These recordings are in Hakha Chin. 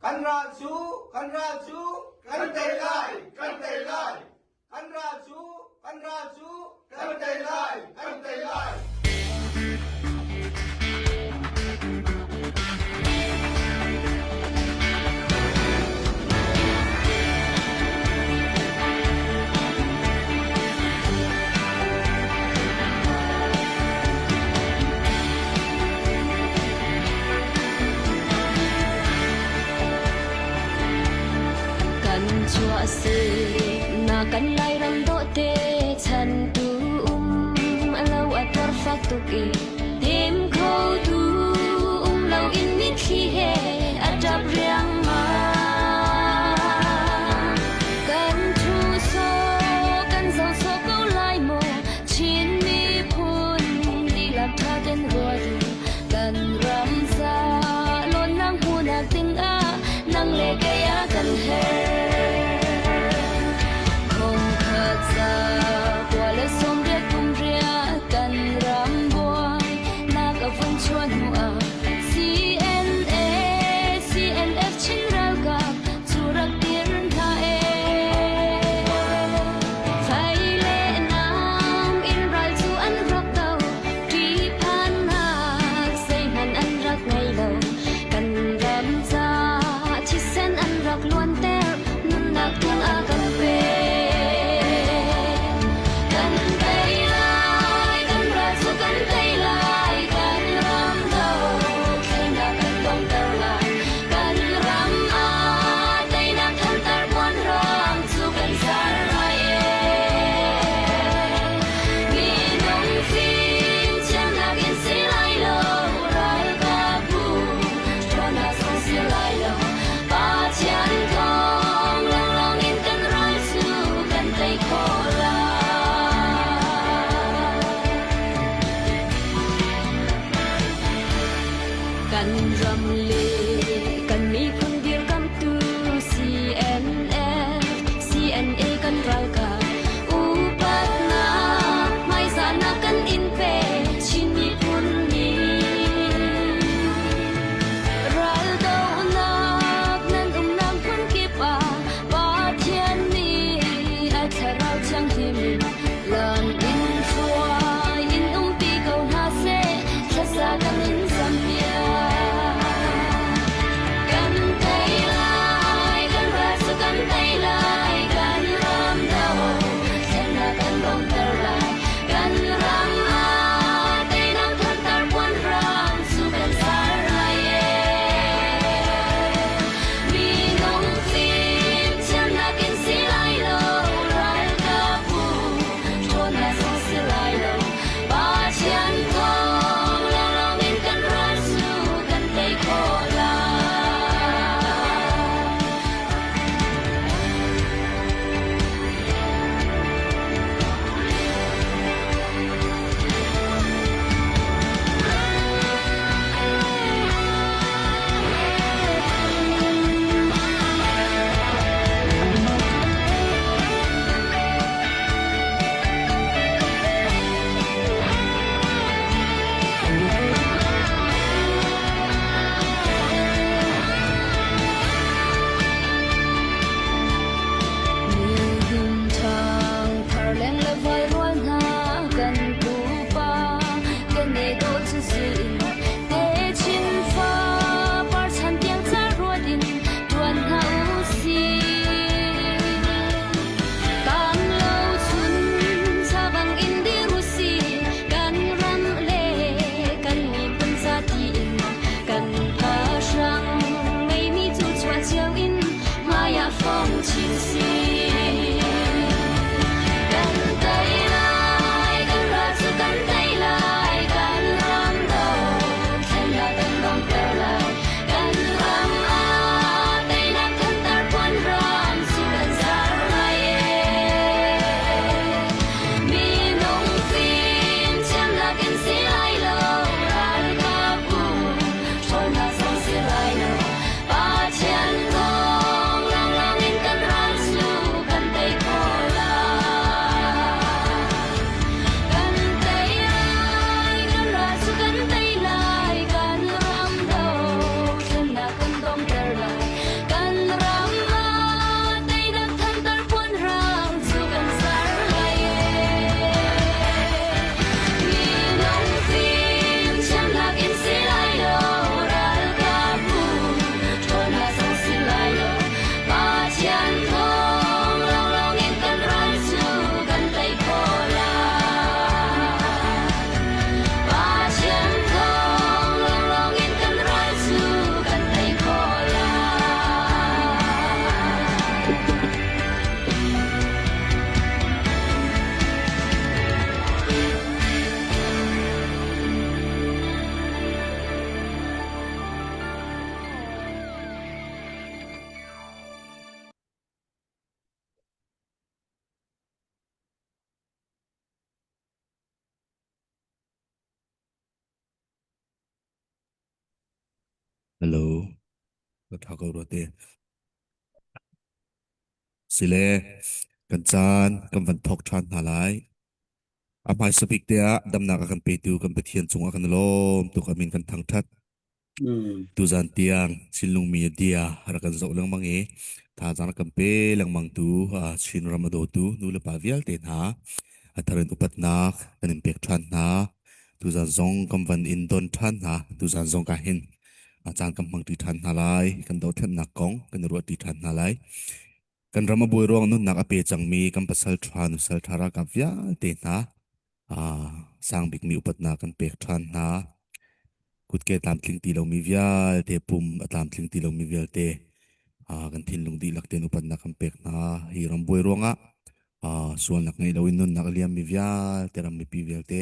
Kan ral cu, kan ral cu, kan tei lai, kan tei lai. Kan ral cu, kan ral cu, kan tei lai, kan tei lai. Kan chuah si na kan Lairam dawhte chan tu um alo a tuar fak tuk i tem kho tu um lo in mitthli he a ṭap riangmang. Kan thu so kan zo so ko lai maw Chin miphun dihlak ṭha ten ruat u kan ram ca lawnnak hmuhnak dingah nang le kei a kan herh. Khongkhat za kua le 80 kum riah kan ram buai nak a vun chuah hnu ah CNA CNF Chin. Hello. Ka ṭha ko rua te. Sile, kan caan kan van thawk ṭhan hna lai. A hmaisa bik te ah damnak a kan petu kan Pathian cungah kan i lawm tuk a min kan thangṭhat. Tuzan tiang Chinlung media rak kan zoh lengmang i thazaang rak kan pe lengmang tu Chinram a dawtu nu le pa vialte hna a thar in upatnak kan in pek ṭhan hna. Tuzan zong kan van in don ṭhan hna. Tuzan zong ka hin a caan kan hmangṭi ṭhan hna lai. Kan dothlennak kong kan i ruahṭi ṭhan hna lai. Kan ram a buai ruang nunnak a pe cangmi kan pasal ṭha nusal ṭha ralkap vialte hna sang bikmi upatnak kan pek ṭhan hna. Kutke tlamtling ti lomi vialte, pum a tlamtling ti lomi vialte kan thinlung dihlak tein upatnak kan pek hna. Hi ram buai ruangah sualnak ngei loin nunnak a liammi vialte ram mipi vialte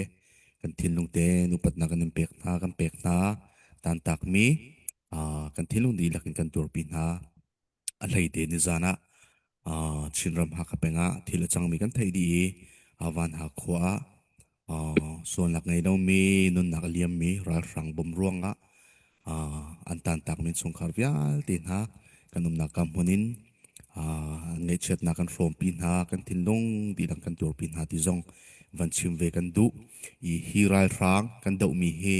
kan thinlung tein upatnak kan in pek hna, kan pek hna. Tantakmi kan thinlung dihlak in kan tuarpi hna. A hleite nizan ah Chinram Hakha peng ah thil a cangmi kan theih dih i Vanha khua ah sualnak ngei lomi nunnak a liammi ralhrang bom ruangah an tantakmi chungkhar vialte hna kan umnak ka hmun in ngaihchiatnak kan hrawmpi hna, kan thinlung dihlak kan tuarpi hna ti zong van chim ve kan duh. I hi ralhrang kan dohmi hi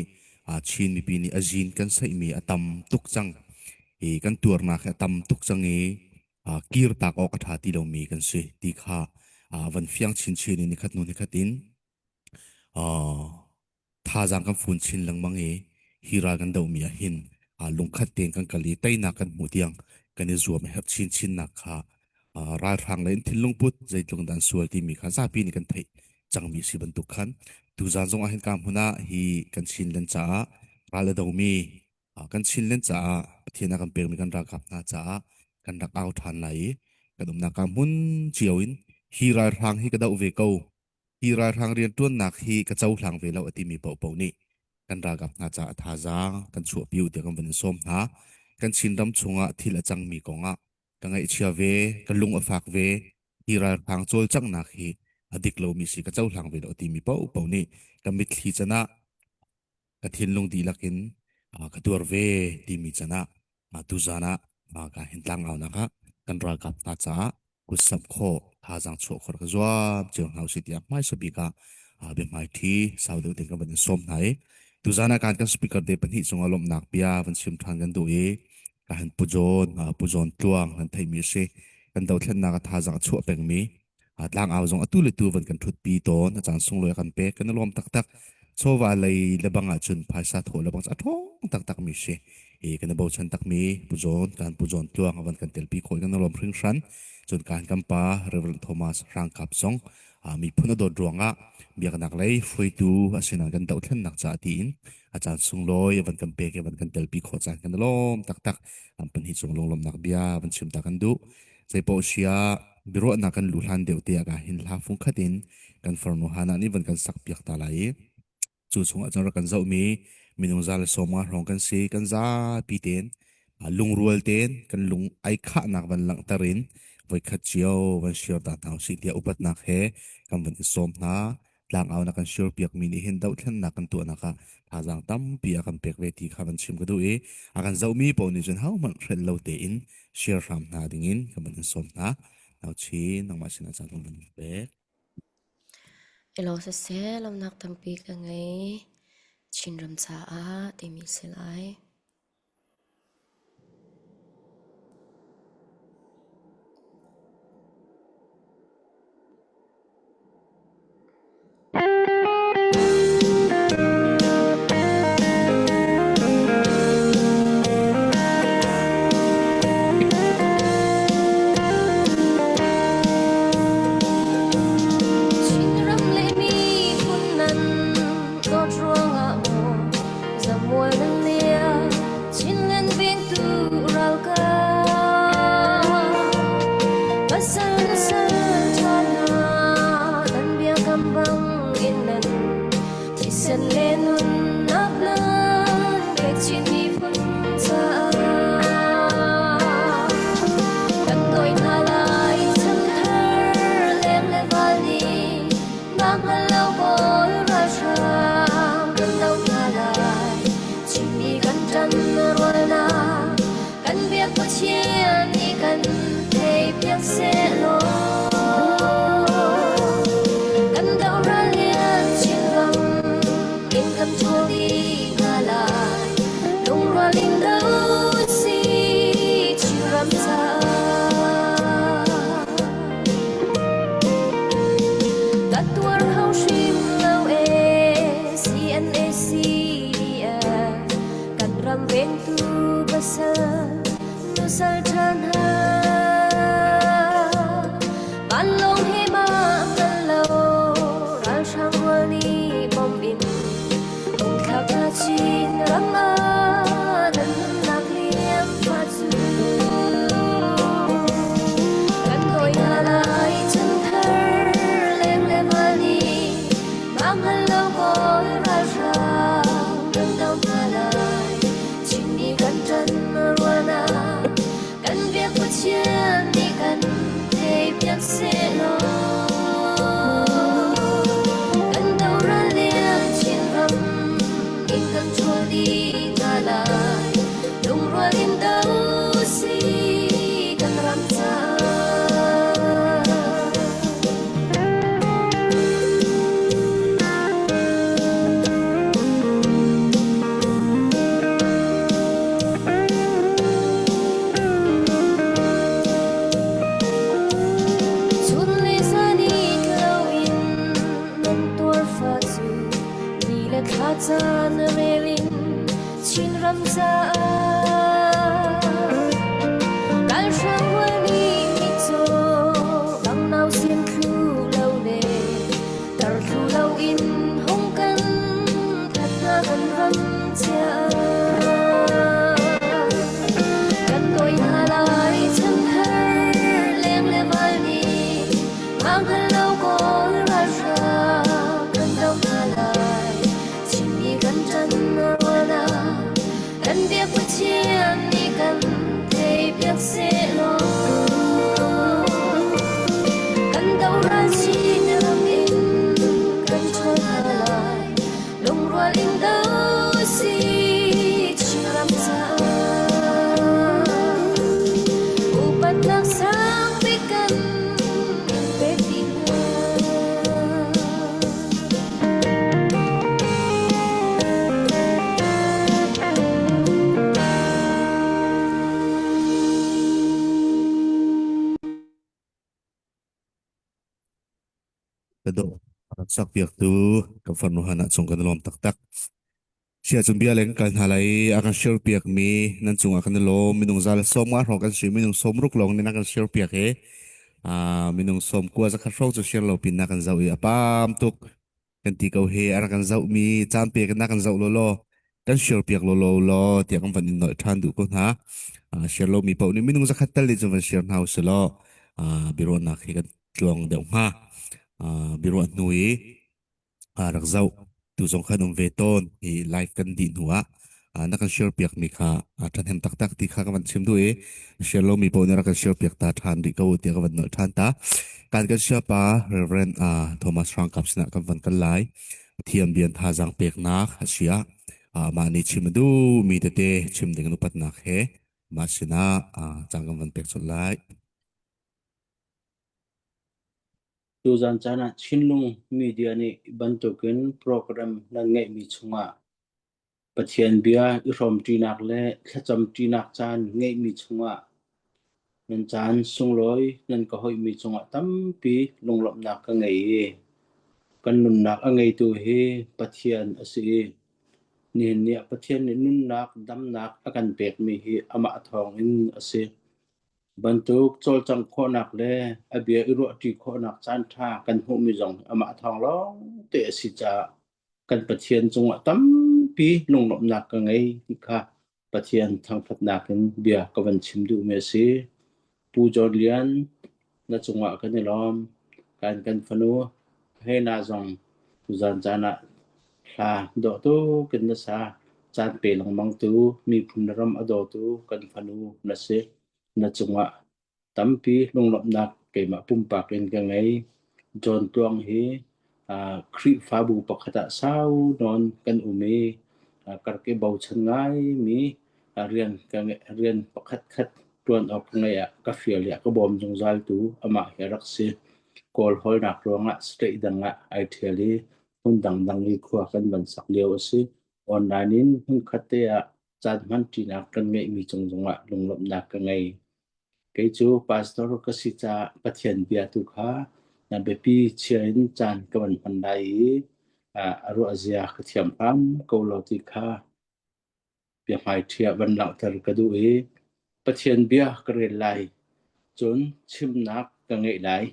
Chin mipi nih a zin kan saihmi a tam tuk cang. I kan tuarnak hi a tam tuk cang i kirtak awk a ṭha ti lomi kan si ti kha van fiang chinchin in nikhat hnu nikhat in thazaang kan fun chin lengmang i hi ral kan dohmi ah hin lungkhat tein kan kal i teinak kan hmuh tiang kan i zuam a herh chinchinnak kha ralhrang lei in thinlung put zeitluk in dah an sual timi kha zapi nih kan theih cangmi si bantuk khan tuzaan zong ah hin ka hmun ah hi kan Chinland caah ral a domi kan Chinland caah Pathian a kan pekmi kan ralkap hna caah kan rak au ṭhan lai i kan umnak ah hmun cio in hi ralhrang hi ka doh ve ko, hi ralhrang rianṭuannak hi ka cohlang ve lo a timi paohpaoh nih kan ralkap hna caah thazaang kan chuahpi u tiah kan van in sawm hna. Kan Chinram chungah thil a cangmi kongah ka ngaihchia ve, ka lung a fak ve, hi ralhrang cawlcanghnak hi a dik lomi si ka cohlang ve lo a timi paohpaoh nih ka mitthli can ah ka thinlung dihlak in ka tuar ve timi can ah tuzan ah ka hin tlangaunak ah kan ralkap hna caah kutsamh khawh thazaang chuah khawh ka zuam cio hna usih tiah hmaisa bik ah biahmaiṭhi sau deuh tein kan van in sawm hna i tuzan ah kan kan speaker te pahnih cungah lawmhnak bia van chim ṭhan kan duh i ka han Pu John Pu John Tluang nan theihmi a si. Kan dothlennak a thazaang a chuah pengmi tlangau zong atu le tu van kan ṭhutpi tawn. A caan sunglawi a kan pek. Kan i lawm taktak. Chawva lei lebang ahcun phaisa thawh lebang cu a ṭhawng taktak mi si. I kan i bochan takmi Pu John, kan Pu John Tluang a van kan telpi khawh i kan i lawm hringhran. Cun kan kan pa Reverend Thomas Hrangkap zong miphun a dawt ruangah biaknak lei hruaitu a sinak kan dohthlennak caah tiin a caan sunglawi a van kan pek i a van kan telpi khawh caan kan i lawm taktak. An pahnih cung lunglawmhnak bia van chim ta kan duh. Zeipaoh sia biaruahnak kan luh hlan deuh te ah hin hla fungkhat in kan farnu Hana nih van kan sak piak ta lai i cu chungah cun rak kan zohmi minung 150 hrawng kan si. Kan zapi tein lungrual tein kan lung ai khahnak van langhter in voikhat cio van share ta hna usih tiah upatnak he kan van i sawm hna. Tlangau na kan share piakmi nih hin dohthlennak kan tuahnak ah thazaang tampi a kan pek ve ti kha van chim ka duh i a kan zohmi paoh nih cun hohmanh hrelh lo tein share hram hna dingin kan van in sawm hna. Nauchin, nangmah sinah caan kan van pek. Elaw siseh, lawmhnak tampi ka ngei. Chinram caah timi si lai. Chinram le miphun nan dawt ruangah maw zamual nan liam. Chinram caah ralhrang rual nih mitcaw bang nausim thlu lo le tar thlu loin hung kan that hna kan ram chia. Kan dawi hna lai chanthar leng le val nih mang hngal lo kawl ralhrang kan do hna lai. Chinmi kan ṭan rualnak kan biak Pathian nih kan theipiak sehlaw kan doral chin ram in kan ṭhawl hna lai lungrual in do si Chinram caah upatnak sangpi kan in pek dih hna. Ka dawh rak sak piaktu kan farnu Hannah cung kan i lawm taktak. Sia cun bia le kan kal hna lai i a kan share piakmi nan cungah kan i lawm. Minung za le sawm nga hrawng kan si. Minung sawm ruk lawng nih na kan share piak i minung sawm kua zakhat hrawng cu share lo pin na kan zoh i a pam tuk. Kan ti ko he a rak kan zohmi caan pek in na kan zoh lawlaw kan share piak lawlaw law tiah kan van in nolh ṭhan duh ko hna. Share lomi paoh nih minung zakhat tal nih cun van share hna usih law biaruahnak hi kan tluang deuh hnga. Biaruah hnu i rak zoh tu zong khan um ve tawn i live kan dih hnu ah na kan share piak mi kha ṭhahnem taktak ti kha ka van chim duh i share lomi paoh nih rak kan share piak ta ṭhan rih ko tiah ka van nolh ṭhan ta. Kan kan share pa Reverend Thomas Hrangkap sinah kan van kal lai. Thiam bian thazaang peknak a si ah mah nih chim a duh mi tete chim ding in upatnak he mah sinah cang kan van pek colh lai. Tuzan caan ah Chinlung media nih bantukin program nan ngeihmi chungah Pathian bia i hrawmṭinak le thlacamṭinak caan ngeihmi chungah nan caan sunglawi nan ka hoihmi cungah tampi lunglawmhnak ka ngei i kan nunnak a ngeitu hi Pathian a si i nihin ni ah Pathian nih nunnak damnak a kan pekmi hi amah thawngin a si. Bantuk cawlcangh khawhnak le a bia i ruahṭi khawhnak caanṭha kan hmuhmi zong amah thawng lawngte a si caah kan Pathian cungah tampi lunglawmhnak ka ngei ti kha Pathian thangṭhatnak in bia ka van chim duhmi a si. Pu John Lian, na cungah kan i lawm. Kan kan fanu Hena zong tuzan caan ah hla dawh tuk in na sa. Caan pe lengmang tu miphun le ram a dawtu kan fanu na si. Na cungah Tampi lunglawmhnak keimah pumpak in ka ngei. John Tluang hi Khrihfabu pakhat ah sau nawn kan um i ka rak i bochan ngaimi rian rian pakhatkhat ṭuan awk ka ngeih ah ka fial i a ka bawm zungzaltu amah hi a rak si. Kawl holnak ruangah state dang ah ai ṭhial i hmun dangdang i khua kan van sak lio a si. Online in hmunkhat te ah caan hmanṭinak kan ngeihmi cung zongah lunglawmhnak ka ngei. Kei cu pastor ka si caah Pathian bia tu kha na biapi chia in caan ka van hman lai i a ruahzia ka thiam hram ko lo ti kha biahmaiṭhi ah van langhter ka duh i Pathian bia ka rel lai. Cun chimnak ka ngeih lai.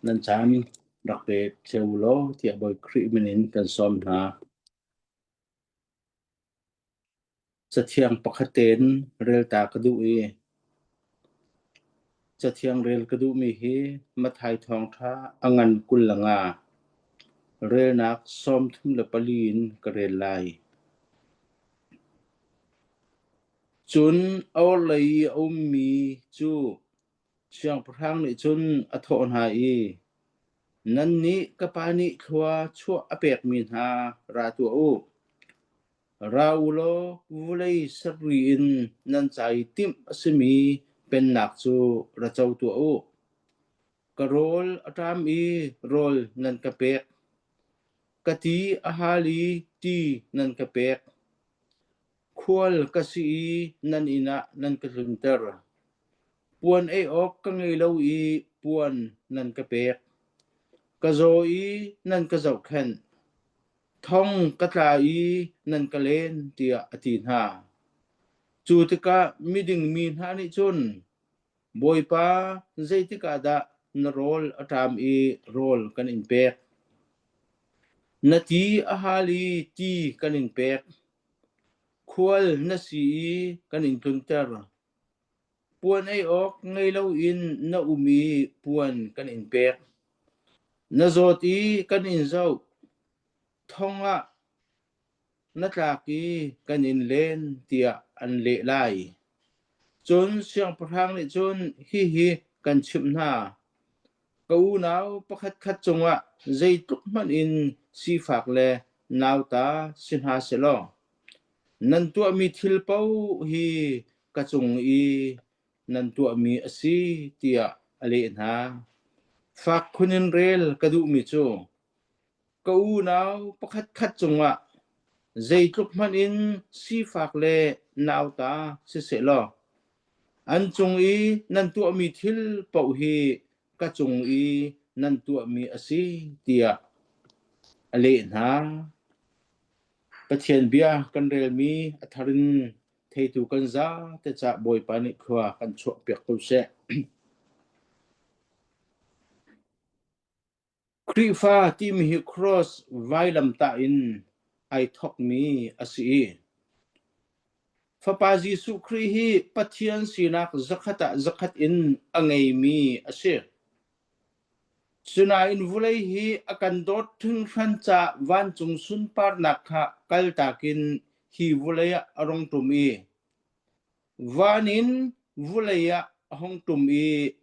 Nan caan rak pe cio law tiah Bawi Khrih min in kan sawm hna. Cathiang pakhat tein rel ta ka duh i cathiang rel ka duhmi hi Matthai Thawngṭha a ngan 25, relnak 34 in ka rel lai. Cun a orhlei i a ummi cu siangpahrang nih cun a thawh hna i, Nannih ka pa nih thlua chuah a pekmi hna ra tuah u. Ra u law vawlei sarih in nan ca i timh a simi pennak cu ra co tuah u. Ka rawl a ṭam i rawl nan ka pek. Ka ti a hal i ti nan ka pek. Khual ka si i nan inn ah nan ka tlunter. Puan ei awk ka ngei lo i puan nan ka pek. Ka zaw i nan ka zohkhenh. Thong ka tla i nan ka len, tiah a ti hna. Cu tikah miding mi hna nih cun, Bawipa, zeitik ah dah na rawl a ṭam i rawl kan in pek? Na ti a hal i ti kan in pek. Khual na si i kan in tlunter. Puan ei awk ngei loin na um i puan kan in pek. Na zawt i kan in zoh. Thong ah na tlak i kan in len tiah an leh lai. Cun siangpahrang nih cun hihi kan chimh hna: Ka unau pakhatkhat cungah zeitluk hmanh in sifak le nauta si hna sehlaw, nan tuahmi thil paoh hi ka cung i nan tuahmi a si, tiah a leh hna. Fak khun in rel ka duhmi cu ka unau pakhatkhat cungah zeitluk hmanh in sifak le nauta siseh law an cung i nan tuahmi thil paoh hi ka cung i nan tuahmi a si tiah a leh hna. Pathian bia kan relmi a thar in theitu kan zate cah Bawipa nih khua kan chuahpiak ko seh. Khrihfa timi hi cross vailamtah in ai thawkmi a si i Fapa Jesuh Khrih hi Pathian sinak zakhat ah zakhat in a ngeimi a si. Cunain vulei hi a kan dawt hringhran caah vancung sunparnak kha kaltak in hi vulei ah a rung ṭum i van in vulei ah a hung ṭum i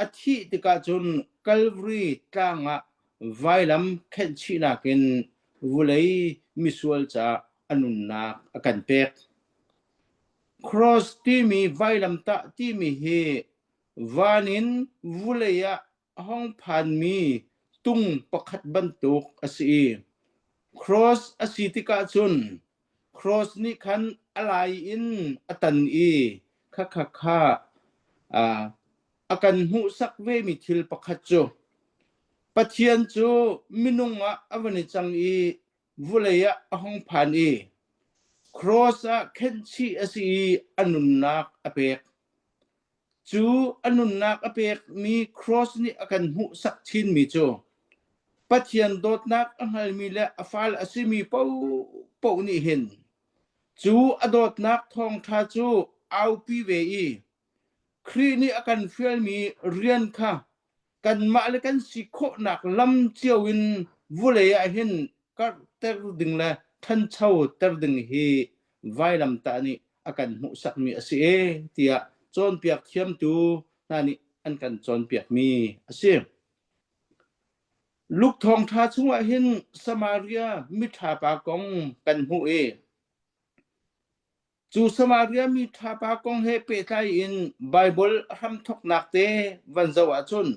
A thih tikah cun Kalvari tlang ah vailam khenhchihnak in vulei misual caah a nunnak a kan pek. Cross timi vailamtah timi hi van in vulei ah a hong phanmi tung pakhat bantuk a si i cross a si tikah cun Cross nih khan a lai in a tan i khakha kha a kan hmuhsak vemi thil pakhat cu Pathian cu minung ah a van i cang i vulei ah a hung phan i cross ah khenhchih a si i a nunnak a pek. Cu a nunnak a pekmi cross nih a kan hmuhsak chinmi cu Pathian dawtnak a hngalmi le a fal a simi paohpaoh nih hin cu a dawtnak thawngṭha cu aupi ve i Khrih nih a kan fialmi rian kha kanmah le kan si khawhnak lam cio in vulei ah hin karhter ding le ṭhanchoter ding hi vailamtah nih a kan hmuhsakmi a si e tiah cawnpiak thiamtu hna nih an kan cawnpiakmi a si. Luke thawngṭha chungah hin Samaria miṭha pa kong kan hmuh i Cu Samaria mi ṭha pa kong he pehtlai in Baibal a hramthawknak te van zoh ahcun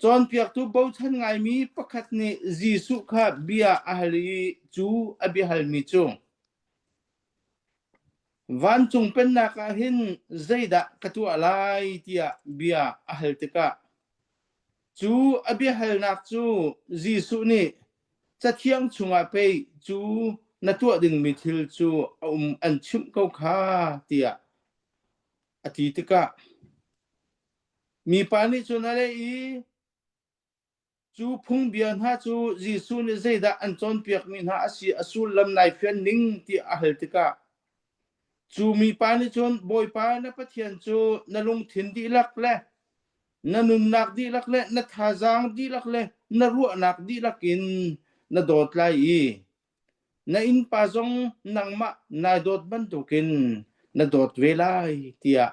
cawnpiaktu bochan ngaimi pakhat nih Jesuh kha bia a hal i cu a biahalmi cu Vancung pennak ah hin zeidah ka tuah lai tiah bia a hal tikah cu a biahalnak cu Jesuh nih Cathiang chungah pei cu na tuah dingmi thil cu a um an chimh ko kha tiah a ti tikah mipa nih cun a leh i cu phungbia hna cu Jesuh nih zeidah an cawnpiakmi hna a si a sullam nai fian ning tiah a hal tikah cu mipa nih cun Bawipa na Pathian cu na lungthin dihlak le na nunnak dihlak le na thazaang dihlak le na ruahnak dihlak in na dawt lai i na innpa zong nangmah nai dawt bantukin na dawt ve lai tiah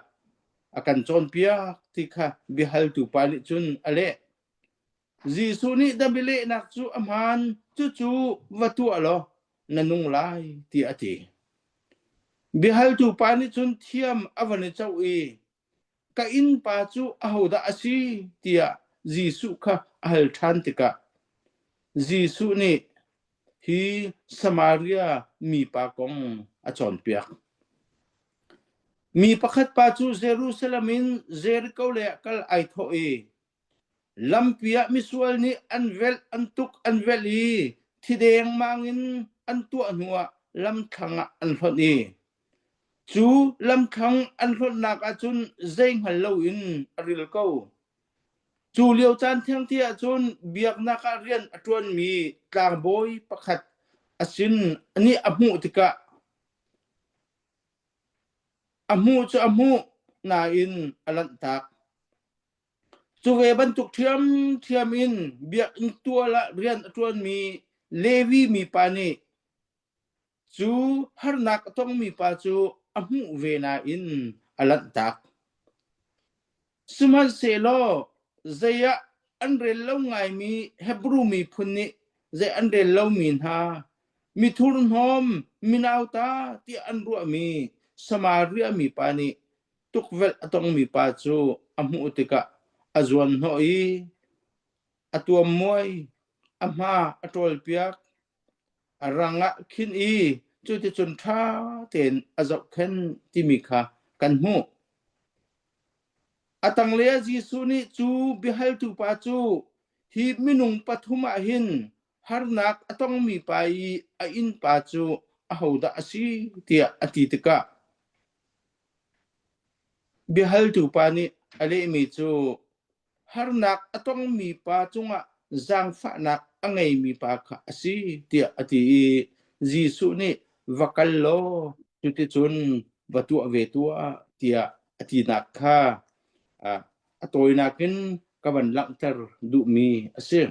a kan cawnpiak ti kha biahaltu pa nih cun a leh. Jesuh nih na bialehnak cu a hmaan, cucu va tuah law na nung lai tiah a ti. Biahaltu pa nih cun thiam a van i coh i ka innpa cu ahodah a si tiah Jesuh kha a hal ṭhan tikah Jesuh nih hi Samaria mipa kong a cawnpiak. Mi pakhat pa cu Jerusalem in Jericho lei ah kal ai thawh i lampi ah misual nih an velh an tuk an velh i. Thi dengmang in an tuah hnuah lamthlang ah an hlonh i cu lamthlang an hlonhnak ahcun zei hngal loin a ril ko. Cu lio caan thengte ahcun biaknak ah rian a ṭuanmi tlangbawi pakhat a sin nih a hmuh tikah a hmuh cu a hmuh nain a lanhtak. Cu ve bantuk ṭhiamṭhiam in biakinn tual ah rian a ṭuanmi Levi mipa nih cu harnak a tongmi pa cu a hmuh ve nain a lanhtak. Sihmanhsehlaw zei ah an rel lo ngaimi Hebru miphun nih zei an rel lomi hna mi thurhnawm mi nauta tiah an ruahmi Samaria mipa nih tukvelh a tongmi pa cu a hmuh tikah a zuanhnawh i a tuammuai, a hma a ṭawlpiak, a rang ah khin i cuticun ṭha tein a zohkhenh timi kha kan hmuh. A tanglei ah Jesuh nih cu biahaltu pa cu hi minung pathum ah hin harnak a tongmi pa i a innpa cu ahodah a si tiah a ti tikah Biahaltu pa nih a lehmi cu harnak a tongmi pa cungah zaangfahnak a ngeimi pa kha a si tiah a ti i Jesuh nih va kal law cuticun va tuah ve tuah tiah a tinak kha a tawinak in ka van langhter duhmi a si.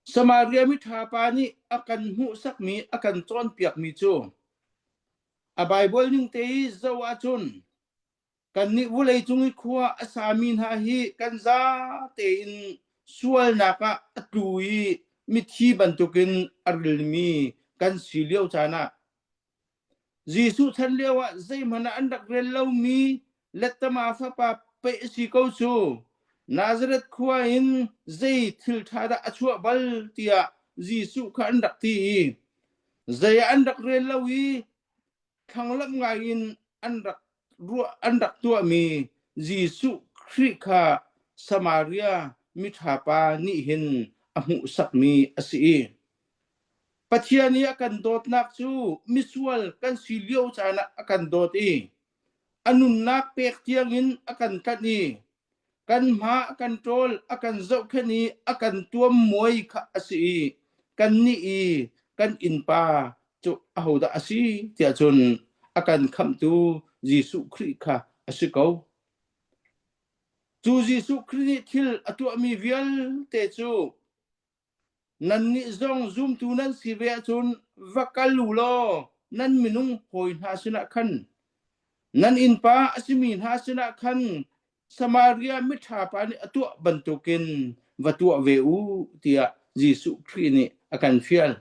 Samaria miṭha pa nih a kan hmuhsakmi, a kan cawnpiakmi cu A Baibal ning te i zoh ahcun kannih vawleicung i khua a sami hna hi kan za tein sualnak ah a tlu i mithi bantukin a rilmi kan si lio caan ah Jesuh chan lio ah zeihmanh ah an rak rel lomi Lettama fapa pei a si ko cu Nazareth khua in zei thil ṭha dah a chuah bal tiah Jesuh kha an rak ti i Zei ah an rak rel lo i thlanglamh ngai in an rak ruah an rak tuahmi Jesuh Khrih kha Samaria miṭha pa nih hin a hmuhsakmi a si i Pathian i a kan dawtnak cu misual kan si lio caan ah a kan dawt i a nunnak pek tiangin a kan tlanh i Kan hma a kan ṭawl, a kan zohkhenh i a kan tuammuai kha a si i kannih i kan innpa cu ahodah a si tiah cun a kan khamhtu Jesuh Khrih kha a si ko. Cu Jesuh Khrih nih thil a tuahmi vialte cu Nannih zong zumtu nan si ve ahcun va kal u law nan minung hawi hna sinah khan, nan innpa a simi hna sinah khan Samaria miṭha pa nih a tuah bantukin va tuah ve u tiah Jesuh Khrih nih a kan fial.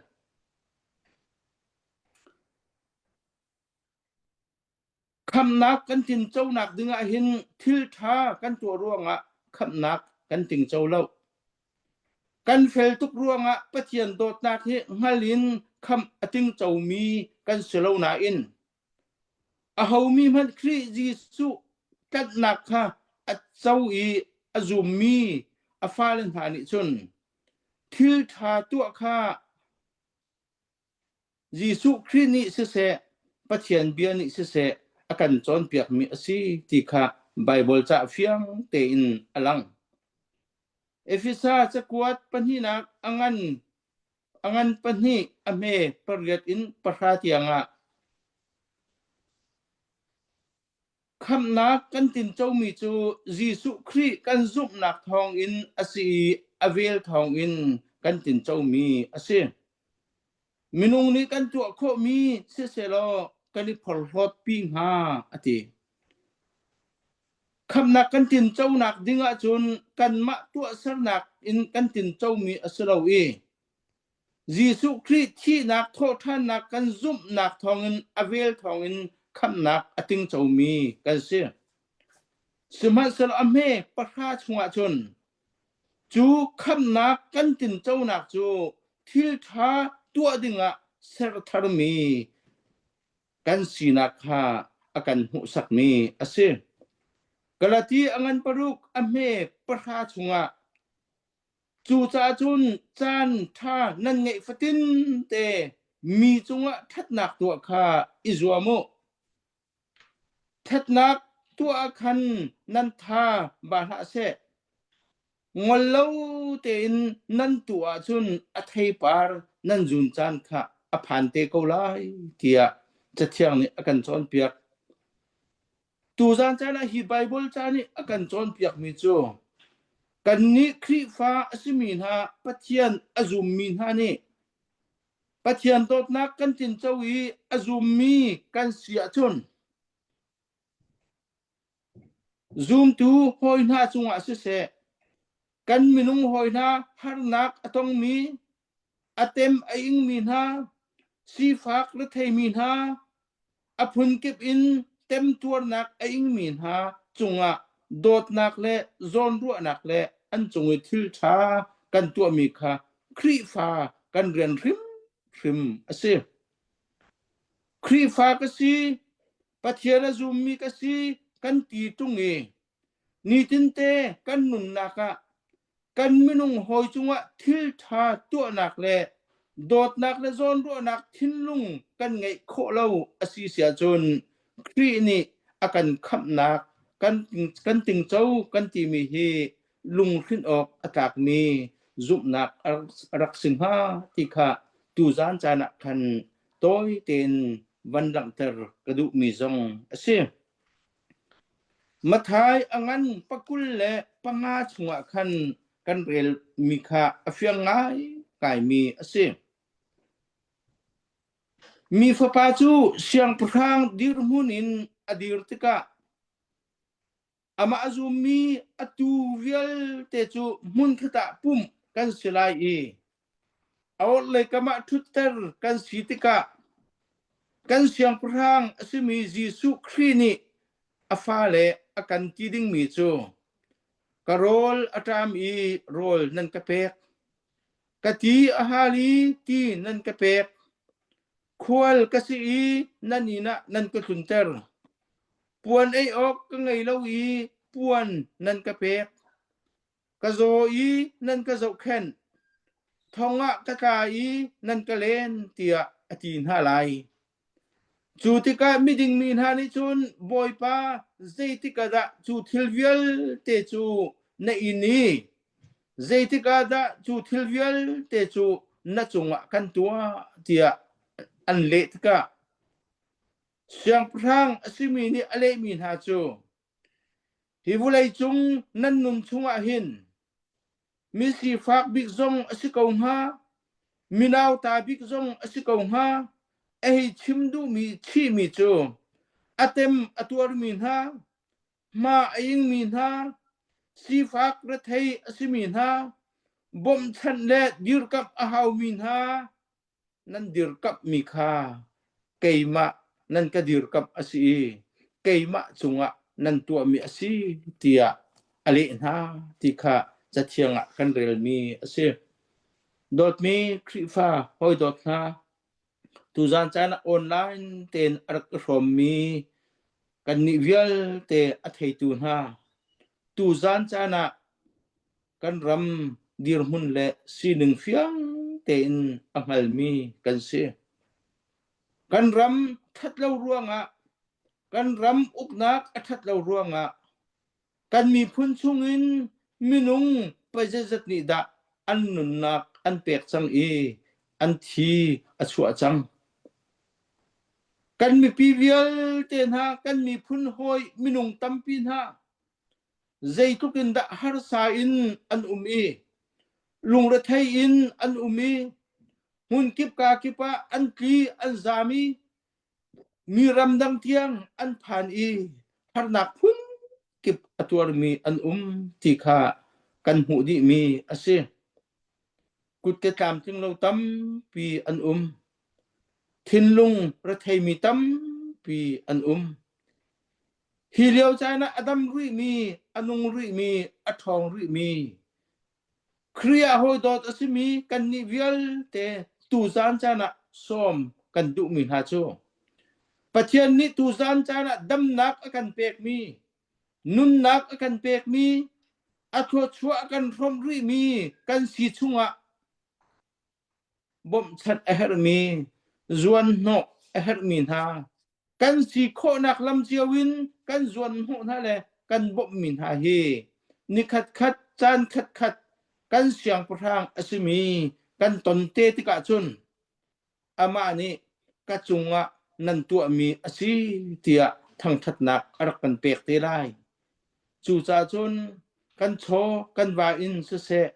Khamhnak kan tinconak dingah hin thil ṭha kan tuah ruangah khamhnak kan tingco lo. Kan fel tuk ruangah Pathian dawtnak hi hngal in khamh a tingcomi kan si lo nain aho mi hmanh Khrih Jesuh tlanhnak kha a co i a zummi a fale hna nih cun thil ṭha tuah kha Jesuh Khrih nih siseh, Pathian bia nih siseh a kan cawnpiakmi a si ti kha Baibal ca fiang tein a lang. Efesa cakuat pahnihnak a ngan a ngan pahnih a hme pariat in pahra tiangah Khamhnak kan tincomi cu Jesuh Khrih kan zumhnak thawngin a si i a vel thawngin kan tincomi a si. Minung nih kan tuah khawhmi sisehlaw kan i phorhlawtpi hnga a ti. Khamhnak kan tinconak ding ahcun kanmah tuahsernak in kan tincomi a si lo i Jesuh Khrih thihnak thawhṭhannak kan zumhnak thawngin a vel thawngin khamhnak a tingcomi kan si. Sihmanhsehlaw a hme pahra chungah cun cu khamhnak kan tinconak cu thil ṭha tuah dingah ser tharmi kan sinak kha a kan hmuhsakmi a si. Galati a ngan paruk a hme pahra chungah. Cucaah cun caan ṭha nan ngeih fatin te mi cungah ṭhatnak tuah kha i zuam u. Ṭhatnak tuah ah khan nan tha ba hlah seh. Ngol lo tein nan tuah ahcun a theipar nan zun caan kha a phan te ko lai tiah Cathiang nih a kan cawnpiak. Tuzan caan ah hi Baibal ca nih a kan cawnpiakmi cu kannih Khrihfa a simi hna Pathian a zummi hna nih Pathian dawtnak kan tinco i a zummi kan si ahcun zumtu hawi hna cungah siseh kan minung hawi hna harnak a tongmi a tem a ingmi hna sifak retheimi hna a phunkip in temtuarnak a ingmi hna cungah dawtnak le zawnruahnak le an cung i thil ṭha kan tuahmi kha Khrihfa kan rian hrimhrim a si. Khrihfa ka si, Pathian a zummi ka si kan ti ṭung i nitinte kan nunnak ah kan minung hawi cungah thil ṭha tuahnak le dawtnak le zawnruahnak thinlung kan ngeih khawh lo a si si ahcun Khrih nih a kan khamhnak kan kan tingco kan timi hi lunghrinh awk a tlakmi zumhnak a rak si hnga ti kha tuzan caan ah khan tawi tein van langhter ka duhmi zong a si. Matthai a ngan pakul le panga chungah khan kan relmi kha a fiang ngaingaimi a si. Mi fapa cu siangpahrang dirhmun in a dir tikah amah a zummi a tuu vialte cu hmunkhat ah pumh kan si lai i A orhlei kam ah ṭhutter kan si tikah kan Siangpahrang a simi Jesuh Khrih nih a fale a kan ti dingmi cu ka rawl a ṭam i rawl nan ka pek, ka ti a hal i ti nan ka pek, khual ka si i nan inn ah nan ka tlunter, puan ei awk ka ngei lo i puan nan ka pek, Ka zaw i nan ka zohkhenh, thong ah ka tla i nan ka len, tiah a ti hna lai. Cu tikah miding mi hna nih cun, Bawipa, zeitik ah dah cu thil vialte cu na in i zeitik ah dah cu thil vialte cu na cungah kan tuah, tiah an leh tikah siangpahrang a simi nih a lehmi hna cu, Hi vawleicung nan nun chungah hin mi sifak bik zong a si ko hnga, mi nauta bik zong a si ko hnga, a hei chim duhmi chihmi cu a tem a tuarmi hna, hma a ingmi hna, sifak rethei a simi hna, bawmhchanh le dirkamh a haumi hna, nan dirkamhmi kha keimah nan ka dirkamh a si i keimah cungah nan tuahmi a si tiah a leh hna ti kha Cathiang ah kan relmi a si. Dawtmi Khrihfa hawi dawt hna, tuzan caan ah online tein a rak i hrawmmi kannih vialte a theitu hna, tuzan caan ah kan ram dirhmun le sining fiang tein a hngalmi kan si. Kan ram ṭhat lo ruangah, kan ram uknak a ṭhat lo ruangah kan miphun chungin minung pazeizat nih dah an nunnak an pek cang i an thi a chuah cang. Kan mipi vialte hna, kan miphun hawi minung tampi hna zeitluk in dah harsa in an um i lungrethei in an um i hmunkip ka kip ah an tli an zam i mi ramdang tiang an phan i harnak phun kip a tuarmi an um ti kha kan hmuh dihmi a si. Kutke tlamtling lo tampi an um. Thinlung retheimi tampi an um. Hi lio caan ah a dam rihmi, a nung rihmi, a ṭhawng rihmi, Khrih ah hawidawt a simi kannih vialte tuzan caan ah sawm kan duhmi hna cu Pathian nih tuzan caan ah damnak a kan pekmi, nunnak a kan pekmi, A thluachuah kan hrawmh rihmi kan si chungah bawmhchanh a herhmi, zuanhnawh a herhmi hna, kan si khawhnak lam cio in kan zuanhnawh hna le kan bawmhmi hna hi nikhat khat caan khat khat kan siangpahrang a simi kan ton te tikah cun amah nih ka cungah nan tuahmi a si tiah thangṭhatnak a rak kan pek te lai. Cucaah cun kan chaw kan va in siseh,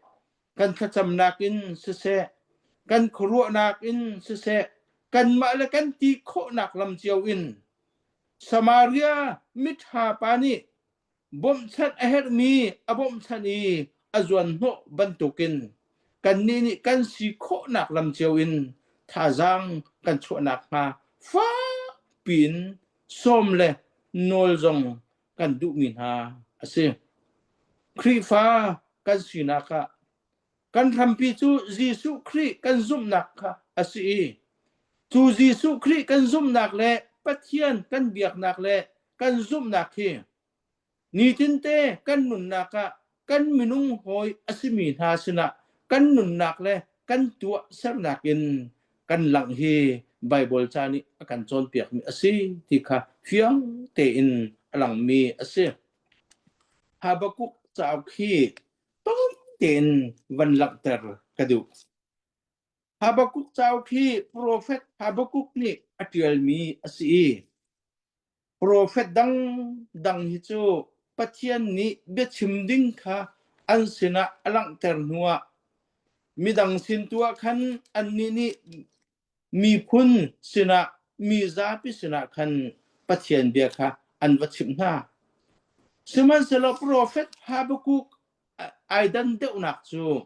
kan thlacamnak in siseh, kan khuaruahnak in siseh, kanmah le kan ti khawhnak lam cio in Samaria miṭha pa nih bawmhchanh a herhmi a bawmhchanh i a zuanhnawh bantukin kannih nih kan si khawhnak lam cio in thazaang kan chuahnak hnga fakpi in sawm le nawl zong kan duhmi hna a si. Khrihfa kan sinak ah kan hrampi cu Jesuh Khrih kan zumhnak kha a si i cu Jesuh Khrih kan zumhnak le Pathian kan biaknak le kan zumhnak hi nitinte kan nunnak ah kan minung hawi a simi hna sinah kan nunnak le kan tuahsernak in kan langh hi Baibal ca nih a kan cawnpiakmi a si ti kha fiang tein a langmi a si. Habakkuk cauk hi tawi tein van langhter ka duh. Habakkuk cauk hi profet Habakkuk nih a ṭialmi a si i Profet dangdang hi cu Pathian nih biachim ding kha an sinah a langhter hnuah midang sin tu ah khan annih nih miphun sinah mi zapi sinah khan Pathian bia kha an va chimh hna. Sihmanhsehlaw profet Habakkuk ai dan deuhnak cu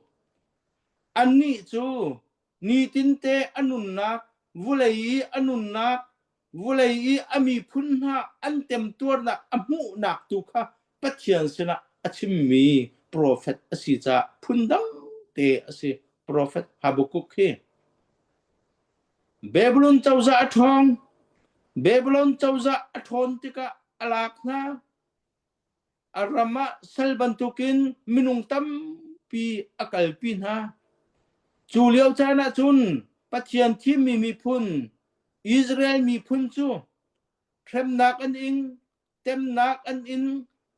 annih cu nitinte a nunnak vulei i a nunnak vulei i a miphun hna an temtuarnak a hmuhnak tu kha Pathian sinah a chimmi profet a si caah phundang te a si profet Habakkuk hi. Babylon cozah a ṭhawng. Babylon cozah a ṭhawn tikah a lak hna. A ram ah sal bantukin minung tampi a kalpi hna. Cu lio caan ah cun Pathian thimmi miphun Israel miphun cu hremnak an ing, temnak an in,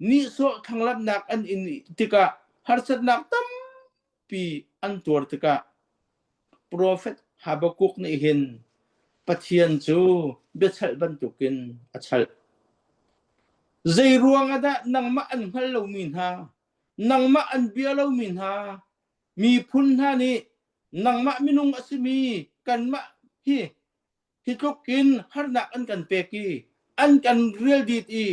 nihsawh thlanglamhnak an in tikah harsatnak tampi an tuar tikah Profet Habakkuk nih hin Pathian cu biachalh bantukin a chalh. Zei ruang ah dah nangmah an hngal lomi hna, nangmah an bia lomi hna, miphun hna nih nangmah minung a simi kanmah hi hi tluk in harnak an kan pek i an kan rial dit i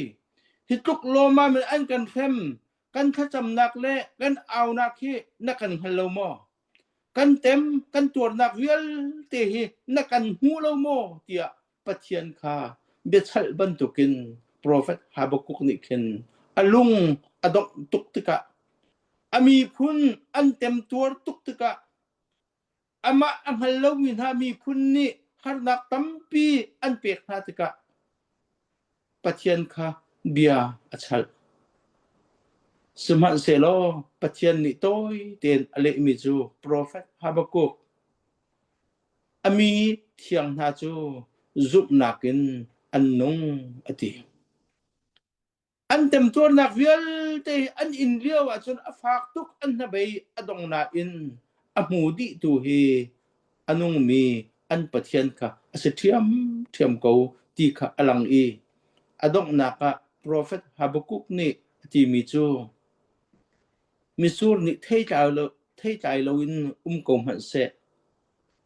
hi tluk lawmmam in an kan hrem kan thlacamnak le kan aunak hi na kan hngal lo maw? Kan tem kan tuarnak vialte hi na kan hmu lo maw tiah Pathian kha biachalh bantukin profet Habakkuk nih khin a lung a dongh tuk tikah a miphun an temtuar tuk tikah amah a hngal lomi hna miphun nih harnak tampi an pek hna tikah Pathian kha bia a chalh. Sihmanhsehlaw Pathian nih tawi tein a lehmi cu profet Habakkuk a mi thiang hna cu zumhnak in an nung a ti. An temtuarnak vialte hi an in lio ahcun a fak tuk an hnabei a dong nain a hmu dihtu hi a nungmi an Pathian kha a si ṭhiamṭhiam ko ti kha a lang i a donghnak ah profet Habakkuk nih a timi cu mitsur nih theitlai lo, theitlai loin um ko hmanh seh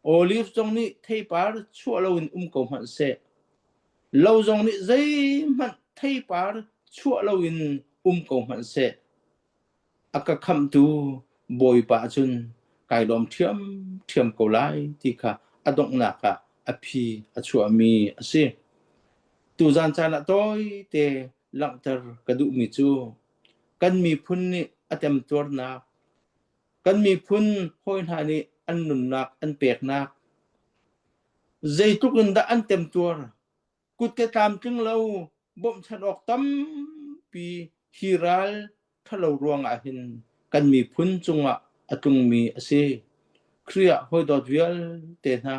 Olive zong nih theipar chuah loin um ko hmanh seh, lo zong nih zeihmanh theipar chuah loin um ko hmanh seh, a ka khamhtu Bawipa cun kai lawm ṭhiamṭhiam ko lai ti kha a donghnak ah a phi a chuahmi a si. Tuzan caan ah tawite langhter ka duhmi cu kan miphun nih a temtuarnak Kan miphun hawi hna nih an nunnak an peknak zeitluk in dah an temtuar kutke tlamtling lo bawmhchanh awk tampi hi ral. ṭhalo ruangah hin kan miphun cungah a tlungmi a si. Khrih ah hawidawt vialte hna,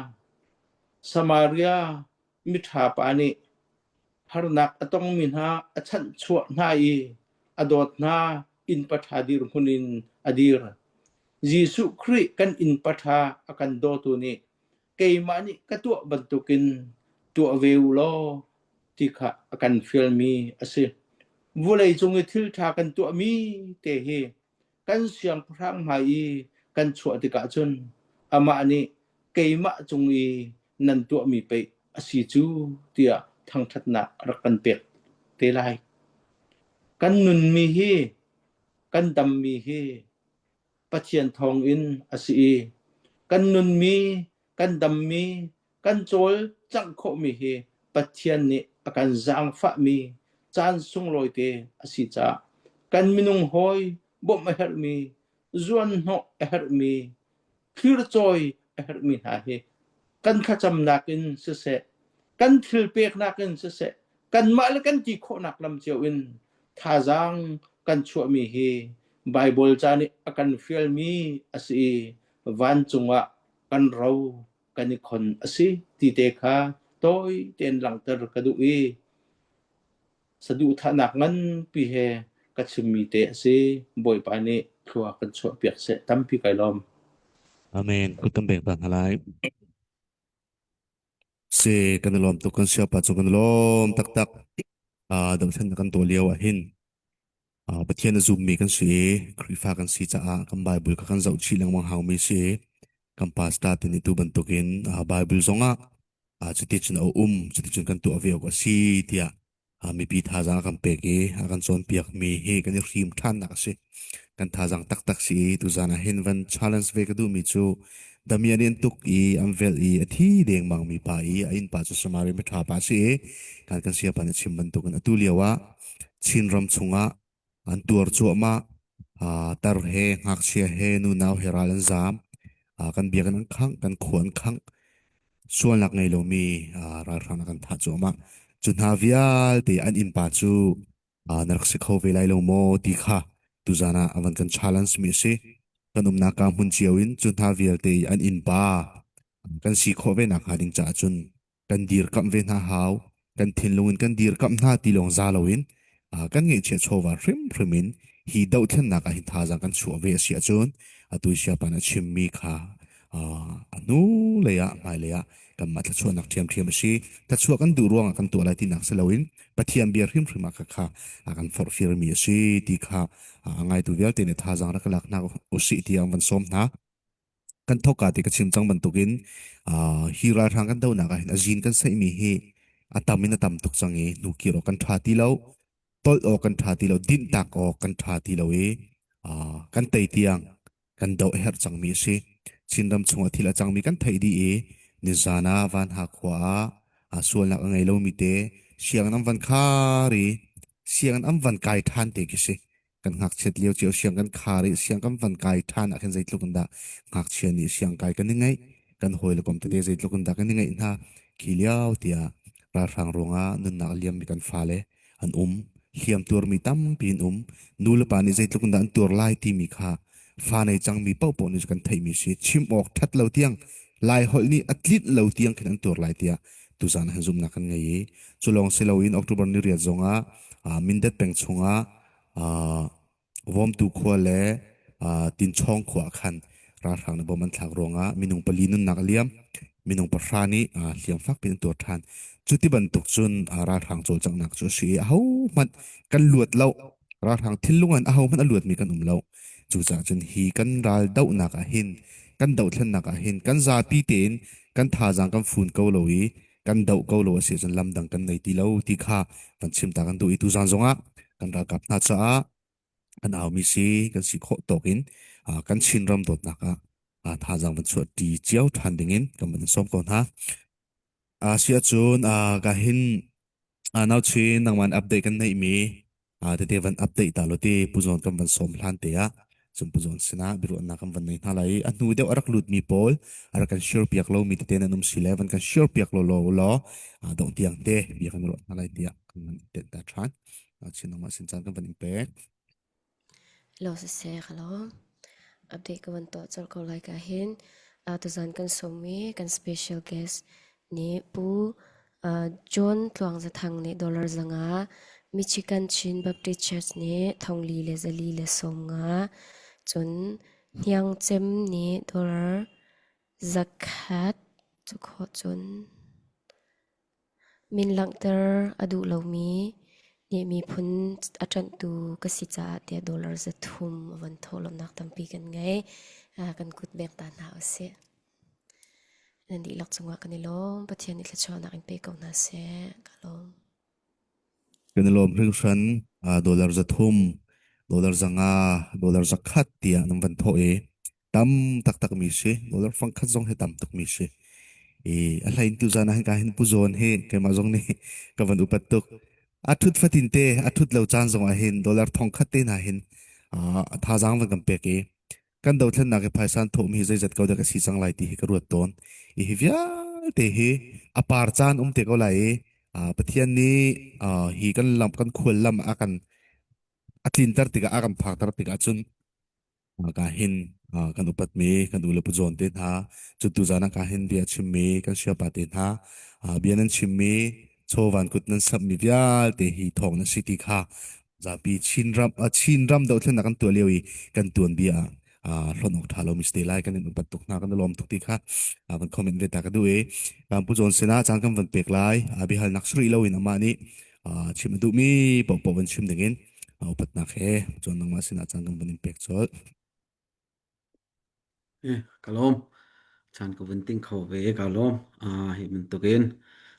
Samaria miṭha pa nih harnak a tongmi hna a chanhchuah hna i a dawt hna innpa ṭha dirhmun in a dir. Jesuh Khrih kan innpa ṭha a kan dawtu nih keimah nih ka tuah bantukin tuah ve u law ti kha a kan fialmi a si. Vawlei cung i thil ṭha kan tuahmi te hi kan siangpahrang hmai i kan chuah tikah cun amah nih keimah cung i nan tuahmi pei a si cu tiah thangṭhatnak a rak kan pek te lai. Kan nunmi hi kan dammi hi Pathian thawngin a si i kan nunmi, kan dammi, kan cawlcangh khawhmi hi Pathian nih a kan zaangfahmi caan sunglawi te a si caah kan minung hawi bawmh a herhmi, zuanhnawh a herhmi, thlircawi a herhmi hna hi kan thlacamnak in siseh, kan thil peknak in siseh, kanmah le kan ti khawhnak lam cio in thazaang kan chuahmi hi Baibal ca nih a kan fialmi a si i vancung ah kan ro kan i khon a si ti te kha tawi tein langhter ka duh i saduhthahnak nganpi he ka chimmi te a si. Bawipa nih thlua kan chuahpiak seh. Tampi kai lawm. Amen. Kut kan bek ta hna lai. Si kan i lawm tuk kan siapa cu kan i lawm taktak. Uh, dothlennak kan tuah lio ah hin uh, Pathian a zummi kan si i Khrihfa kan si caah kan Bible kha kan zoh chih lengmang haumi si i kan pastor te nih tu bantukin uh, Bible zongah uh, cuticun a um cuticun kan tuah ve awk a si tiah uh, mipi thazaang a kan pek i a kan cawnpiakmi hi kan i hrim ṭhannak a si. Kan thazaang taktak si i tuzaan ah hin van challenge ve ka duhmi cu Damian in tuk i an velh i a thi dengmang mi pa i a innpa cu Samari miṭha pa a si i kan kan siapa nih a chim bantukin atu lio ah Chinram chungah an tuar cuahmah. Uh, tar he ngakchia he nunau he ral an zaam. Uh, kan biakinn an khangh, kan khua an khangh. Sualnak ngei lomi uh, ralhrang an thah cuahmah. Cu hna vialte an innpa cu uh, na rak si kho ve lai lo maw ti kha tuzaan ah a van kan challenge mi a si. Kan umnak ka hmun cio in cu hna vialte i an innpa kan si khawh ve nak hnga ding caah cun kan dirkamh ve hna hau kan thinlung in kan dirkamh hna ti lawng za loin kan ngeihchiah chawva hrimhrim in hi dohthlennak ah hin thazaang kan chuah ve a si ahcun atu siapan a chimmi kha a hnu lei ah hmailei ah kanmah thluachuahnak ṭhiamṭhiam a si thluachuah kan duh ruangah kan tuah lai tinak si loin Pathian bia hrimhrim ah kha a kan forhfialmi a si ti kha a ngaitu vialte nih thazaang rak lak hna usih tiah an van sawm hna. Kan thawkka ti ka chim cang bantukin uh, hi ralhrang kan donak ah hin a zin kan saihmi hi a tam in a tam tuk cang i hnukir awk kan ṭha ti lo tolh awk kan ṭha ti lo dinhtak awk kan ṭha ti lo i uh, kan tei tiang kan doh a herh cangmi a si. Chinram chungah thil a cangmi kan theih dih i nizan ah Vanha khua ah uh, sualnak a ngei lomi te sianginn an van khar i sianginn an van kai ṭhan te khi si. Kan ngakchiat lio cio siang kan khar i siang kan van kai ṭhan ah khin zeitluk in dah ngakchia nih siang kai kan i ngaih kan hawile kom tete zeitluk in dah kan i ngaih hna khi lio tiah ralhrang ruangah nunnak a liammi kan fale an um hliam tuarmi tampi an um nu le pa nih zeitluk in dah an tuar lai timi kha fa nei cangmi paohpaoh nih kan theihmi si chim awk ṭhat lo tiang lai holh nih a tlinh lo tiang khin an tuar lai tiah tuzaan ah zumhnak kan ngei i cu lawng si loin October ni riat zongah Mindat peng chungah Vawmtu khua le Tinchawng khua ah khan ralhrang nih bom an thlak ruangah minung pali nunnak a liam. Minung pahra nih hliam fakpi an tuar ṭhan. Cu ti bantuk cun ralhrang cawlcanghnak cu a si i ahohmanh kan luat lo. Ralhrang thinlung in ahohmanh a luatmi kan um lo. Cucaah cun hi kan ral dohnak ah hin kan dohthlennak ah hin kan zapi tein kan thazaang kan fun ko lo i kan doh ko lo a si ahcun lam dang kan nei ti lo ti kha kan chim ta kan duh i tuzaan zongah kan ralkap hna caah kan aumi si kan si khawh tawk in kan Chinram dawtnak ah thazaang van chuah ṭi cio ṭhan dingin kan van in sawm ko hna. Si ahcun ka hin nau chin nangman update kan neihmi tete van update ta lo ti puzawn kan van sawm hlan te ah cun puzawn sinah biaruahnak kan van nei hna lai i a hnu deuh a rak lutmi pawl a rak kan share piak lomi tete nan um si le van kan share piak lo law law dongh tiang te bia kan ruah hna lai tiah kan van tenh ta ṭhan. Chin nangmah sin caan kan van in pek. Lo siseh ka lawm. Update ka van tuah colh ko lai ka hin. Uh, tuzan kan sawmmi kan special guest nih Pu uh, John Tluang Zathang nih dollar 500 Michigan Chin Baptist Church nih thongli le zali le 50 cun Hniang Cem nih dollar 100 cu khawh cun Min langhter a duh lomi nih miphun a ṭanhtu ka si caah tiah dollar 300 a van thawhlawmnak tampi kan ngei. Kan kut beng ta hna usih. Nan dihlak cungah kan i lawm. Pathian nih thluachuahnak in pe ko hna seh. Ka lawm. Kan i lawm hringhran. Dollar 300, dollar 500, dollar 100 tiah nan van thawh i tam taktak mi si. Dollar fangkhat zong hi tam tuk mi si. I a hlei in tuzan ah hin ka hin Pu Zawn hi keimah zong nih ka van upat tuk. A thut fatin te, a thut lo caan zong ah hin dollar thongkhat te hna hin a thazaang van kan pek i kan dothlennak i phaisa an thawhmi hi zeizat ko dah ka si cang lai ti hi ka ruat tawn. I hi vialte hi a par caan um te ko lai i Pathian nih hi kan lam kan khual lam a kan a tlinter tikah a kan phakter tikah cun ka hin kan upatmi kan u le pu John te hna cu tuzan ah ka hin bia chimmi kan siapa te hna bia nan chimmi chawvan kut nan samhmi vialte hi thawng nan si ti kha zapi Chinram Chinram dohthlennak kan tuah lio i kan tuanbia ah hlonh awk ṭha lomi si te lai kan in upat tuk hna kan i lawm tuk ti kha van comment ve ta ka duh i kan pu John sinah caan kan van pek lai biahalnak si rih loin amah nih chim a duhmi paohpaoh van chim dingin upatnak he John nangmah sinah caan kan van in pek colh. Eh, ka lawm. Caan ka vun ting kho ve, ka lawm. Ah, hi bantukin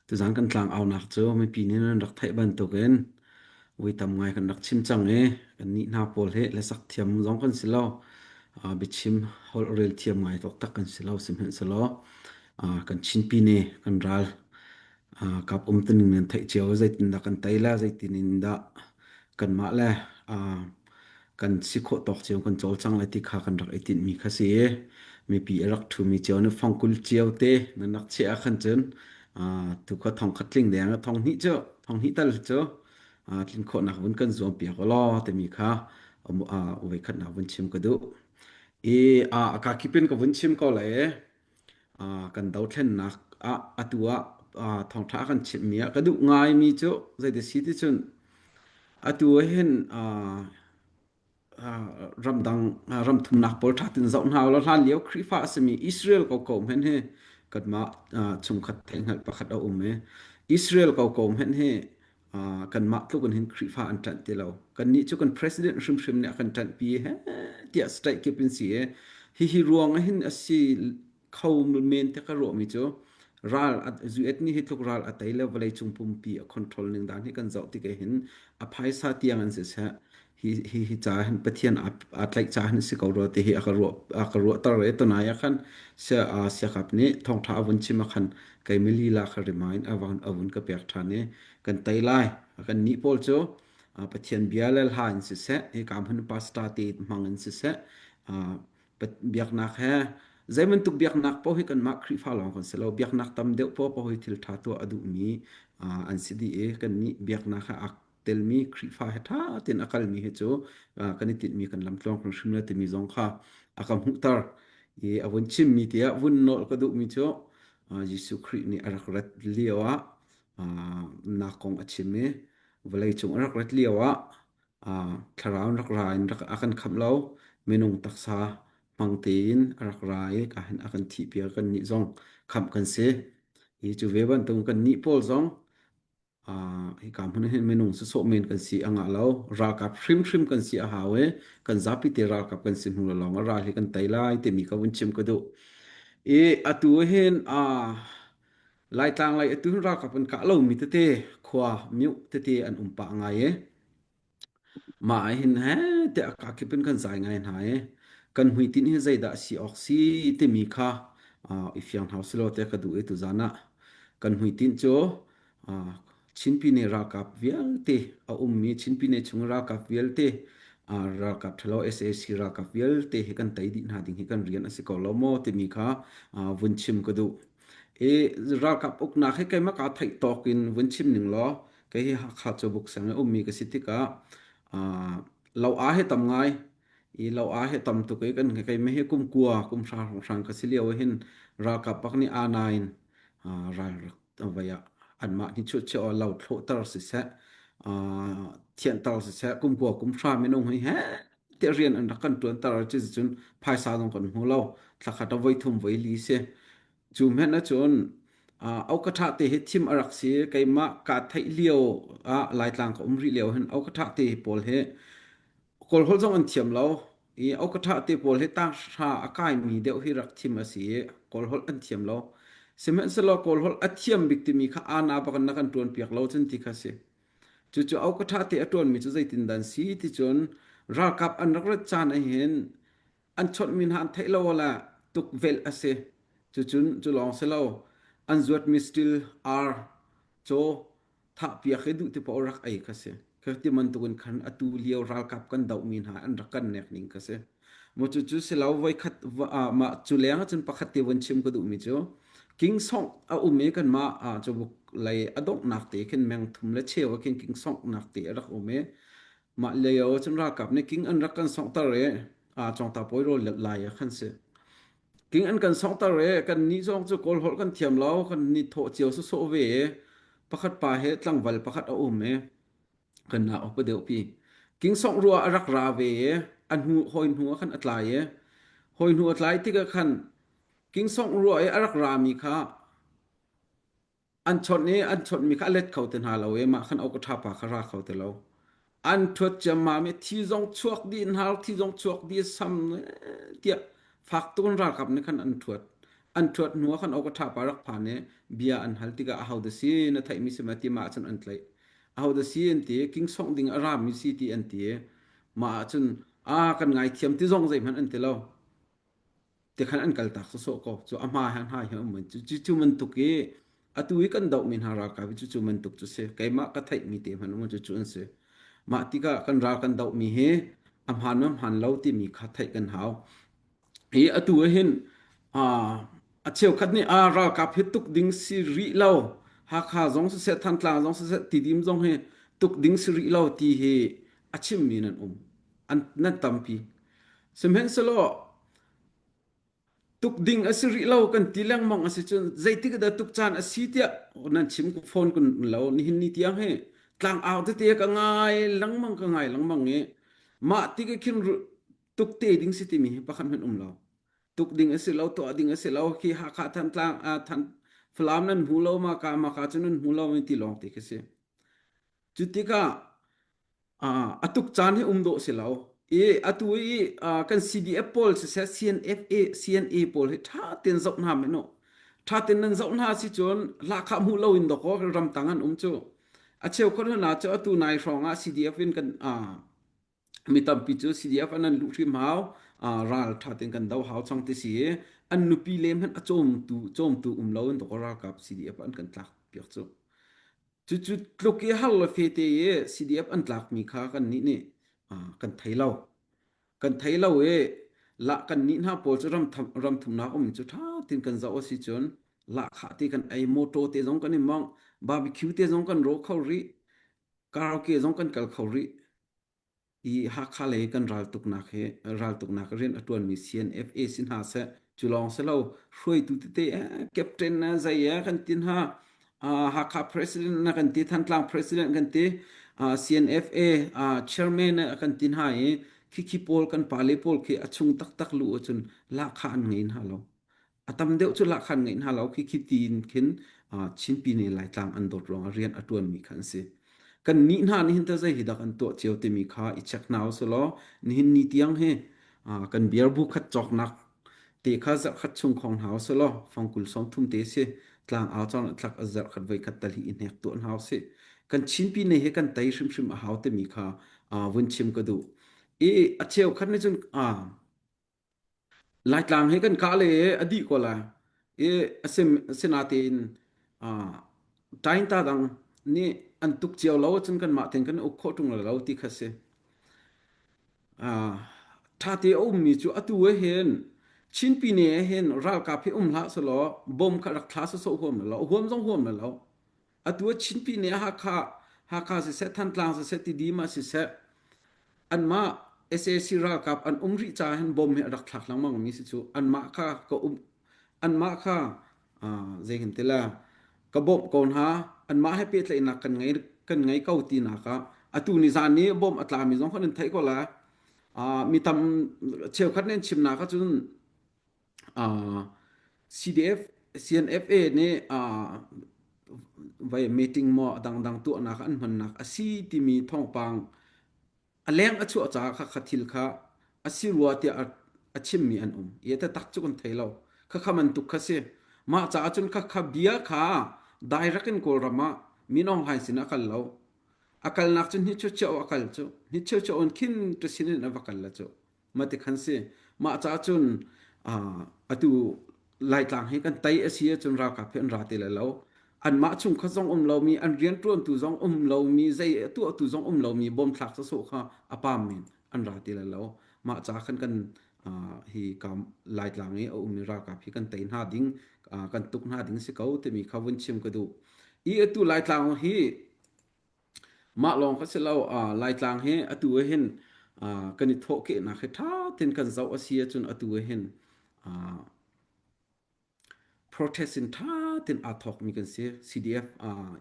tuzaan kan tlang aunak cu mipi nih nan rak theih bantukin voi tam ngai kan rak chim cang i kan nih hna pawl hi hlasak thiam zong kan si lo. Ah, biachim holh rel thiam ngai taktak kan si lo sihmanhsehlaw ah, kan Chinpi nih kan ral ah, kap um tuning nan theih cio zeitindah kan tei la zeitin in dah kanmah le ah, kan si khawh tawk cio kan cawlcang lai ti kha kan rak i tinhmi kha si i mipi a rak ṭhumi cio nih fangkul cio te nan rak chiah ah khan cun tu kha thong khat tling deng thong hnih cu thong hnih tal cu tlin khawhnak vun kan zuam piak law timi kha voi khatnak vun chim ka duh i a ka kipin ka vun chim ko lai kan dothlennak ah atu ah thawngṭha kan chimmi ah ka duh ngaimi cu zeiti si ti cun atu ah hin ramdang ramthumnak pawl ṭha tin zoh hna ulaw hlan lio Khrihfa a simi Israel koko hmenh hi kanmah chungkhat theihhngalh pakhat a um i Israel koko hmenh hi kanmah tluk in hin Khrihfa an ṭanh ti lo. Kannih cu kan president hrimhrim nih a kan ṭanhpi he tiah state kip in si i hihi ruang ah hin a si kho men te ka ruahmi cu ral US nih hi tluk ral a tei le vawleicung pumpi a control ning dan hi kan zoh tik hin a phaisa tiang an siseh hi hi hi ca hin Pathian aa tlaih ca hin si ko rua ti hi a ka ruah a ka ruahter i tunai ah khan sia siakap nih thawngṭha a vun chim ah khan kei mi lila kha remind a vun a vun ka pek ṭhan i kan tei lai kan nih pawl cu Pathian bia le hla in siseh hika hmun pastor te hmang in siseh biaknak he zei bantuk biaknak paoh hi kanmah Khrihfa lawng kan si lo biaknak tam deuh paoh paoh hi thil ṭha tuah a duhmi an si dih i kannih biaknak he aa telmi Khrihfa he ṭha tein a kalmi hi cu kan i tinhmi kan lamtluang hrimhrim le timi zong kha a ka hmuhter i a vun chimmi tiah vun nawl ka duhmi cu Jesuh Khrih nih a rak rat lio ah nak kong a chim i vawleicung a rak rat lio ah thlarau in rak ra in rak a kan khamh lo minung taksa hmang tein a rak ra i ka hin a kan thihpiak kannih zong khamh kan si hi cu ve bantuk kannih pawl zong hika hmun hin minung sawsawh men kan si a ngah lo ralkap hrimhrim kan si a hau i kan zapi te ralkap kan si hnu lawng a ral hi kan tei lai timi ka vun chim ka duh i atu hin Laitlang lei atu hin ralkap an kah lomi tete khua mioh tete an um pah ngai i mah ah hin he tiah a kakip in kan zai ngai hna i kan hmuitinh hi zeidah a si awk si timi kha i fiang hna usih law tiah ka duh i tuzan ah kan hmuitinh cu Chin Pyine ralkap vialte a ummi Chin Pyine chung ralkap vialte ralkap ṭhalo sac ralkap vialte hi kan tei dih hna ding hi kan rian a si ko lo maw timi kha vun chim ka duh. I ralkap uknak hi keimah kaa theih tawk in vun chim ning law kei hi Hakha Cawbuk sang i ummi ka si tikah lo aa hi tam ngai. I lo a he tam tuk i kan keimah hi kum kua kum hra hrawnghrang ka si lio ah hin ralkap bak nih aa in ral rak vai ah anmah nih chuah lo thlawhter siseh thianhter siseh kum kua kum hra minung hi he tiah rian an rak kan ṭuanter cun phaisa zong kan hmu lo thlakhat ah voi thum voi li si Cu hmenh ahcun aukaṭha te hi thim a rak si. Keimah kaa theih lio ah Laitlang ka um rih lio hin aukaṭha te pawl hi Kawlholh zong an thiam lo. I aukaṭha te pawl hi tanghra a kaimi deuh hi rak thim a si i Kawlholh an thiam lo. Sihmanhsehlaw Kawlholh a thiam bik timi kha ana bak in na kan ṭuanpiak lo cun ti kha si. Cucu aukaṭha te a ṭuanmi cu zeitindah an si ti cun ralkap an rak rat caan ahhin an chawnhmi hna an theih lo le tukvelh a si. Cucun cu lawng si lo, an zuatmi steel ar caw thahpiak hi duh ti paoh rak ei kha si. Khi ti bantukin khan atu lio ralkap kan dohmi hna an rak kan nek ning kha si. Mu cucu si lo voikhat mah cu leng ahcun pakhat te von chim ka duhmi cu King Song a um i kanmah cawbuk lei a donghnak te khin meng thum le cheu ah khin King Song nak te a rak um i Mah lio cun ralkap nih king an rak kan songhter i aa cawngta pawi rawl lai ah khan si. King an kan songhter i kan nih zong cu Kawl holh kan thiam lo, kan ni thawh cio sawsawh ve i pakhat pa he tlangval pakhat a um i kan na upa deuh pi. King songh rua a rak ra ve i a hnu hawi hnu ah khan a tlai i hawi hnu a tlai tikah khan king songh rua i a rak rami kha An chawnh i an chawnhmi kha a let kho ti hna lo i mah khan awka ṭha pa kha ra kho ti lo. An ṭhuat ciammam i thi zong chuak dih hnar thi zong chuak dih sam tiah fak tuk in ralkap nih khan an ṭhuat. An ṭhuat hnu ah khan awka ṭha pa rak phan i bia an hal tikah ahodah si na theihmi si ma ti mah ahcun an tlaih. Ahodah si an ti king songh ding a rami si ti an ti i mah ahcun a kan ngaithiam ti zong zeihmanh an ti lo. Ti khan an kaltak sawsawh ko. Cu a hma he hna he um cu cu cu bantuk i atu i kan dohmi hna ralkap hi cu cu bantuk cu si. Keimah ka theihmi te hmanh um cu cu an si. Mah tikah kan ral kan dohmi hi a hmaan ma hmaan lo timi kha theih kan hau. Hi atu ah hin a cheukhat nih a ralkap hi tuk ding si rih lo. Hakha zong siseh, Thantlang zong siseh, Tidim zong hi tuk ding si rih lo ti hi a chimmi nan um. An nan tampi. Sihmanhsehlaw tuk ding a si rih lo kan ti lengmang a si cun zeitik dah tuk caan a si tiah nan chim phone kun lo nihin ni tiang hi tlangau tete ka ngai lengmang ka ngai lengmang i mah tik i khin tuk te ding si timi hi pakhat hmanh um lo tuk ding a si lo tuah ding a si lo khi Hakha Thantlang Than Falam nan hmu lo ma ka ma ka cu nan hmu lo ti lawng te khi si Cu tikah a tuk caan hi um dawh si lo. I atu i kan CDF pawl siseh CNFA, CNA pawl hi ṭha tein zoh hna men u. Ṭha tein nan zoh hna si cun lahkhah hmuh lo in dawkaw ramtang an um cu. A cheukhat hna cu atu nai hrawng ah CDF in kan mi tampi cu CDF an an luh hrim hau ral ṭha tein kan do hau chang ti si i an nupi le hmanh a cawmtu cawmtu um lo in dawkaw ralkap CDF an kan tlak piak cu. Cucu tluk i har le fete i CDF an tlakmi kha kannih nih kan thei lo. Kan thei lo i lah kannih hna pawl cu ram thumnak um cu ṭha tein kan zoh a si cun lahkhah te kan ei, motor te zong kan i mawngh, barbecue te zong kan raw kho rih, karaoke zong kan kal kho rih. I Hakha lei kan raltuknak hi raltuknak rian a ṭuanmi CNFA si hna seh cu lawng si lo hruaitu tete eh, captain na zei eh kan ti hna Hakha president na kan ti Thantlang president kan ti CNFA chairman kan ti hna i khikhi pawl kan pale pawl khi a chung taktak lu ahcun lahkhah an ngei hna lo A tam deuh cu lahkhan ngeih hna lo khi khi tiin khin Chin Pyine Laitlang an dawt ruangah rian a ṭuanmi kha an si. Kan nih hna nih hin teh zei hi dah kan tuah cio timi kha i check hna usih law nihin ni tiang hi kan beer bu khat cawknak te kha zarhkhat chung khong hna usih law fangkul 30 te si tlang au caan tlak a zarhkhat voikhat tal hi i hnek tuah hna usih. Kan Chin Pyine hi kan tei hrimhrim a hau timi kha vun chim ka duh. I a cheukhat nih cun Laitlang hi kan kah le a dih ko lai. I asinain ṭainta dang nih an tuk cio lo ahcun kanmah tein kan uk khawh ṭung lo ti kha si. Ṭhate a ummi cu atu ah hin Chin Pyine ah hin ralkap hi um hlah selaw bom kha rak thla sawsawh huam lo, a huam zong huam lo. Atu ah Chin Pyine ah Hakha, Hakha siseh, Thantlang siseh, Tidim ah siseh, anmah. SAC ralkap an um rih caah hin bom hi a rak thlak lengmang mi si cu anmah kha ka um anmah kha zei kan ti la ka bawmh ko hna anmah he pehtlaihnak kan ngei kan ngei ko tinak ah atu ni zan ni bom a tlami zong khan an theih ko la mi tam cheukhat nih an chimnak ahcun CDF CNFA nih vai meeting maw a dangdang tuahnak an hmannak a si timi thawngpang a leng a chuah caah kha kha thil kha a si rua tiah a chimmi an um. I taktak cu kan thei lo. Khakha bantuk kha si. Mah caah cun khakha bia kha direct in Kawlram ah Min Aung Hlaing sin a kal lo. A kalnak cu hni cheu a kal cu. Hni cheu in khin tu sin in a va kal la cu. Mah ti khan si. Mah caah cun atu Laitlang hi kan tei a si ahcun ralkap hi an ra ti lai lo. Anmah chungkhat zong um lomi, an rianṭuantu zong um lomi, zei a tuahtu zong um lomi bawmthlak sawsawh kha a pam men an ra ti lai lo. Mah ca khan kan hi kam Laitlang i a ummi ralkap hi kan tei hna ding, kan tuk hna ding si ko timi kha vun chim ka duh. I atu Laitlang hi Mah lawng kha si lo, Laitlang hi atu ah hin kan i thawhkehnak hi ṭha tein kan zoh a si ahcun atu ah hin protest in ṭha tein aa thawkmi kan si. CDF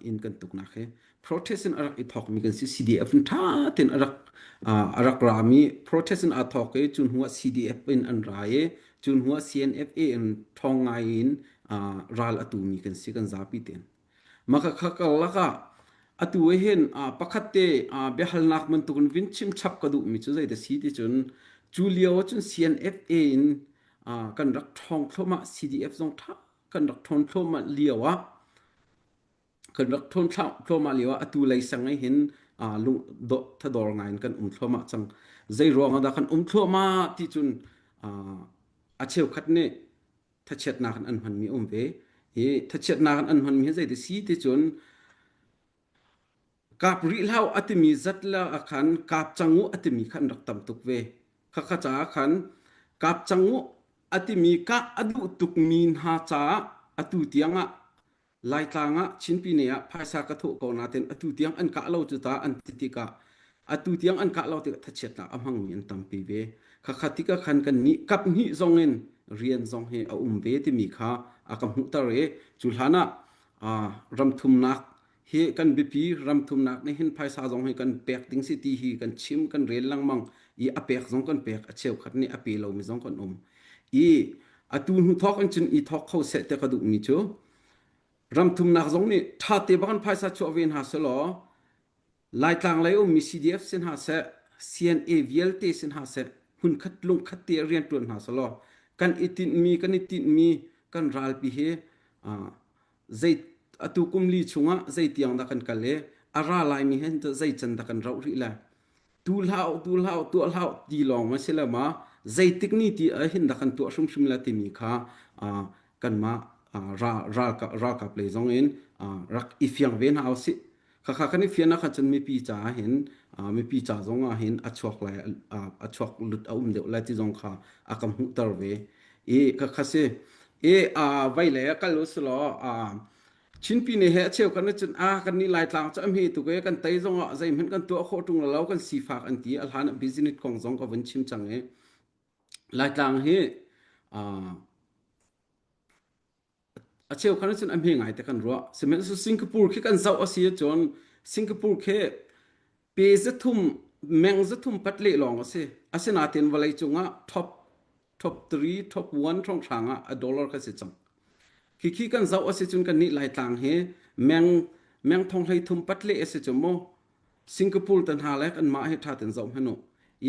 in kan tuknak hi protest in a rak i thawkmi kan si. CDF in ṭha tein a rak a rak rami protest in aa thawk i cu hnu ah CDF in an ra i cu hnu ah CNFA in ṭhawng ngai in ral a tumi kan si kan zapi tein. Makhakha karlak ah atu hin pakhat te biahalnak bantukin vin chimchap ka duhmi cu zei dah si ti cun cu lio ahcun CNFA in kan rak ṭhawng thluahmah CDF zong ṭha kan rak ṭhawn thluahmah lio ah kan rak ṭhawn thluahmah lio ah atu lei sang i hin lung thador ngai in kan um thluahmah cang. Zei ruang ah dah kan um thluahmah ti cun a cheukhat nih thachiatnak in an hmanmi a um ve. Hi thachiatnak in an hmanmi hi zeiti si ti cun kap rih hlah a timi zat le ah khan kap cang u a timi kha an rak tam tuk ve. Khakha caah khan kap cang u a timi kah a duh tukmi hna caah atu tiang ah Laitlang ah Chinpine ah phaisa ka thawh ko nain atu tiang an kah lo cu ta an ti tikah atu tiang an kah lo tikah thachiatnak a hmangmi an tampi ve. Khakha tikah khan kan nih kap hnih zong in rian zong hi a um ve timi kha a ka hmuhter i cu hlan ah ramthumnak hi kan biapi ramthumnak nih hin phaisa zong hi kan pek ding si ti hi kan chim kan rel lengmang i a pek zong kan pek a cheukhat nih a pe lomi zong kan um i atu hnu thawk in cun i thawk kho seh ti ka duhmi cu ramthumnak zong nih ṭha te bak in phaisa chuah ve hna selaw Laitlang lei ummi CDF si hna seh CNA vialte si hna seh hmunkhat lungkhat te rian ṭuan hna selaw kan i tinhmi kan i tinhmi kan ralpi hi zei atu kum li chungah zei tiang dah kan kal i a ra laimi hin zei can dah kan rauh rih lai tu hlah tu hlah tuah hlah ti lawng a si lo ma zeitik ni ti ah hin dah kan tuah hrimhrim la timi kha kanmah ralkap ralkap lei zong in rak i fiang ve hna usih khakha kan i fian ah khan cun mipi ca hin mipi ca zong ah hin a chuak lai a chuak lut a um deuh lai ti zong kha a ka hmuhter ve i khakha si i vai lei ah kal usih law Chinpi nih he a cheu kan cun a kan nih Laitlang cu a hme tuk e kan tei zong ah zeihmanh kan tuah khawh ṭung lo kan sifak an ti a hlan ah business kong zong ka vun chim cang i Laitlang hi a cheu khan cun a hme ngai te kan ruah sihmanhsehlaw Singapore khi kan zoh a si ahcun Singapore khi pe zathum meng zathum pat leh lawng a si asinain vawlei cungah top top 3 top 1 hrawnghrang ah a dollar kha si cang Khikhi kan zoh a si cun kannih Laitlang hi meng meng thong hlei thum pat le a si cu mu. Singapore te hna le kanmah hi ṭha ten zoh hmanh u.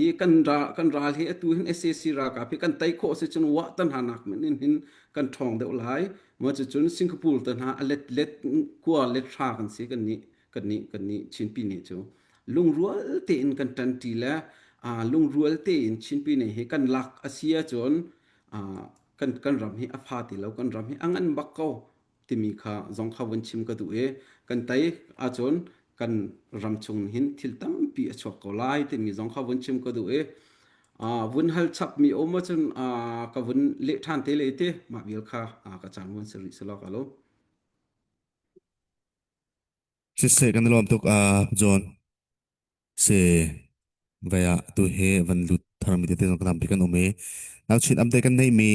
I kan ral kan ral hi atu hin SAC ralkap hi kan tei khawh si cun wah tan hna nak men in hin kan ṭhawng deuh lai. Ma cucun Singapore te hna a let let kua let hra kan si kan nih kan nih kan nih Chinpi nih cu lungrual tein kan ṭanṭi le lungrual tein Chinpi nih hi kan lak a si ahcun kan kan ram hi a fa ti lo kan ram hi a ngan bak ko timi kha zong kha vun chim ka duh i kan tei ahcun kan ram chung hin thil tampi a chuak ko lai timi zong kha vun chim ka duh i vun hal chap mi um ahcun ka vun leh ṭhan te le te mah vial kha ka caan vun si rih selaw ka lo. Siseh kan i lawm tuk John. Si. Vai ah tu hi van lut tharmi tete zong tampi kan um i nau chin update kan neihmi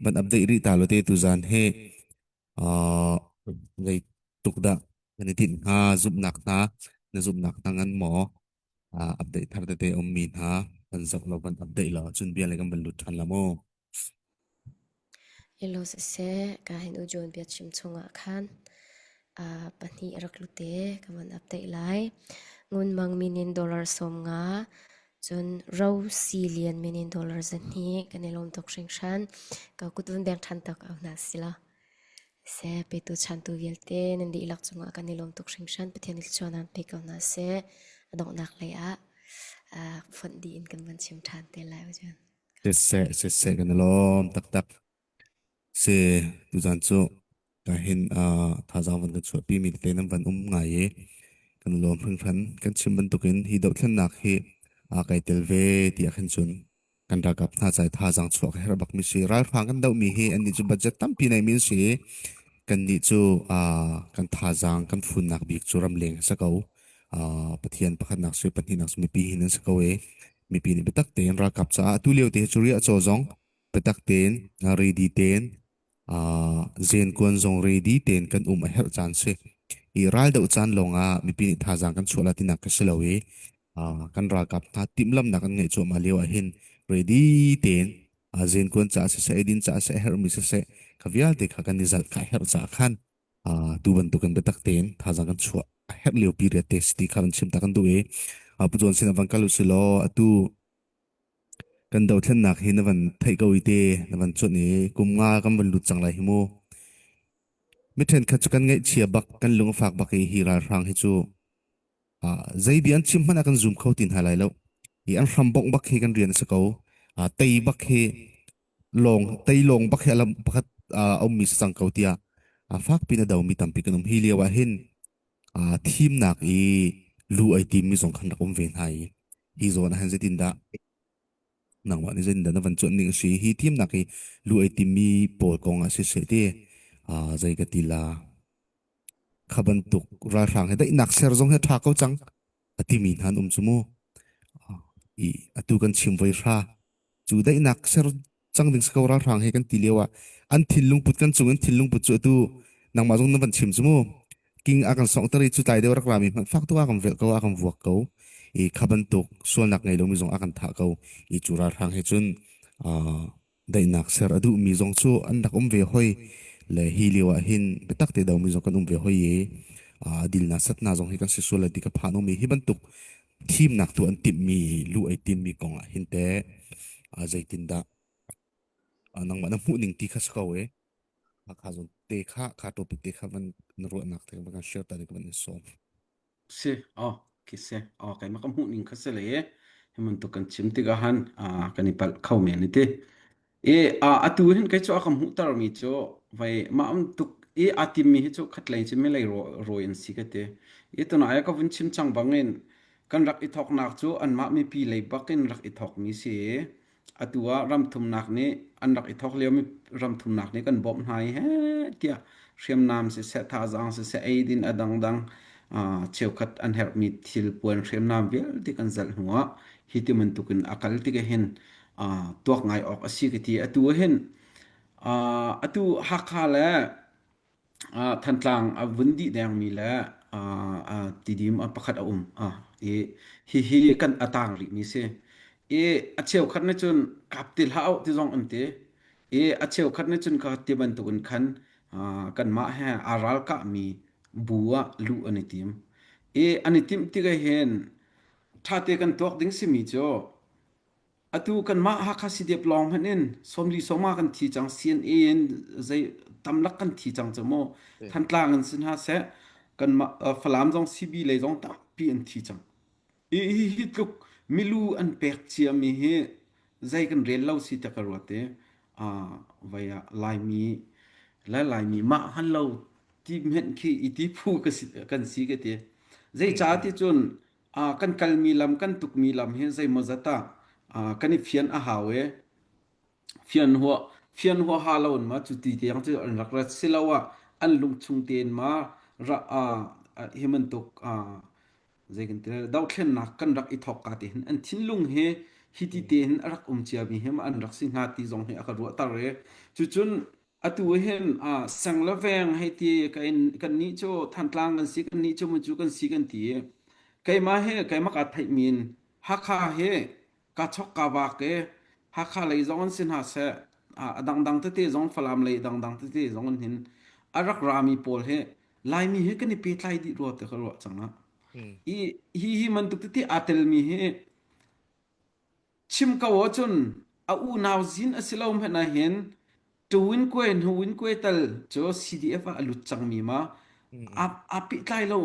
van update rih ta lo te tuzan hi uh, zei tuk dah kan i tinh hnga zumhnak hna na zumhnak hna ngan maw uh, update thar tete ummi hna van zoh lo van update lo cun bia le kan van lut ṭhan la mu. Ilo siseh, ka hin u John biachim chungah khan pahnih a rak lut i ka van update lai. Ngun Mang min in dollar 50, cun Ro Si Lian min in dollar 200 kan i lawm tuk hringhran. Ka kut vun beng ṭhan tak au hna si lo. Seh, petu chantu vialte nan dihlak cungah kan i lawm tuk hringhran. Pathian nih thluachuah nan pe ko hna seh. A donghnak lei ah fonh dih in kan van chim ṭhan te lai u John. Siseh, siseh kan i lawm taktak. Si, tuzan cu ka hin uh, thazaang van kan chuahpi mi tete nan van um ngai i kan i lawm hringhran. Kan chim bantukin hi dohthlennak hi aa kai tel ve tiah khin cun kan ralkap hna cai thazaang chuah ka herh bak mi si. Ralhrang kan dohmi hi annih cu budget tampi nei mi an si. Kannih cu uh, kan thazaang kan funnak bik cu ramleng a si ko. Uh, Pathian pakhatnak si pahnihnak si mipi hin an si ko i mipi nih biatak tein ralkap caah atu lio te hi cu riahcaw zong biatak tein ready tein zenkuan zong ready tein kan um a herh caan si i raldoh caan lawngah mipi nih thazaang kan chuah la tinak ka si lo i kan ralkap hna timhlamnak an ngeih cuahmah lio ah hin ready tein zenkuan caah siseh eidin caah siseh a herhmi siseh kha vialte kha kan i zalh kha a herh caah khan tu bantukin biatak tein thazaang kan chuah a herh lio period te si ti kha kan chim ta kan duh i Pu John sin ah van kal usih law atu kan dothlennak hi na van theih ko i te na van cuanh i kum nga kan van lut cang lai hi mu mi ṭhenkhat cu kan ngaihchia bak kan lung a fak bak i hi ralhrang hi cu zei bia an chim hmanh ah kan zum kho ti hna lai lo i an hram bongh bak hi kan rian a si ko tei bak hi lawng tei lawng bak hi alam pakhat a ummi si cang ko tiah fak pin a domi tampi kan um hi lio ah hin thimnak i lu ai timmi zong khan rak um ve hna i hi zawn ah hin zeitin dah nangmah nih zeitin dah na van cuanh ning a si hi thimnak i lu ai timmi pawl kong ah siseh ti zei ka ti la kha bantuk ralhrang he daihnak ser zong hi a ṭha ko cang a timi hna an um cu mu i atu kan chim voi hra cu daihnak ser cang ding si ko ralhrang he kan ti lio ah an thinlung put kan cung in thinlung put cu atu nangmah zong na van chim cu mu king a kan songter i cu tlai deuh rak rami hmanh fak tuk a kan velh ko a kan vuak ko i kha bantuk sualnak ngei lomi zong a kan thah ko i cu ralhrang he cun Daihnak ser a duhmi zong cu an rak um ve hoi le hi lio ah hin biatak te domi zong kan um ve hoi i a dilna satna zong hi kan si sual lai ti ka phan um i hi bantuk thimnak tu an timhmi lu ai timmi kong ah hin te zeitindah nangmah na hmuh ning ti kha si ko e kha zon te kha kha topic te kha van na ruahnak te van kan share ta ding van in sawm Si, aw, khi si. Aw, keimah ka hmuh ning kha si le hi bantuk kan chim tikah han kan i palh kho men i ti. I atu hin kei cu a ka hmuhtermi cu vai mah um tuk i aa timmi hi cu khatlei cu milei rawi an si ka ti. I tunai ka vun chim cang bangin kan rak i thawknak cu anmah mipi lei bakin rak i thawkmi si i atu ah ramthumnak nih an rak i thawk liomi ramthumnak nih kan bawmh hna i heh tiah hriamnam siseh thazaang siseh eidin a dangdang cheukhat an herhmi thil puan hriamnam vialte kan zalh hnu ah hi ti bantukin a kal tik hin tuak ngai awk a si ka ti atu hin atu Hakha le Thantlang a vun dih dengmi le tidim pakhat a um. I hihi kan a tang rihmi si. I a cheukhat nih cun kap ti hlah uh ti zong an ti. I a cheukhat nih cun kha ti bantukin khan kanmah he aa ralkahmi bu ah luh an i tim. I an i timh tik ahhin ṭhate kan tuak ding simi cu Atu kanmah Hakha CDF lawng hmanh in 40 sawma kan thi cang CNA in zei tamlak kan thi cang cu mu Thantlang in si hna seh kanmah Falam zong CB lei zong tampi an thi cang. Hi hi hi tluk milu an pek ciami hi zei kan rel lo si te ka ruat i vai ah Laimi le Laimi mah hngal lo ti hmenh khi i ti phu ka si kan si ka ti. Zeicah ti cun kan kalmi lam kan tukmi lam hi zeimawzat ah kan i fian a hau i fian huah fian huaha lo in ma cu ti tiang cu an rak rat silo ah an lungchung tein ma ra hi bantuk. Zei kan ti lai dothlennak kan rak i thawk ka ti hin an thinlung hi hi ti te hin a rak um cia mi hi ma an rak si hnga ti zong hi a ka ruahter i cucun atu hin seng le veng hei ti kan kannih cu Thantlang kan si kannih cu mu cu kan si kan ti i keimah hi keimah kaa theih mi in Hakha hi ka chok ka vak i Hakha lei zong an si hna seh a dangdang tete zong Falam lei dangdang tete zong an hin a rak rami pawl hi Laimi hi kan i pehtlai dih rua ti ka ruah cang ah. I hi hi bantuk tete aa telmi hi chim ko ahcun a unau zin a si lo hmanh ah hin tuwin kue hnuwin kue tal cu CDF ah a lut cangmi ma a a pehtlai lo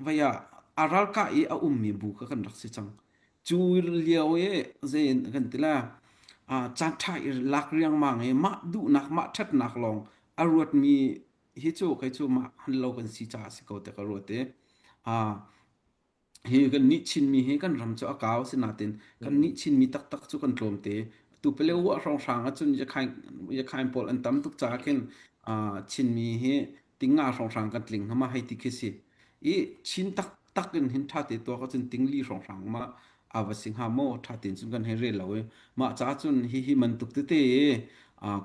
vai ah a ralkah i a ummi bu kha kan rak si cang. Cu lio i zei kan ti la caan ṭha i lak riangmang i mah duhnak mah ṭhatnak lawng a ruatmi hi cu kei cu mah han lo kan si caah si ko te ka ruat i hi kan nih Chinmi hi kan ram cu a kau sinain kan nih Chinmi taktak cu kan tlawm te. Tu Palewa hrawnghrang ahcun Yakhain Yakhain pawl an tam tuk caah khin Chinmi hi tinga hrawnghrang kan tling hama hei ti khi si. I Chin taktak in hin ṭha te tuak ahcun tingli hrawnghrang ma a va si hnga maw ṭha tein cun kan hei rel lo i mah ca cun hi hi man tuk tete i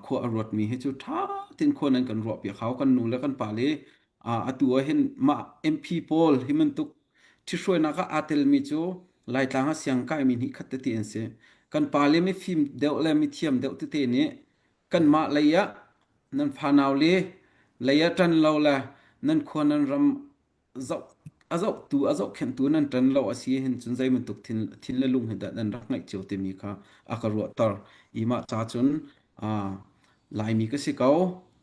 khua a ruatmi hi cu ṭha tein khua nan kan ruah piak hau kan nu le kan pa le atu ah hin mah MP pawl hi bantuk ṭhithruainak ah aa telmi cu Laitlang ah siang kaimi hnih khat tete an si. Kan pale mifim deuh le mithiam deuh tete nih kanmah lei ah nan fanau le lei ah ṭan lo le nan khua nan ram zoh a zohtu a zohkhenhtu nan ṭan lo a si hin cun zei bantuk thin, thin le lung hi dah nan rak ngeih cio timi kha a ka ruahter. I mah ca cun Laimi ka si ko,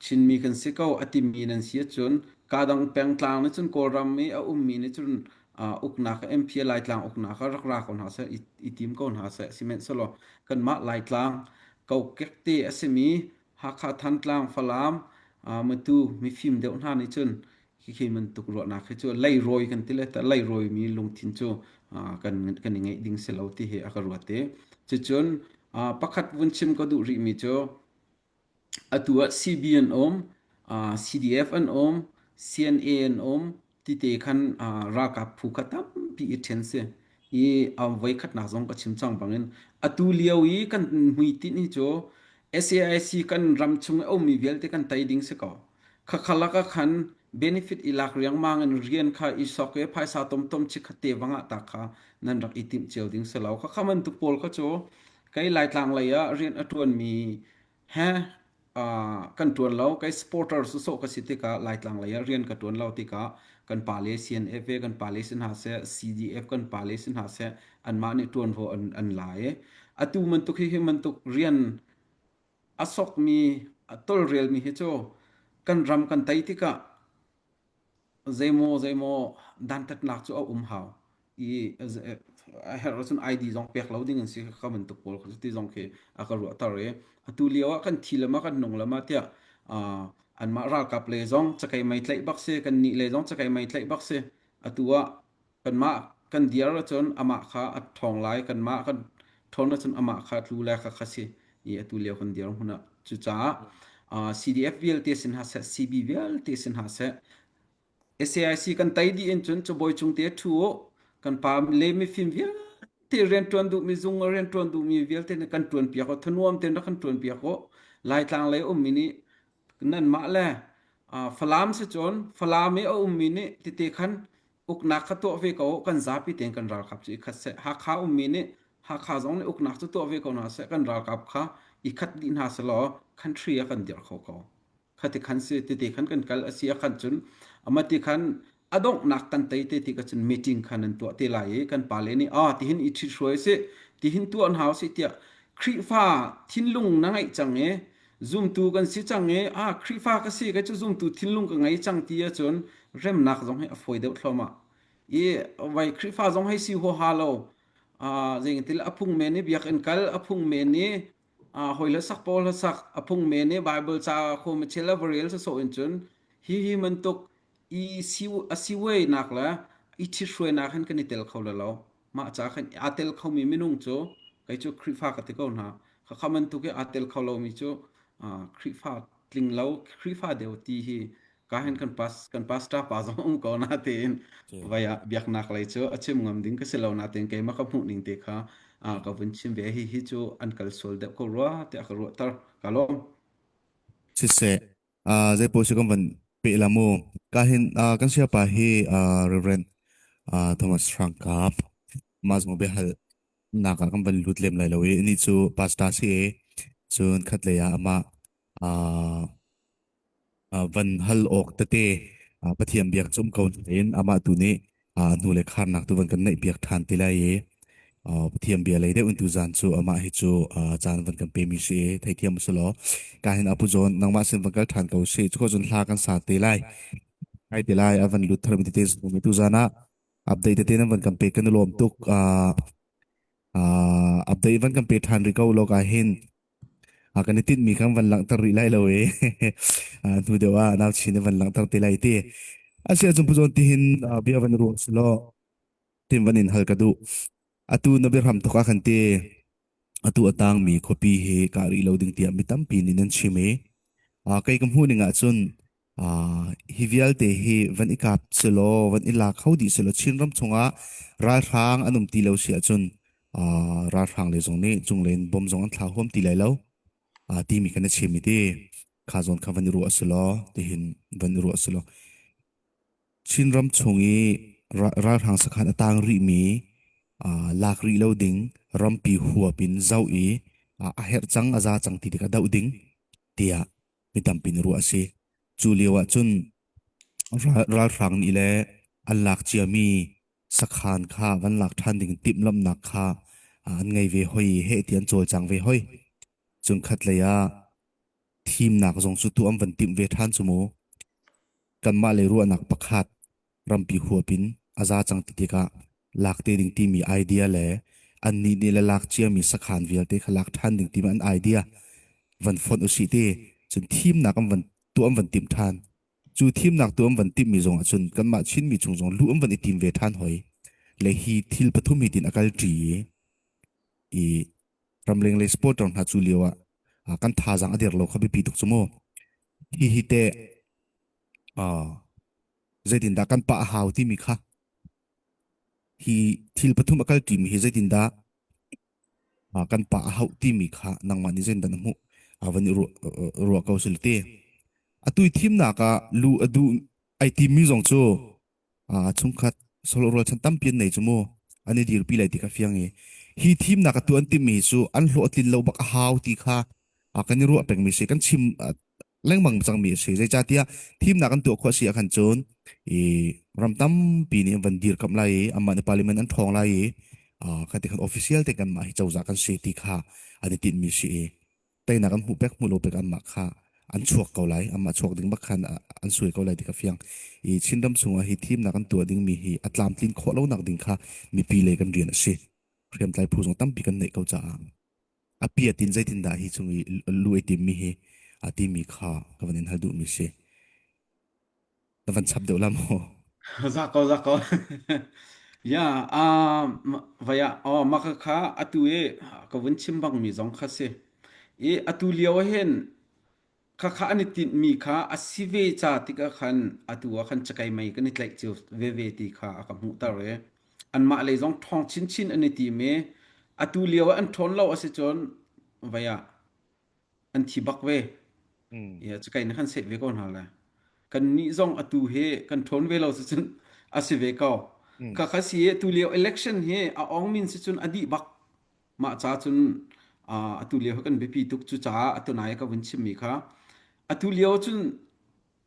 Chinmi kan si ko a timi nan si ahcun kadang pengtlang nih cun Kawlram i a ummi nih cun uknak MP Laitlang uknak ah rak ra ko hna seh, i tim ko hna seh. Sihmanhsehlaw kanmah Laitlang kokek te a simi Hakha, Thantlang, Falam, Matu mifim deuh hna nih cun Khikhi bantuk ruahnak hi cu leirawi kan ti le ta leirawimi lungthin cu kan kan i ngeih ding si lo ti hi a ka ruat i cucun pakhat vun chim ka duh rihmi cu atu ah CB an um, CDF an um, CNA an um tite khan ralkap phu kha tampi i ṭhen si. I voi khatnak zong ka chim cang bangin atu lio i kan hmuitinh hi cu SAIC kan ram chung i a ummi vialte kan tei ding si ko. Khakhalak ah khan benefit i lak riangmang in rian kha i sok i phaisa tomtom chikkhat te vang ah ta kha nan rak i timh cio ding si lo. Khakha bantuk pawl kha cu kei Laitlang lei ah rian a ṭuanmi he uh, kan ṭuan lo. Kei supporter sawsawh ka si tikah Laitlang lei ah rian ka ṭuan lo tikah kan pale CNF kan pale si hna seh, CDF kan pale si hna seh, anmah nih ṭuanvo an, an la i atu bantuk hi hi bantuk rian a sokmi a tawlrelmi hi cu kan ram kan tei tikah zeimaw zeimaw dantatnak cu a um hau i a herh ahcun ID zong pek lo ding an si ka bantuk pawl kha ti zong khi a ka ruahter i atu lio ah kan thi le ma kan nung le ma tiah anmah ralkap le zong cakei mei tlaih bak si kan nih le zong cakei mei tlaih bak si atu ah Kanmah kan dir ahcun amah kha a ṭhawng lai, kanmah kan ṭhawn ahcun amah kha a tlu lai kha kha si i atu lio kan dir hmun ah. Cucaah uh, CDF vialte sin hna seh, CB vialte sin hna seh, SAIC kan tei dih in cun cabawi cung te ṭhu u, kan pa le mifim vialte rianṭuan duhmi zung ah rianṭuan duhmi vialte nih kan ṭuan piak u, thanuam tein rak kan ṭuan piak u. Laitlang lei ummi nih nanmah le uh, Falam si cun Falam i a ummi nih tete khan uknak kha tuah ve ko kan zapi tein kan ralkap cu i khat seh Hakha ummi nih Hakha zong nih uknak cu tuah ve ko hna seh kan ralkap kha i khat dih hna selaw country ah kan dirh kho ko khati khan si tete khan kan kal a si a khan cun amati khan a donghnak kan tei te ti ka cun meeting khan an tuah te lai i kan pale nih ah tihin i ṭhit hruai si tihin tuah hna usih tiah Khrihfa thinlung na ngeih cang i zumtu kan si cang i ah Khrihfa ka si ka cu zumtu thinlung ka ngei cang ti ahcun remnak zong hi a fawi deuh thluahmah i vai Khrihfa zong hei si huaha lo ah zeitin a phung men i biakinn kal a phung men i hawi hla sak pawl hla sak a phung men i Bible ca khom chel a va rel sawsawh in cun hi hi bantuk i si a siwainak le i ṭhithruainak hin kan i tel kho lo Mah ca khan aa tel khomi minung cu kei cu Khrihfa ka ti ko hna. Khakha bantuk i aa tel kho lomi cu Khrihfa tling lo, Khrihfa deu ti hi Ka hin kan pas kan pastor pa zong um ko na tein vai ah biaknak lei cu a chim ngam ding ka si lo na tein keimah ka hmuh ning te kha ka vun chim ve hi hi cu an kal sual deuh ko rua tiah ka ruah tar ka lawm. Siseh zei paoh si kan van pe la mu. Ka hin kan siapa hi Reverend Thomas Hrangkap mah zong biahal nak ah kan van lut lem lai lo i ni cu pastor si i cun khat lei ah amah van hal awk tete Pathian biak cu um ko nain amah tu nih hnu le kharnak tu van kan neih piak ṭhan ti lai i Pathian bia lei deuh in tuzaan cu amah hi cu caan van kan pemi si i theithiam si law ka hin Apu John nangmah sin van kal ṭhan ko si cu cun hla kan sa te lai ai te lai a van lut thar mi tete zong tuzaan ah update tete nan van kan pe kan i lawm tuk update van kan pe ṭhan rih ko lo ka hin kan i tinhmi kan van langhter rih lai lo i hnu deuh ah nau chin van langhter te lai ti. Asi ahcun Pu Zawn tihin bia van ruang selaw tin van in hal ka duh. Atu na biahram thok ah khan ti atu a tangmi khuapi hi kah rih lo ding tiah mi tampi nih nan chim i kei ka hmuh ning ahcun hi vialte hi van i kap selaw van i lak kho dih selaw Chinram chungah ralhrang an um ti lo si ahcun ralhrang le zong nih cunglei in bom zong an thla huam ti lai lo timi kan i chim i ti kha zawn kha van i ruah selaw tihin van i ruah selaw Chinram chung i ralhrang sakhan a tang rihmi lak rih lo ding rampi huap in zoh i a herh cang a za cang ti tikah doh ding tiah mi tampi nih ruah a si. Cu lio ah cun ralhrang nih le an lak ciami sakhan kha van lak ṭhan ding timhlamhnak kha an ngei ve hoi i heh ti an cawlcang ve hoi. Cun khatlei ah thimnak zong cu tu an van timh ve ṭhan cu mu. Kanmah lei ruahnak pakhat rampi huap in a za cang ti tikah lak te ding timi idea le annih nih le lak ciami sakhan vialte kha lak ṭhan ding timi an idea van fonh usih ti cun thimnak an van tuah an van timh ṭhan. Cu thimnak tuah an van timhmi zong ahcun kanmah Chinmi chung zong luh an van i tim ve ṭhan hoi. Le hi thil pathum hi tin a kal ṭi i i ramleng lei supporter hna cu lio ah kan thazaang a der lo kha biapi tuk cu mu. Hi hi teh zeitindah kan pah a hau timi kha hi thil pathum a kal ṭimi hi zeitindah kan pah a hauh timi kha nangmah nih zeitindah na hmuh van i ruah ko sil ti atu i thimnak ah lu a duh ai timmi zong cu chungkhat solo rualchan tampi an nei cu mu an i dirpi lai ti kha fiang i hi thimnak atu an timmi cu an hlawh a tlin lo bak a hau ti kha kan i ruah pengmi si kan chim lengmang cangmi a si. Zeicahtiah thimnak an tuah khawh a si ahkhan cun i ram tampi nih an van dirkamh lai i anmah nih parliament an ṭhawng lai i kha ti khan official te kanmah hi cozah kan si ti kha an i tinhmi si i teinak an hmuh pek hmuh lo pek anmah kha an chuak ko lai anmah chuak ding bak khan an suai ko lai ti ka fiang i Chinram chungah hi thimnak an tuah dingmi hi a tlamtlin khawh lonak ding kha mipi lei kan rian a si hriamtlai phu zong tampi kan neih ko caah a piat in zeitindah hi chung i lu ai timmi hi a timi kha ka van in hal duhmi si. Na van chap deuh la maw? Za ko za ko. Ya um vaya oh maka kha atu i ka vun chim bang mi zong kha si. I atu lio hin Khakha an i tinhmi kha a si ve ca tikah khan atu ah khan cakei mei kan i tlaih cio veve ti kha a ka hmuhter i anmah lei zong ṭhawng chinchin an i tim i atu lio ah an ṭhawn lo a si cun vei ah an thi bak ve. Mm. I cakei na kan seh ve ko hna le. Kannih zong atu hi kan ṭhawn ve lo si cun a si ve ko. Mm. Khakha si i atu lio election hi a ong min si cun a dih bak. Mah ca cun atu lio hi kan biapi tuk. Cucaah atu nai ka vun chimmi kha atu lio cun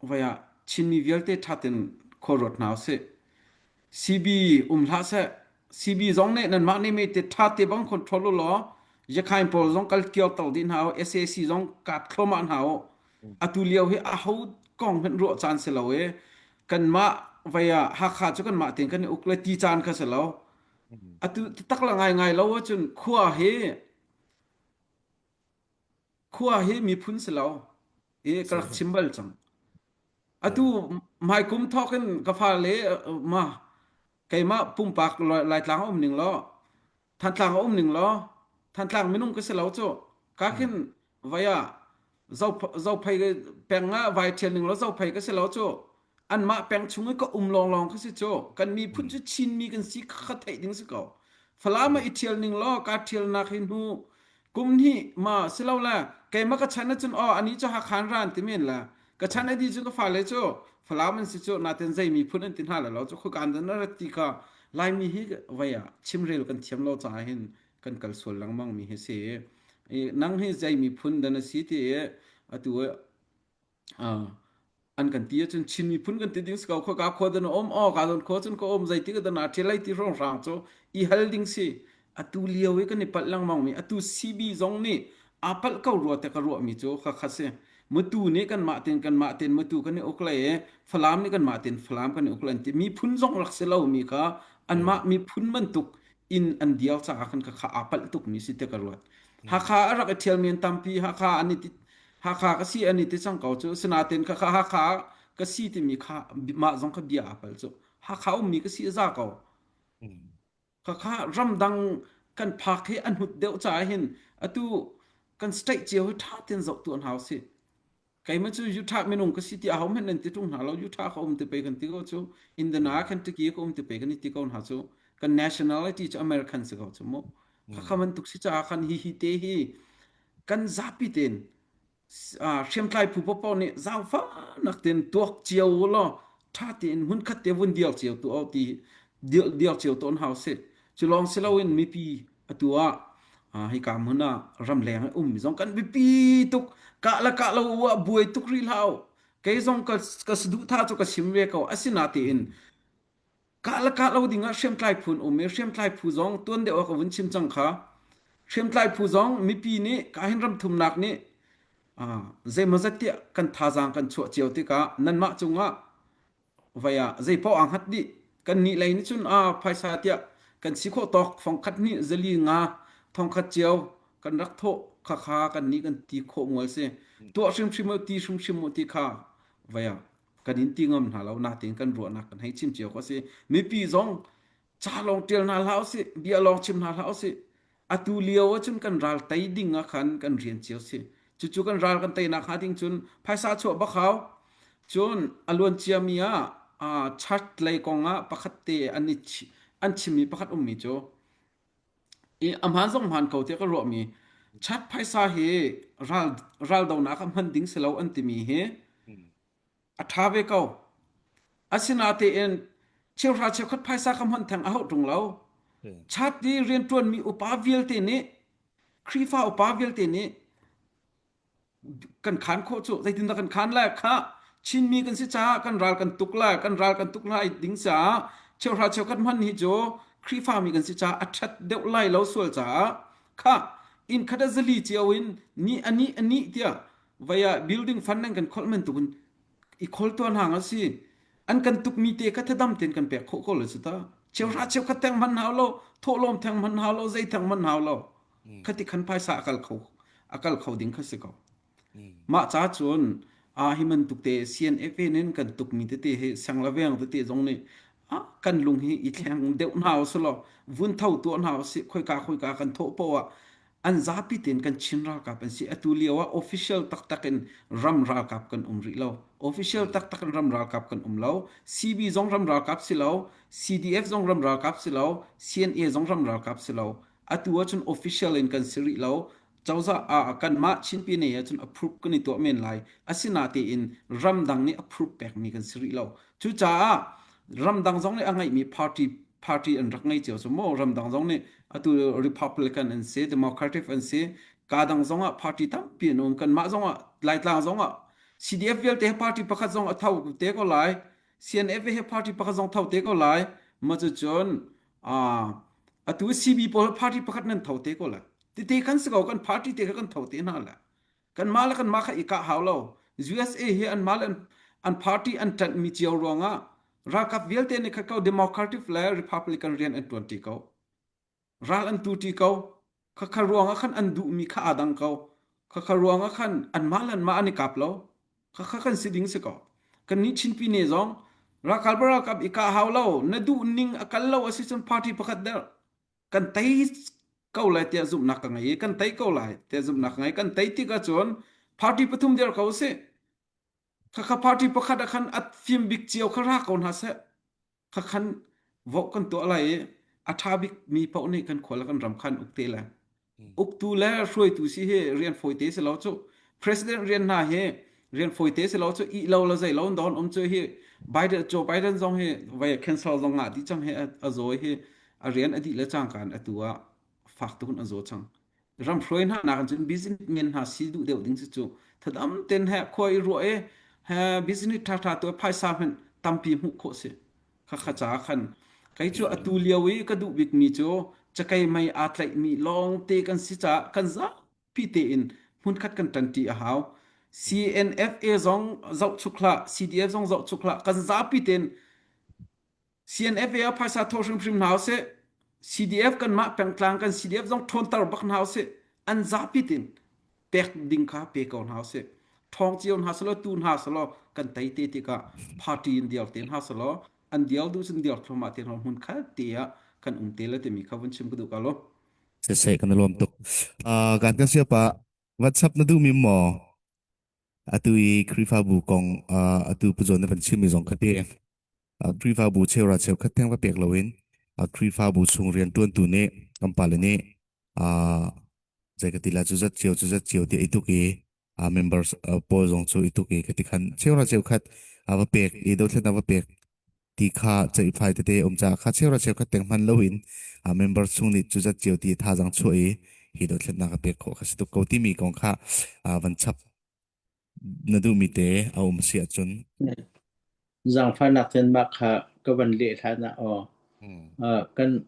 voi ah Chinmi vialte ṭhat in khua ruat hna usih. CB um hlah seh. CB zong nih nanmah nih mi te ṭha te bang control u law Yakhain pawl zong kal kio to dih hna u. SAC zong kap thluahmah hna u. Atu lio hi aho kong hmanh ruah caan si lo i kanmah vai ah Hakha cu kanmah tein kan i uk le ti caan kha si lo. Atu tak la ngaingai lo ahcun khua hi khua hi miphun si lo i ka rak chim bal cang. Atu hmaikum thawk in ka fale ma keimah pumpak Laitlang a um ning law Thantlang a um ning law Thantlang minung ka si lo cu ka khin vai ah. Zophei peng ah vai ṭhial ning law Zophei ka si lo cu. Anmah peng chung i ka um lawnglawng ka si cu. Kan miphun cu Chinmi kan si kha theih ding si ko. Falam ah i ṭhial ning law kaa ṭhialnak hi hnu kum hnih ma si lo le keimah ka chan ahcun aw anih cu Hakhan ra an ti men la. Ka chan a dih cun ka fale cu Falam an si cu natin zei miphun an ti hna lai lo cu khuakan dan a rat ti kha Laimi hi vei ah chimrel kan thiam lo caah hin kan kal sual lengmang mi hi si. I nang hi zei miphun dan a si ti i atu an kan ti ahcun Chin miphun kan ti ding si ko khua ka khua dan a um aw ka don khua cun ka um zei ti ka dan a ṭhial lai ti hrawnghrang cu i hal ding si. Atu lio i kan i palh lengmang mi atu CB zong nih aa palh ko rua te ka ruah mi cu kha si. Matu nih kanmah ten kanmah ten matu kan i uk lai i Falam nih kanmah ten Falam kan i uk lai an ti miphun zong rak si lo mi kha anmah miphun bantuk in an dial caah khan ka kha aa palh tuk mi si te ka ruat. Hakha a rak i ṭhial mi an tampi Hakha an i ti Hakha ka si an i ti cang ko cu sinain kha kha Hakha ka si timi kha mah zong kha bia aa pal cu Hakha ummi ka si a za ko. Khakha ramdang kan phak hi an hut deuh caah hin atu kan state cio hi ṭha tein zoh tu an hau si. Keimah cu Utah minung ka si ti aho hmanh nan ti ṭung hna lo. Utah ka um ti pei kan ti ko cu. Indiana Kentucky ka um ti pei kan i ti ko hna cu. Kan nationality cu American si ko cu mu. Khakha bantuk si caah khan hi hi te hi kan zapi tein hriamtlai phu paohpaoh nih zaangfahnak tein tuak cio law ṭha tein hmunkhat te vun dir cio tu ti dir cio tawn hau si. Cu lawng si loin mipi atu ah hika hmun ah ramleng i ummi zong kan biapi tuk kah le kah lo ah buai tuk rih hlah u. Kei zong ka ka saduhthah cu ka chim ve ko. Asinatein Kah le kah lo dingah hriamtlai phu an um i hriamtlai phu zong tuan deuh ah ka vun chim cang kha. Hriamtlai phu zong mipi nih kahin ram thumnak nih zeimawzat tiah kan thazaang kan chuah cio tikah nanmah cungah vai ah zeipaoh aa hngat dih. Kan nih lei nih cun ah phaisa tiah kan si khawh tawk fongkhat hnih zali nga thongkhat cio kan rak thawh khakha kan nih kan ti khawh mual si. Tuah hrimhrim u ti hrimhrim u ti kha vai ah kan in ti ngam hna lo natin kan ruahnak kan hei chim cio ko si mipi zong ca lawng tial hna hlah usih bia lawng chim hna hlah usih atu lio ahcun kan ral tei ding ah khan kan rian cio si cucu kan ral kan teinak hnga ding cun phaisa chuah bak hau cun a luan ciami ah church lei kong ah pakhat te an i an chimmi pakhat ummi cu i a hmaan zong hmaan ko tiah ka ruahmi chat phaisa hi ral raldonak ah hman ding si lo an timi hi a ṭha ve ko. Asinatein cheuhra cheukhat phaisa kha hman theng a hauh ṭung lo. Chat i rianṭuanmi upa vialte nih Khrihfa upa vialte nih kan khaan khawh cu zeitindah kan khaan lai kha Chinmi kan si caah kan ral kan tuk lai kan ral kan tuk lai ding caah cheuhra cheukhat hman hi cu Khrihfami kan si caah a ṭhat deuh lai lo sual caah kha inn khat a zali cio in ni ani ani tiah vai ah building fund nan kan kholh men tukin i khol tuan hang a si an kan tuk mi te kha thadam ten kan pek khawh ko lo si ta cheuhra cheukhat theng man hau lo thawhlawm theng man hau lo zei theng man hau lo khati khan phaisa a kal kho a kal kho ding kha si ko mah ca cun a hi man tuk te CNF in kan tuk mi tete hi sanglaveng tete zong nih a kan lung hi i thleng deuh hna usulaw vun tho tuah hna usih khoika khoika kan thawh poah an zapi tein kan Chin ralkap an si atu lio ah official taktak in ram ralkap kan um rih lo official taktak in ram ralkap kan um lo CB zong ram ralkap si lo CDF zong ram ralkap si lo CNA zong ram ralkap si lo atu ahcun official in kan si rih lo cozah ah kanmah Chin Pyine ahcun approve kan i tuah men lai asinatein ramdang nih approve pekmi kan si rih lo cucaah ramdang zong nih a ngeihmi party party an rak ngei cio cu mu ramdang zong nih atu Republican an si Democratic an si ka dang zong ah party tampi an um kanmah zong ah Laitlang zong ah CDF vialte he party pakhat zong a tho te ko lai CNF he party pakhat zong tho te ko lai ma cu cun atu CB pawl party pakhat nan tho te ko lai tete kan si ko kan party te kha kan tho te hna la kanmah le kanmah kha i kah hau lo USA hi anmah le an party an ṭanh mi cio ruangah ralkap vialte nih khat ko Democratic le Republican rian an ṭuan ṭi ko ral an tu ṭi ko khakha ruangah khan an duhmi kha aa dang ko khakha ruangah khan anmah le anmah an i kap lo khakha kan si ding si ko kannih Chinpi ne zong ralkap ralkap i kah hau lo na duh ning a kal lo a si cun party pakhat der kan tei ko lai tiah zumhnak ka ngei i kan tei ko lai tiah zumhnak ka ngei kan tei tik ahcun Party pathum dir ko sih. Khakha party pakhat ah khan a fim bik cio kha ra ko hna seh. Khakhan vote kan tuah lai i a ṭha bik mi paoh nih kan khua le kan ram khan uk te lai. Uktu le hruaitu si hi rian fawite si lo cu. President rian hna hi rian fawite si lo cu ih lo le zei lo don um cu hi Biden Joe Biden zong hi vai cancel zong ngah dih cang hi a zawi hi a rian a dih le cangka in atu ah fak tuk in a zaw cang. Ram hruai hna nak cun businessmen hna si duh deuh ding si cu thadam ten he khua i ruah i he business ṭha ṭha tu phaisa hmanh tampi hmuh khawh si. Khakha ca khan kei cu atu lio i ka duh bikmi cu cakei mei aa tlaihmi lawngte kan si caah kan zapi tein hmunkhat kan ṭanṭi a hau. CNFA zong zohchuk hlah, CDF zong zohchuk hlah, kan zapi tein CNFA ah phaisa thawh hrimhrim hna usih. CDF kanmah pengtlang kan CDF zong ṭhawnter bak hna usih. An zapi tein pek ding kha pe ko hna usih. Ṭhawng cio hna selaw tu hna selaw kan tei te tikah party in diar te hna selaw an diar duh cun diar thluahmah te hna hmun khat te ah kan um te le timi kha vun chim ka duh ka lo. Siseh kan i lawm tuk. Uh, kan kan siapa WhatsApp na duh mi maw? Atu i Khrihfabu kong uh, atu puzawn na van chim mi zong kha te. Khrihfabu cheura cheukhat theng va pek loin Khrihfabu chung rianṭuantu nih kan pale nih zei ka ti la cu zat cio cu zat cio tiah i tuk i members pawl zong cu i tuk i ka ti khan cheura cheukhat va pek i dothlennak va pek ti kha ceihfai tete um caah kha cheura cheukhat teng hman loin members chung nih cu zat cio ti thazaang chuah i hi dothlennak a pek khawh kha si tuk ko timi kong kha van chap na duhmi te a um si ahcun Zaangfahnak cun mah kha ka van leh hlan ah aw Mm. uh, kan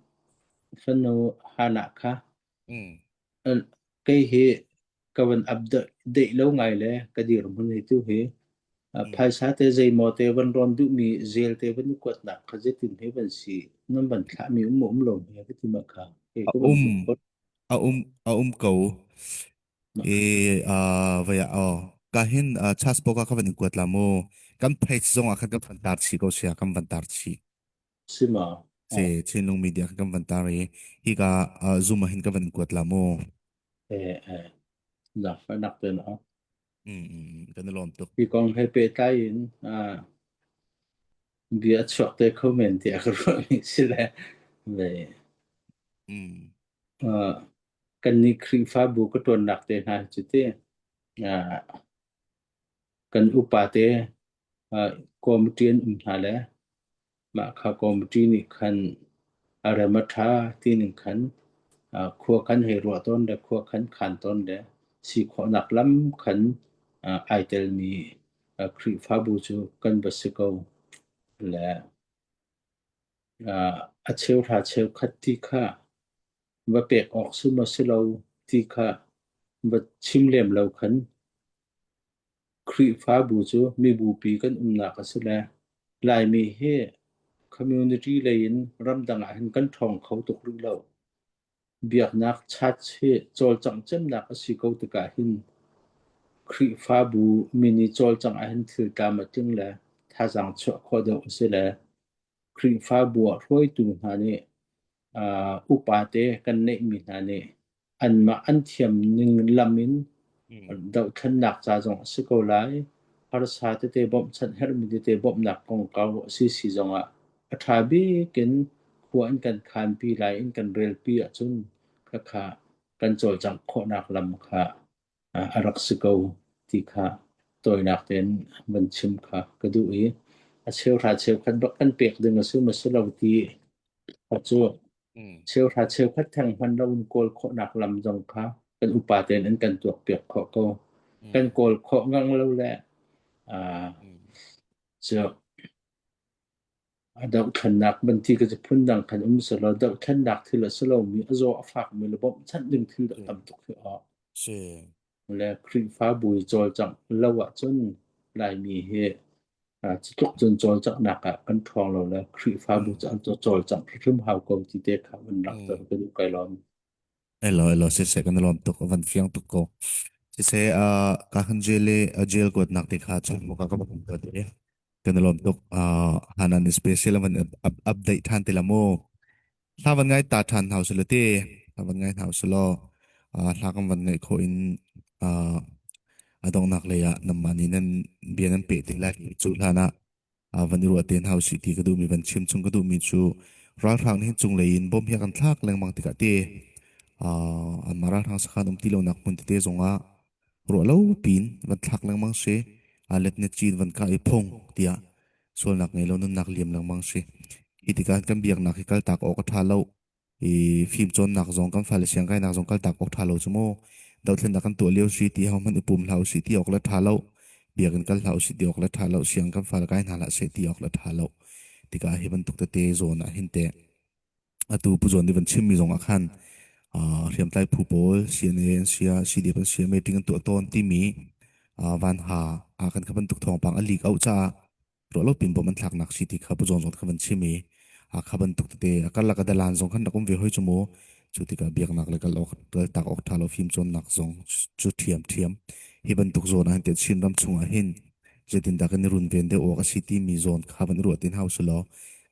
fanu Hannah kha Mm. uh, kei hi ka van update lo ngai le ka dirhmun hi tu hi uh, Mm. phaisa te zeimaw te van rawn duhmi zel te van i kuatnak kha zeitin he van si nan van thlahmi um um lo he ka ti ma kha kei A ka van um duh phot a um a um ko E uh, vai ah oh ka hin uh, chas poka ka van in kuat la mu kan page zong ah khan kan van tar chi ko sia kan van tar chi si ma se Chinlung media khan kan van tar i hi ka uh, zoom ah hin ka van in kuat la mu eh eh nak nak te na mm mm kan i lawm tuk hi kong he pehtlai in uh, bia a chuak te kho men tiah ka ruahmi si le ve mm uh, kannih Khrihfabu ka ṭuannak te hna hi cu ti uh, kan upa te uh, committee an um hna le mah kha committee nih khan a rem a ṭha ti ning khan uh, khua khan hei ruah tawn le khua khan khan tawn le si khawhnak lam khan uh, ai telmi uh, Khrihfabu cu kan va si ko le uh, a cheuhra cheukhat ti kha va pek awk si maw si lo ti kha va chim lem lo khan Khrihfabu cu mibupi kan umnak a si le Laimi hi community lei in ramdang ah hin kan ṭhawng kho tuk rih lo. Biaknak church hi cawlcangh cemnak a si ko tikah hin Khrihfabu min i cawlcangh ahhin thil tlam a tling le thazaang chuah khawh deuh a si le Khrihfabu ah hruaitu hna nih uh, upa te kan neihmi hna nih anmah an thiam ning lam in dohthlennak ca zong a si ko lai. Harsa tete bawmhchanh herhmi tete bawmhnak kongkau a si si zongah a ṭha bik in khua an kan khanpi lai in kan relpi ahcun khakha kan cawlcangh khawhnak lam kha a rak si ko ti kha tawinak tein van chim kha ka duh i a cheuhra cheukhat bak kan pek ding a si maw si lo ti kha cu cheuhra cheukhat theng hman lo in kawl khawhnak lam zong kha kan upa tein an kan tuakpiak khawh ko. Kan kawl khawh ngang lo le cu A dohthlennak banti ka cu phundang khan um selaw dohthlennak thil a si lomi a zaw a fakmi le bawmhchanh ding thil dah tam tuk hi awk. Si. Le Khrihfabu i cawlcangh lo ahcun Laimi hi cu tluk cun cawlcanghnak ah kan ṭhawng lo le Khrihfabu cu an cawlcangh hrimhrim hau ko ti te kha van langhter ka duh kai lawm. Elo elo siseh kan i lawm tuk a van fiang tuk ko. Siseh uh, ka kan jail i a jail kuatnak te kha chung ka ka bak te kan i lawm tuk uh, hanan special van up, update than te la mu. Hla van ngai ta than hau selo te hla van ngai hau selo uh, hla kan van ngai kho in uh, A donghnak lei ah nanmah nih nan bia nan peh te lai. Cu hlan ah van i ruah te hna usih ti ka duhmi van chim chung ka duhmi cu ralhrang nih hin cunglei in bom hi a kan thlak lengmang tikah te anmah ralhrang sakhan um ti lonak hmun tete zongah ruah lo piin van thlak lengmang si let ne cin van kah i phung tiah sualnak ngei lo nunnak liam lengmang si. Hi tikah kan biaknak hi kaltak awk a ṭha lo. I fimcawnnak zong kan fale siangkainak zong kaltak awk ṭha lo cu mu. Dothlennak kan tuah lio si ti hohmanh i pum hlah usih ti awk le ṭha lo. Biakinn kal hlah usih ti awk le ṭha lo. Siang kan fale kai hna hlah seh ti awk le ṭha lo. Tikah hi bantuk tete zawn ah hin teh atu Pu Zawn nih van chimmi zong ah khan hriamtlai phu pawl CNA an sia CDF an sia meeting an tuah tawn timi van ha ah kan kha bantuk thawngpang a leak out caah ruah lo pin bom an thlaknak si ti kha Pu Zawn zong kha van chim i kha bantuk tete a karlak a dalan zong khan rak um ve hoi cu mu. Cu tikah biaknak le kal awk kal tak awk ṭha lo fimcawnnak zong cu ṭhiam ṭhiam hi bantuk zawn ah hin tiah Chin ram chungah hin zeitindah kan i runven deuh awk a si timi zawn kha van i ruah tin hau selaw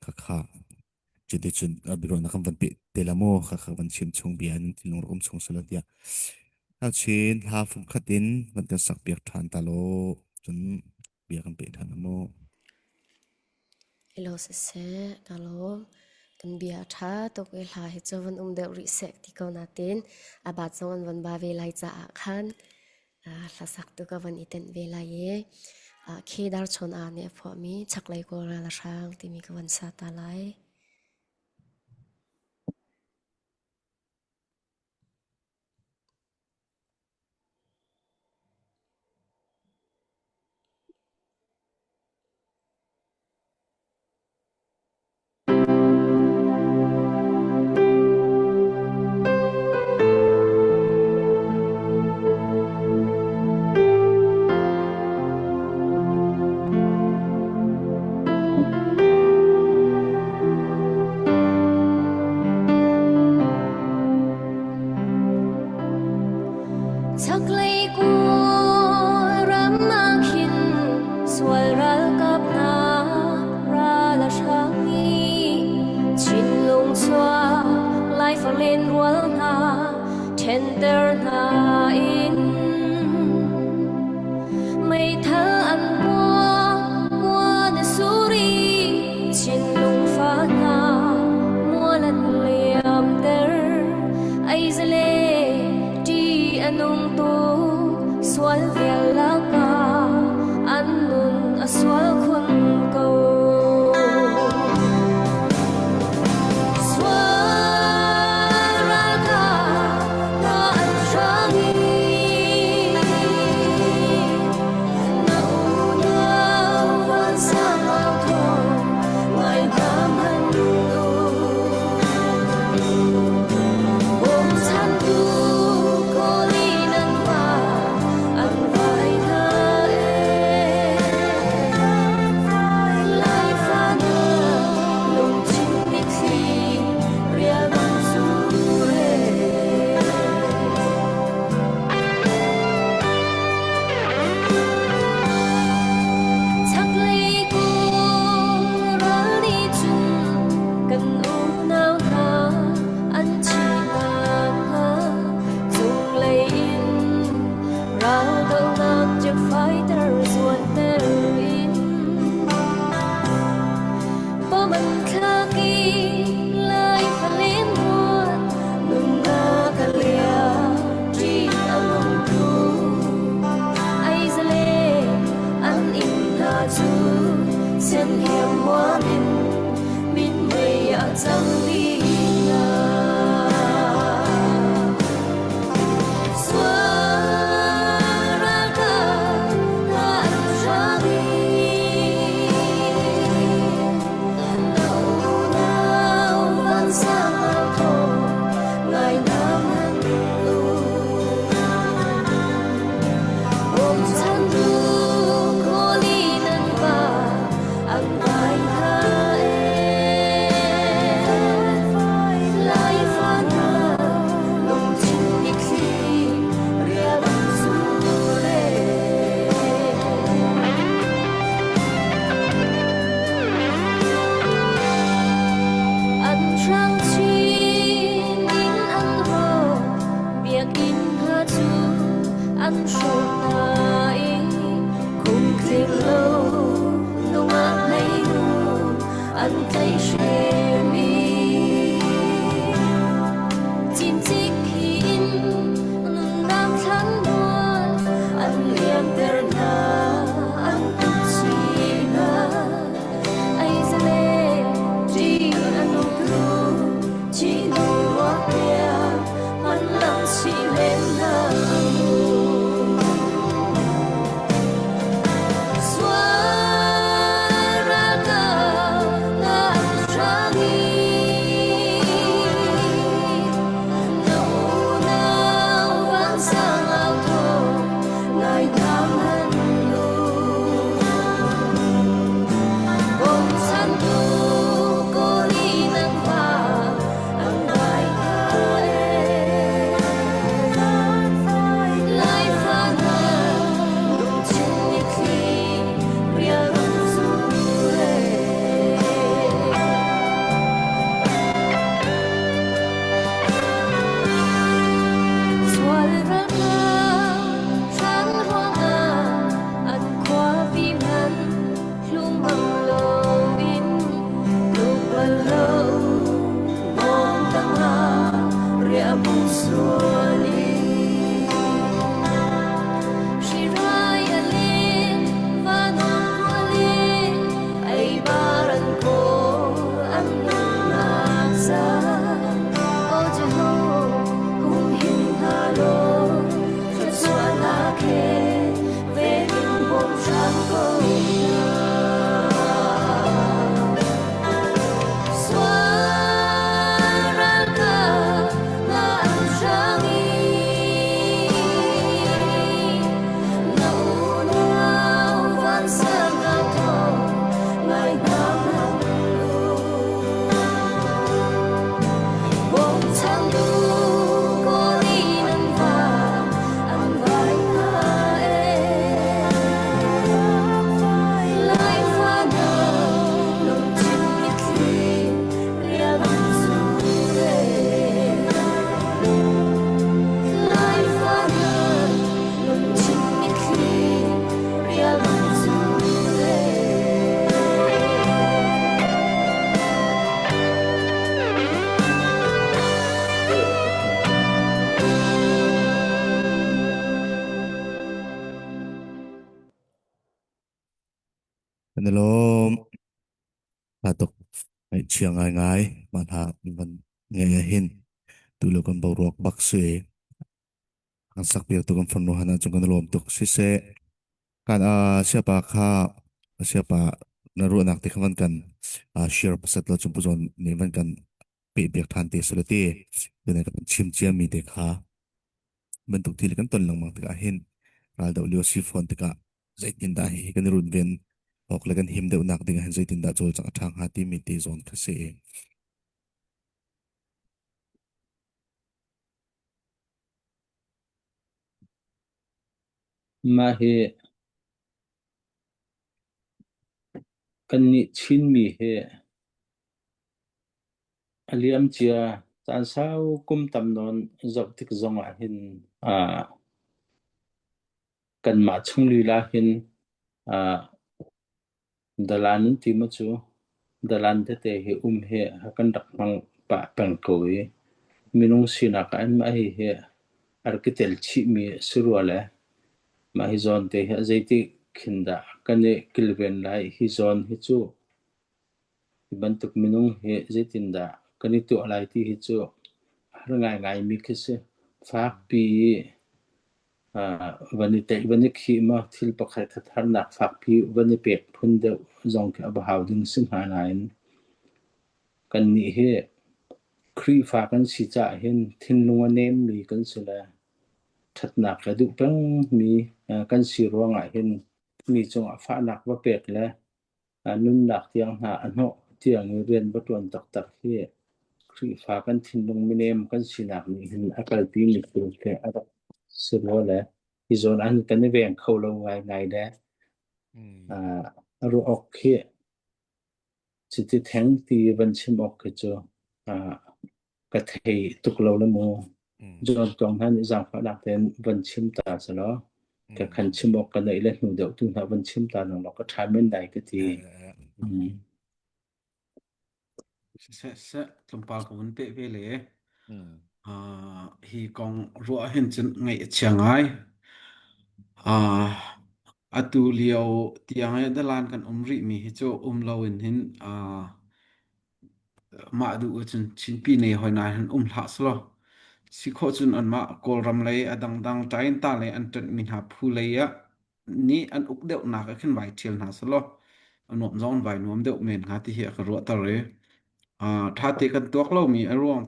khakha cuticun biaruahnak kan van peh te la maw khakha van chim chung bia in thinlung rak um chung selaw tiah Chin hla fungkhat in van kan sak piak ṭhan ta law cun bia kan peh ṭhan maw? Hello siseh, ka lawm. Kan bia a ṭha tuk i hla hi cu van um deuh rih seh ti ko natin a bat zong an van ba ve lai caah khan hlasak tu ka van i tenh ve lai i Khe Dar Chawn Aa nih a phuahmi Chaklei Kawl Ral a Hrang timi ka van sa ta lai. Chaklei Kawlram ah khin sual ralkap hna ral a hrang i Chinlung chuak Laifa lenrual hna ṭhenter hna in Meithal an puak kuan a sur i Chinlung fa hna mual an liamter. Aizale ṭih a nung tuk sual vial lakah an nun a sual khun ko. Sual ralkap hna an hrang i na unau vansang au thawng ngai hna hmanh u. Bawmchantu kawl in an va an vai hna. hram han u. Bawmchantu Kawli nan va an vai hna ee. Laifa hna lungthin mitthli rialrang zur ee. Sual ralkap thlan ruangah an khuapi hmanh hlumang loin tlukbal lo bawm tangah riahhmun sual in hrirai a len vanawng rual in eibar an kawl an nunnak ca O Jehovah humhim hna law thluachuahnak he vengin bawm hram ko hna. Sual ralkap hna an hrang i na unau vansang ah thawng ngai hna hmanh u. Bawmchantu Kawli nan va an vai hna ee. Laifa hna lungthin mitthli rialrang zur ee. Laifa hna lungthin mitthli rialrang zur ee. Kan i lawm. Tha tuk. Ngaihchia ngaingai. Mah hna van ngeih ahhin tu lio kan boruak bak si. Kan sak piak tu kan farnu han ahcun kan i lawm tuk. Siseh, kan uh, siapa kha siapa na ruahnak te kha van kan uh, share pasat lo chung puzon nih van kan pe piak than te salati tune kan chim cia mi te kha bantuk thil kan ton lengmang tikah hin ral do lio si phone tikah zeitindah hi kan i runven awk le kan him deuhnak ding ah hin zeitindah cawlcangh a ṭha hnga timi te zawn kha si. Mah hi kannih Chinmi hi a liamcia caan sau kum tam nawn zoh tik zong ah hin ah kanmah chung lila hin ah dalan an ti maw cu dalan tete hi um hi a kan rak hmang pah peng ko i minung sinak ah anmah hi hi a rak i tel chihmi a si rua le mah hi zawn te hi a zeiti khin dah kan i kilven lai hi zawn hi cu hi bantuk minung hi zeitindah kan i tuah lai ti hi cu a har ngaingaimi khi si. Fakpi i van i teih van i khih maw thil pakhat khat harnak fakpi van i pek phun deuh zong khi a va hau ding si hnga nain kannih hi Khrihfa kan si caah hin thinlung a nemmi kan si le ṭhatnak a duh pengmi kan si ruangah hin mi cungah fahnak va pek le nunnak tiang hna a hnawh tiang i rian va ṭuan taktak hi Khrihfa kan thinlung minem kan sinak nih hin a kalpimi thil khi a rak si rua le hi zawn ah hin kan i veng kho lo ngaingai le ruah awk khi cuti theng ti van chim awk khi cu ka thei tuk lo le mu. John Tong hna nih zaangfahnak tein van chim ta selaw ka khan chim awk ka neih le hnu deuh tu hna van chim ta nang law ka ṭha men lai ka ti. Mm. Siseh seh tlawmpal ka vun peh ve le uh, hi kong ruah hin cun ngaih a chia ngai. Uh, atu lio tiang i dalan kan um rih mi hi cu um lo in hin uh, Mah duh ahcun Chinpi nei hoi nain hin um hlah selaw si khawh cun anmah Kawlram lei a dangdang Tainta lei an ṭanhmi hna phu lei ah nih an uk deuhnak ah khin vai ṭhial hna selaw a nuam zong an vai nuam deuh men hnga ti hi a ka ruahter i uh, ṭha te kan tuak lomi a ruang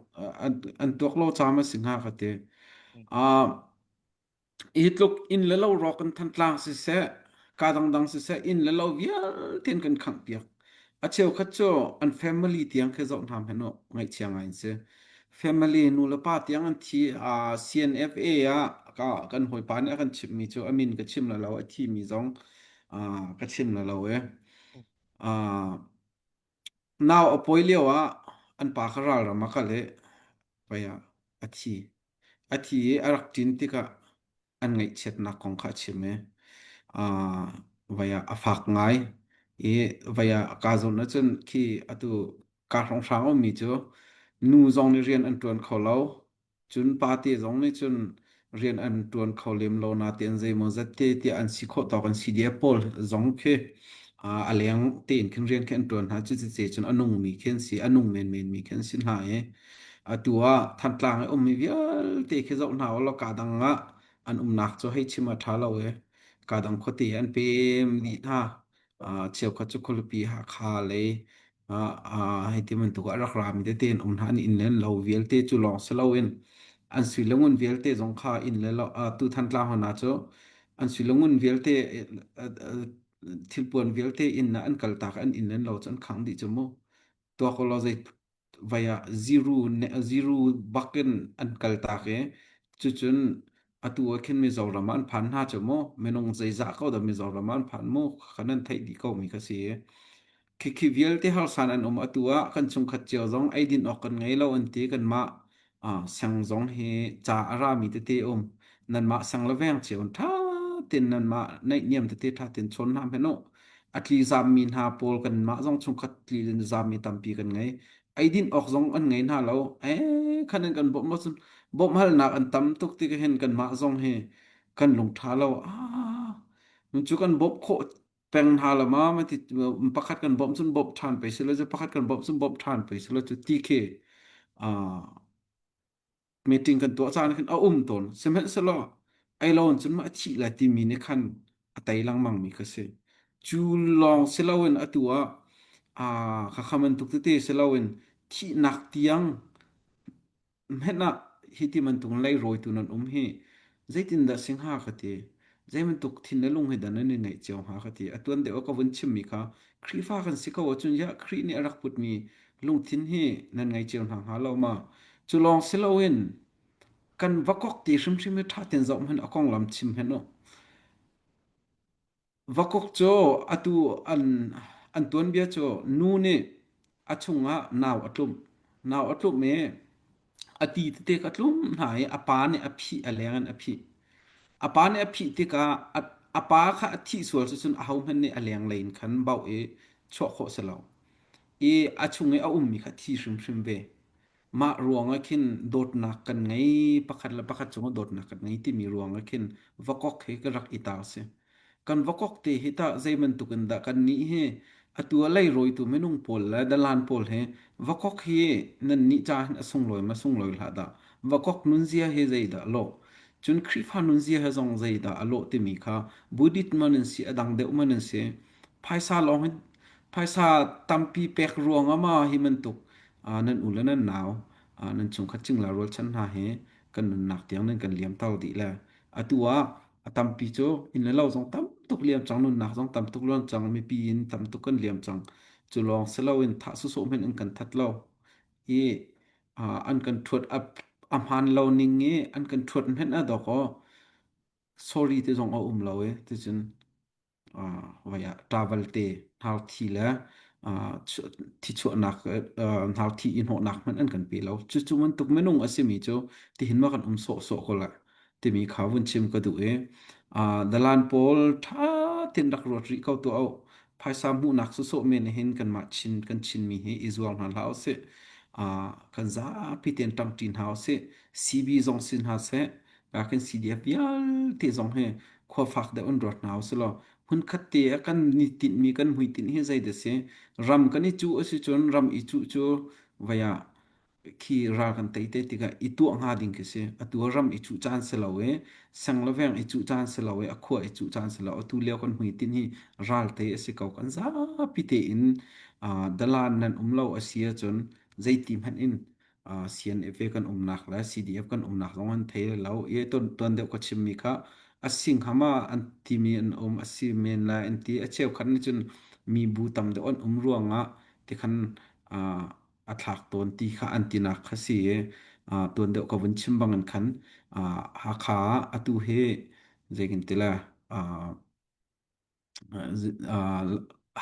an, an tuak lo caam a si hnga ka ti. Uh, Hi tluk inn le lo rawk in Thantlang siseh, kaa dangdang siseh inn le lo vialte in kan khanghpiak. A cheukhat cu an family tiang khi zoh hna hmanh u, ngaihchia ngai an si. Family nu le pa tiang an thi. Uh, CNFA ah ka, kan hawipa nih a kan chimhmi cu a min ka chim la lo, a thimi zong uh, ka chim la lo e. Uh, nau a pawi lio ah an pa kha ralram a kal i pei ah a thi. A thi i a rak ṭin tikah an ngaihchiatnak kong kha a chim i uh, vai ah a fak ngai i vai ah kaa zawn ahcun khi atu kaa hrawnghrang ummi cu nu zong nih rian an ṭuan kho lo Cun pate zong nih cun rian an ṭuan kho lem lo natein zeimawzat te tiah an si khawh tawk an CDF pawl zong khi a leng tein khin rian khi an ṭuan hna. Cuticun cun a nungmi khi an si, a nung menmenmi khi an si hna i atu ah Thantlang i ummi vialte khi zoh hna ulaw kaa dang ah an umnak cu hei chim a ṭha lo i kaa dang khuate an pem dih hna. Cheukhat cu khualipi Hakha lei hei ti bantuk ah rak rami tete an um hna. An inn le an lo vialte cu lawng si loin an sui le ngun vialte zong kha inn le lo tu Thantlang hna cu an sui le ngun vialte thilpuan vialte inn ah an kaltak an inn le an lo cu an khang dih cu mu. Tuak ulaw zei vai ah zero zero bak in an kaltak i cucun atu ah khin Mizoram ah an phan hna cu mu minung zeizah ko dah Mizoram ah an phan mu kha nan theih dih ko mi kha si khikhi vialte harsan an um atu ah kan chungkhat cio zong eidin awk kan ngei lo an ti kanmah seng zong hi ca a rami tete um nanmah seng le veng cio ṭha tein nanmah naihniam tete ṭha tein chawn hna hmanh u a tli zammi hna pawl kanmah zong chungkhat tli in zammi tampi kan ngei eidin awk zong an ngei hna lo eh khan an kan bawmh ahcun bawmhhalnak an tam tuk ti hin kanmah zong hi kan lung ṭha lo ah cu kan bawmh khawh peng hna la ma ma ti pakhat kan bawmh cun bawmh ṭhan pei si lo cu pakhat kan bawmh cun bawmh ṭhan pei si lo cu ti khi meeting kan tuah caan khin a um tawn sihmanhsehlaw ei lo cun mah thih lai timi nih khan a tei lengmang mi kha si cu lawng si loin atu ah khakha bantuk tete si loin thihnak tiang Hmenh ah hi ti bantuk leirawitu nan um hi zeitindah si hnga ka ti. Zei bantuk thin le lung hi dah nan i ngeih cio hnga ka ti. A tuan deuh ah ka vun chimmi kha Khrihfa kan si ko ahcun ya Khrih nih a rak putmi lungthin hi nan ngei cio hna hnga lo ma? Cu lawng si loin kan vakok ti hrimhrim hi ṭha tein zoh hmanh a konglam chim hmanh u. Vakok cu atu an an tuanbia cu nu nih a chungah nau a tlumh. Nau a tlumh i a ti tete kha a tlum hna i a pa nih a phih, a leng in a phih. A pa nih a phih tikah a, a pa kha a thih sual cucun ahohmanh nih a lenglei in khan bauh i chuah khawh si lo. I a chung i a ummi kha thi hrimhrim ve. Mah ruangah khin dawtnak kan ngei, pakhat le pakhat cungah dawtnak kan ngei timi ruangah khin vakok hi ka rak i tar si. Kan vakok te hi tah zei bantuk in dah kan nih hi atu a leirawitu minung pawl le dalan pawl hi vakok hi nan nih ca hin a sunglawi ma sunglawi hlah dah vakok nunzia hi zeidah lawh cun Khrihfa nunzia he zong zeidah a lawh timi kha Buddhist man an si a dang deuh man an si phaisa lawng hi phaisa tampi pek ruangah ma hi bantuk nan u le nan nau nan chungkhat cingla rualchan hna hi kan nunnak tiang nan kan liamter dih le atu ah a tampi cu inn le lo zong tam tuk liam cang nunnak zong tam tuk luan cang mipi in tam tuk kan liam cang cu lawng si loin thah sawsawh hmanh an kan that lo i an kan thuat a hmaan lo ning i an kan thuat hmanh a dok aw sorry ti zong a um lo i ticun vai ah travel te hnar thi le thi chuahnak hnar thi i hnawhnak hmanh an kan pe lo cucu bantuk minung a simi cu tihin ma kan um sawh sawh ko la timi kha vun chim ka duh i dalan pawl tha tin rak ruat rih ko tu au phaisa hmuhnak sawsawh men hin kanmah chin kan chinmi hi i zuar hna hlah usih kan zapi ten ṭangṭi hna usih CB zong si hna seh kan CDF vialte zong hi khua fak deuh in ruat hna usih law hmunkhat te ah kan ni tinhmi kan hmuitinh hi zei dah si ram kan i cuh a si cun ram i cuh cu vai ah khi ral kan tei te tikah i tuah hnga ding khi si atu ah ram i cuh caan si lo i seng le veng i cuh caan si lo i a khua i cuh caan si lo atu lio kan hmuitinh hi ral te a si ko kan zapi tein dalan nan um lo a si ahcun zeiti hmanh in. CNF kan umnak le CDF kan umnak zong an thei lo. I tuan tuan deuh ka chimmi kha a sing hama an timi an um a si men lai an ti. A cheukhat nih cun mi bu tam deuh an um ruangah tikhan a thlak tawn ti kha an tinak kha si i tuan deuh ka vun chim bangin khan Hakha ah atu hi zeikin ti le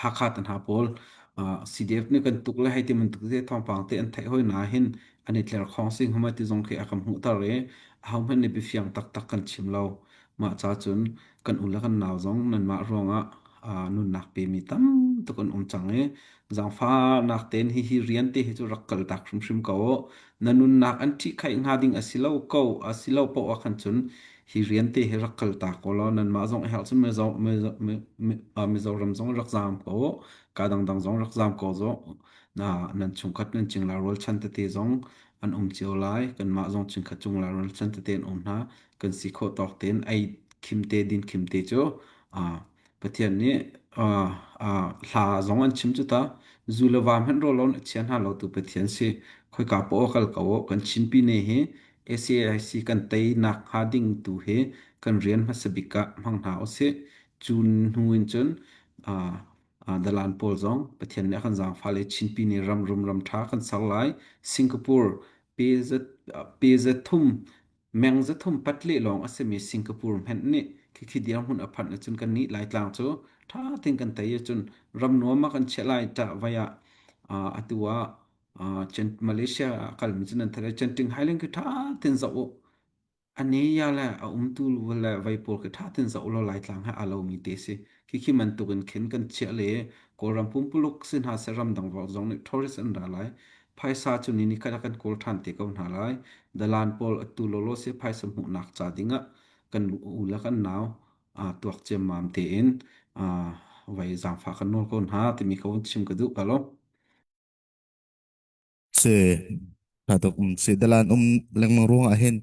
Hakha te hna pawl CDF nih kan tuk le hei ti bantuk te thawngpang te an theih hoi na hin an i tlerkhawng sing hama ti zong khi a kan hmuhter i ahohmanh nih biafiang taktak kan chim lo. Mah ca cun kan u le kan nau zong nanmah ruangah nunnak pemi tam tuk an um cang i zaangfahnak tein hihi rian te hi cu rak kal tak hrimhrim ko u. Na nunnak an ṭhihkhaih hnga ding a si lo ko a si lo paoh ah khan cun hi rian te hi rak kal ta ko law nanmah zong i herh cun Mizo, Mizo, Mizoram zong rak zaam ko u. Ka dangdang zong rak zaam ko zong na nan chungkhat nan cingla rualchan tete zong an um cio lai. Kanmah zong chungkhat cungla rualchan tete an um hna. Kan si khawh tawk tein ei khim te din khim te cu Pathian nih hla zong an chim cu ta. Zu le va hmanh rawl a chia hna lo tu Pathian si. Khoika paoh kal ko u. Kan Chinpi ne hi SAIC kan teinak hnga ding tu hi kan rian hmasa bik ah hmang hna usih. Cu hnu in cun dalan pawl zong Pathian nih a kan zaangfah le Chinpi nih ram rum ram ṭha kan ser lai. Singapore pe zathum meng zathum pat leh lawng a simi Singapore hmanh nih khikhi dirhmun a phanh ahcun kannih Laitlang cu ṭha tein kan tei ahcun ram nuam ah kan chiah lai ṭah vai ah atu ah Malaysia ah kalmi cu nan theih lai. Genting Highland khi ṭha tein zoh u. A ne ya le a umtu le vei pawl khi ṭha tein zoh u law Laitlang he aa lomi te si. Khikhi bantuk in khin kan chiah le Kawlram pumpuluk si hna seh ramdang zong nih tourist an ra lai. Phaisa cu ni nikhat ah kan kawl ṭhan te ko hna lai. Dalan pawl atu lawlaw si phaisa hmuhnak ca dingah kan u le kan nau tuak ciammam tein vai zaangfah kan nawl ko hna timi kha vun chim ka duh ka lo. Si tha tuk um si dalan um lengmang ruang ah hin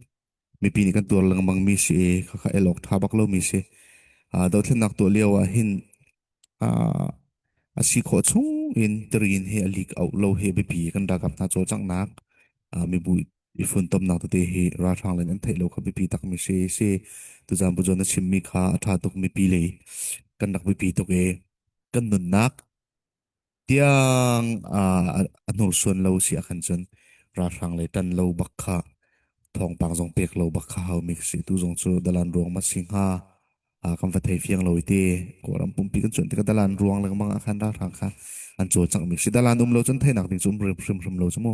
mipi nih kan tuar lengmang mi si i khakha el awk tha bak lo mi si. Dothlennak tuah lio ah hin a si khawh chung in terrain hi a leak out lo hi biapi kan ralkap hna cawlcanghnak mibu i funtomnak tete hi ralhrang len an theih lo kha biapi tak mi si si tuzan bujon na chimmi kha a tha tuk mipi lei kan rak biapi tuk i kan nunnak tiang a hnursuan lo si ahkhan cun ralhrang lei ṭan lo bak kha thawngpang zong pek lo bak kha haumi ka si. Tu zong cu dalan ruang ma si hnga kan va thei fiang lo i ti Kawlram pumpi kan cuanh tikah dalan ruang lengmang ah khan ralhrang kha an cawlcangh mi si. Dalan um lo cun theihnak ding cu um hrimhrim lo cu mu.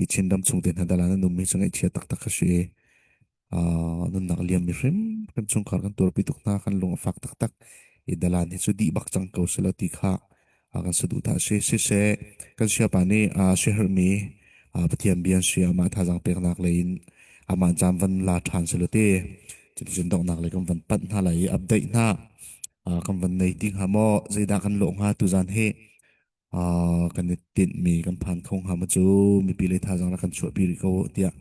I Chinram chung te hna dalan an um mi cu ngaihchia taktak kha si i nunnak liammi hrimhrim chungkhar kan tuarpi tuk hna kan lung a fak taktak i dalan hi cu dih bak cang ko selaw ti kha kan saduhthah si siseh kan siapa nih siaherhmi Pathian bia an si amah thazaang peknak lei in amah caan van la ṭhan selaw ti cuticun donghnak lei kan van panh hna lai i update hna kan van nei ti hnga maw zeidah kan lawh hnga tuzan hi kan i tinhmi kan phan kho hnga maw cu mipi lei thazaang rak kan chuahpi rih ko tiah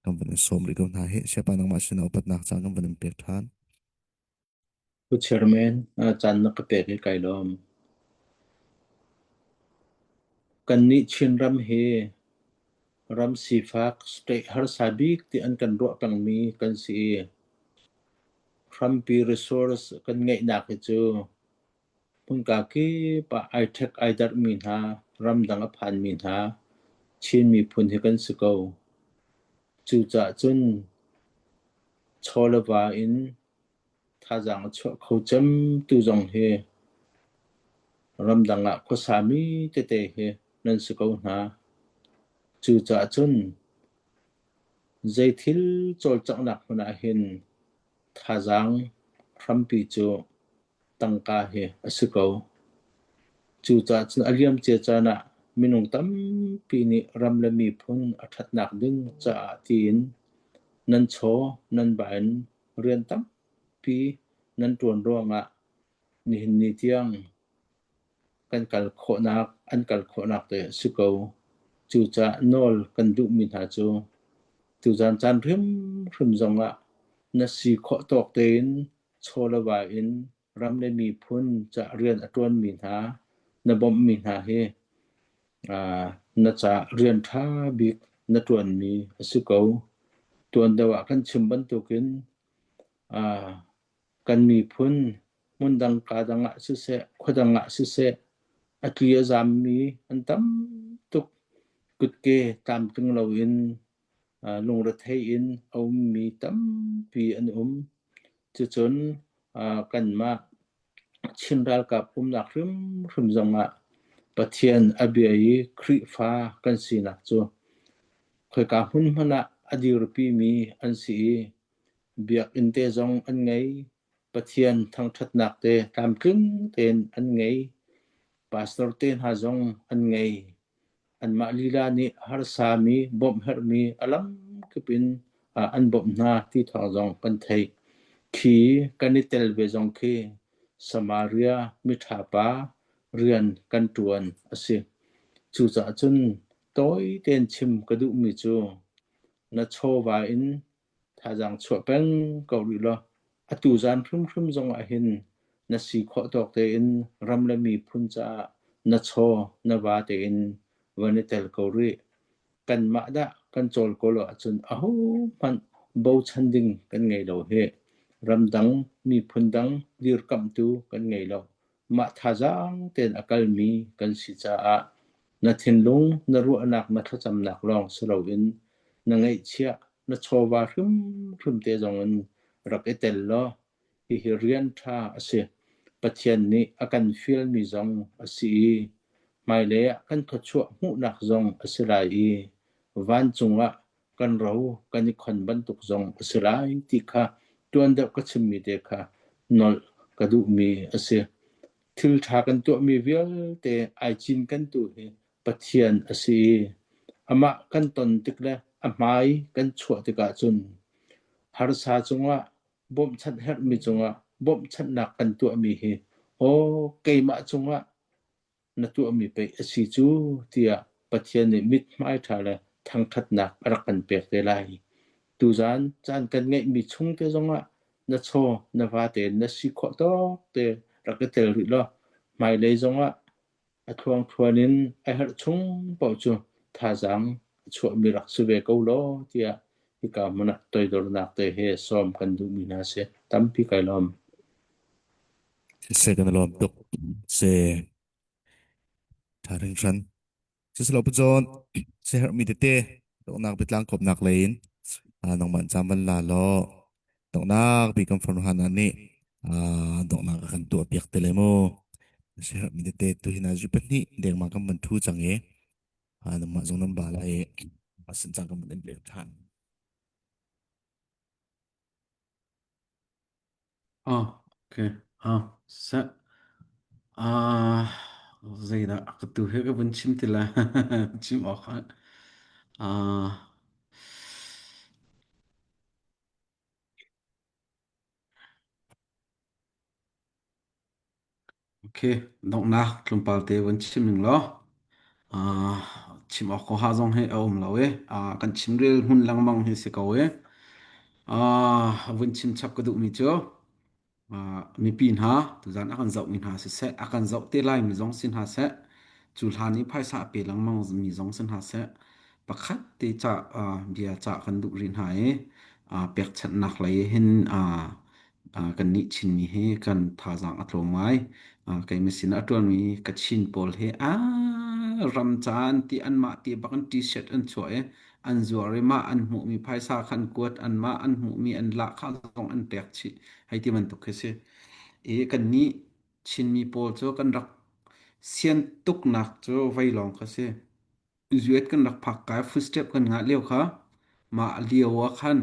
kan van in sawm rih ko hna hi siapa nangmah sinah upatnak caan kan van in pek ṭhan. Pu Chairman, caan na ka pek i kai lawm. Kannih Chinram hi ram sifak state harsa bik ti an kan ruah pengmi kan si i hrampi resource kan ngeihnak hi cu Hmunka kip ah ai ṭhek ai darhmi hna, ramdang a phanmi hna Chin miphun hi kan si ko. Cucaah cun chaw le va in thazaang a chuah kho cemtu zong hi ramdang ah khuasami tete hi nan si ko hna. Cucaah cun zeithil cawlcanghnak hmanh ah hin thazaang hrampi cu tangka hi a si ko. Cucaah cun a liamcia caan ah minung tampi nih ram le miphun a ṭhatnak ding caah tiin nan chaw nan ba in rian tampi nan ṭuan ruangah nihin ni tiang kan kal khawhnak an kal khawhnak te a si ko. Cucaah nawl kan duhmi hna cu tuzan caan hrimhrim zongah na si khawh tawk tein chaw le va in ram le miphun ca rian a ṭuanmi hna, na bawmhmi hna hi na caah rian ṭha bik. na ṭuanmi a si ko. Tuan deuh ah kan chim bantukin ah kan miphun hmundang kaa dang ah siseh, khuadang ah siseh, a tli a zammi an tam tuk. Kutke tlamtling loin lungrethei in a ummi tampi an um. Cucun kanmah Chin ralkap umnak hrimhrim zongah Pathian a bia i Khrihfa kan sinak cu khoika hmun hmanh ah a dirpimi an si i biakinn te zong an ngei. Pathian thangṭhatnak te tlamtling tein an ngei. Pastor te hna zong an ngei. Anmah lila nih harsami, bawmh herhmi a lamkip in an bawmh hna ti thawng zong kan theih. Khi kan i tel ve zong khi Samaria miṭha pa rian kan ṭuan a si. Cucaah cun tawi tein chim ka duhmi cu na chawva in Thazaang chuah peng ko rih law atu zan hrimhrim zongah hin na si khawh tawk tein ram le miphun caah na chaw na va tein van i tel ko rih. Kanmah dah kan cawl ko lo ahcun ahohmanh bochan ding kan ngei lo hih. Ramdang miphun dang dirkamhtu kan ngei lo. Mah thazaang tein a kalmi kan si caah na thinlung, na ruahnak, na thlacamnak lawng si loin na ngeihchiah, na chawva hrimhrim te zongin rak i tel law hihi rian ṭha a si. Pathian nih a kan fialmi zong a si i hmailei ah kan thluachuah hmuhnak zong a si lai i vancung ah kan ro kan i khon bantuk zong a si lai ti kha tuan deuh ka chimmi te kha nolh ka duhmi a si. Thil ṭha kan tuahmi vialte ai cinkentu hi Pathian a si i amah kan ton tik le a hmai kan chuah tikah cun harsa cungah bawmhchanh herhmi cungah bawmhchanhnak kan tuahmi hi aw keimah cungah na tuahmi pei a si cu tiah Pathian nih mithmai ṭha le thangṭhatnak a rak kan pek te lai. Tuzaan caan kan ngeihmi chung te zongah na chaw na va tein na si khawh tawk te rak i tel rih law hmailei zongah a thluangthluan in a herh chung paoh cu thazaang a chuahmi rak si ve ko law tiah hika hmun ah toidornak te he sawm kan duhmi hna si. Tampi kai lawm. Siseh kan i lawm tuk. Se ṭha hringhran. Siselo pazawn siaherhmi tete donghnak biatlang kawpnak lei in nangmah caan van la law donghnak bi kan farnu hana nih donghnak a kan tuah piak te le mu. Siaherhmi tete tu hin zu pahnih dengmang kan van thu cang i nangmah zong nan ba lai i asin cang kan van in pek ṭhan. Ah, okay. Ah, sa ah zeidah ka tu he ka vun chim ti lai. Chim awk ah. Ah, okay. Donghnak tlawmpal te vun chim ning law. Ah, chim awk ko ha zong hi a um lo e. Ah, kan chimrel hmun lengmang hi si ko e. Ah, vun chim chap ka duhmi cu mipi hna tuzan a kan zohmi hna siseh a kan zoh te laimi zong si hna seh cu hlan i phaisa a pe lengmang mi zong si hna seh pakhat te ca bia cah kan duh rih hna i pekchanhnak lei hin kannih Chinmi hi kan thazaang a tlawm ngai keimah sin ah a ṭuanmi Kachin pawl hi a ram caan ti anmah ti bak in t-shirt an chuah i an zuar i mah an hmuhmi phaisa kha an kuat anmah an hmuhmi an lahkhah zong an pek chih hei ti bantuk khi si i kannih Chinmi pawl cu kan rak sian tuknak cu vei lawng kha si US kan rak phak kai footstep kan ngah lio kha mah lio ah khan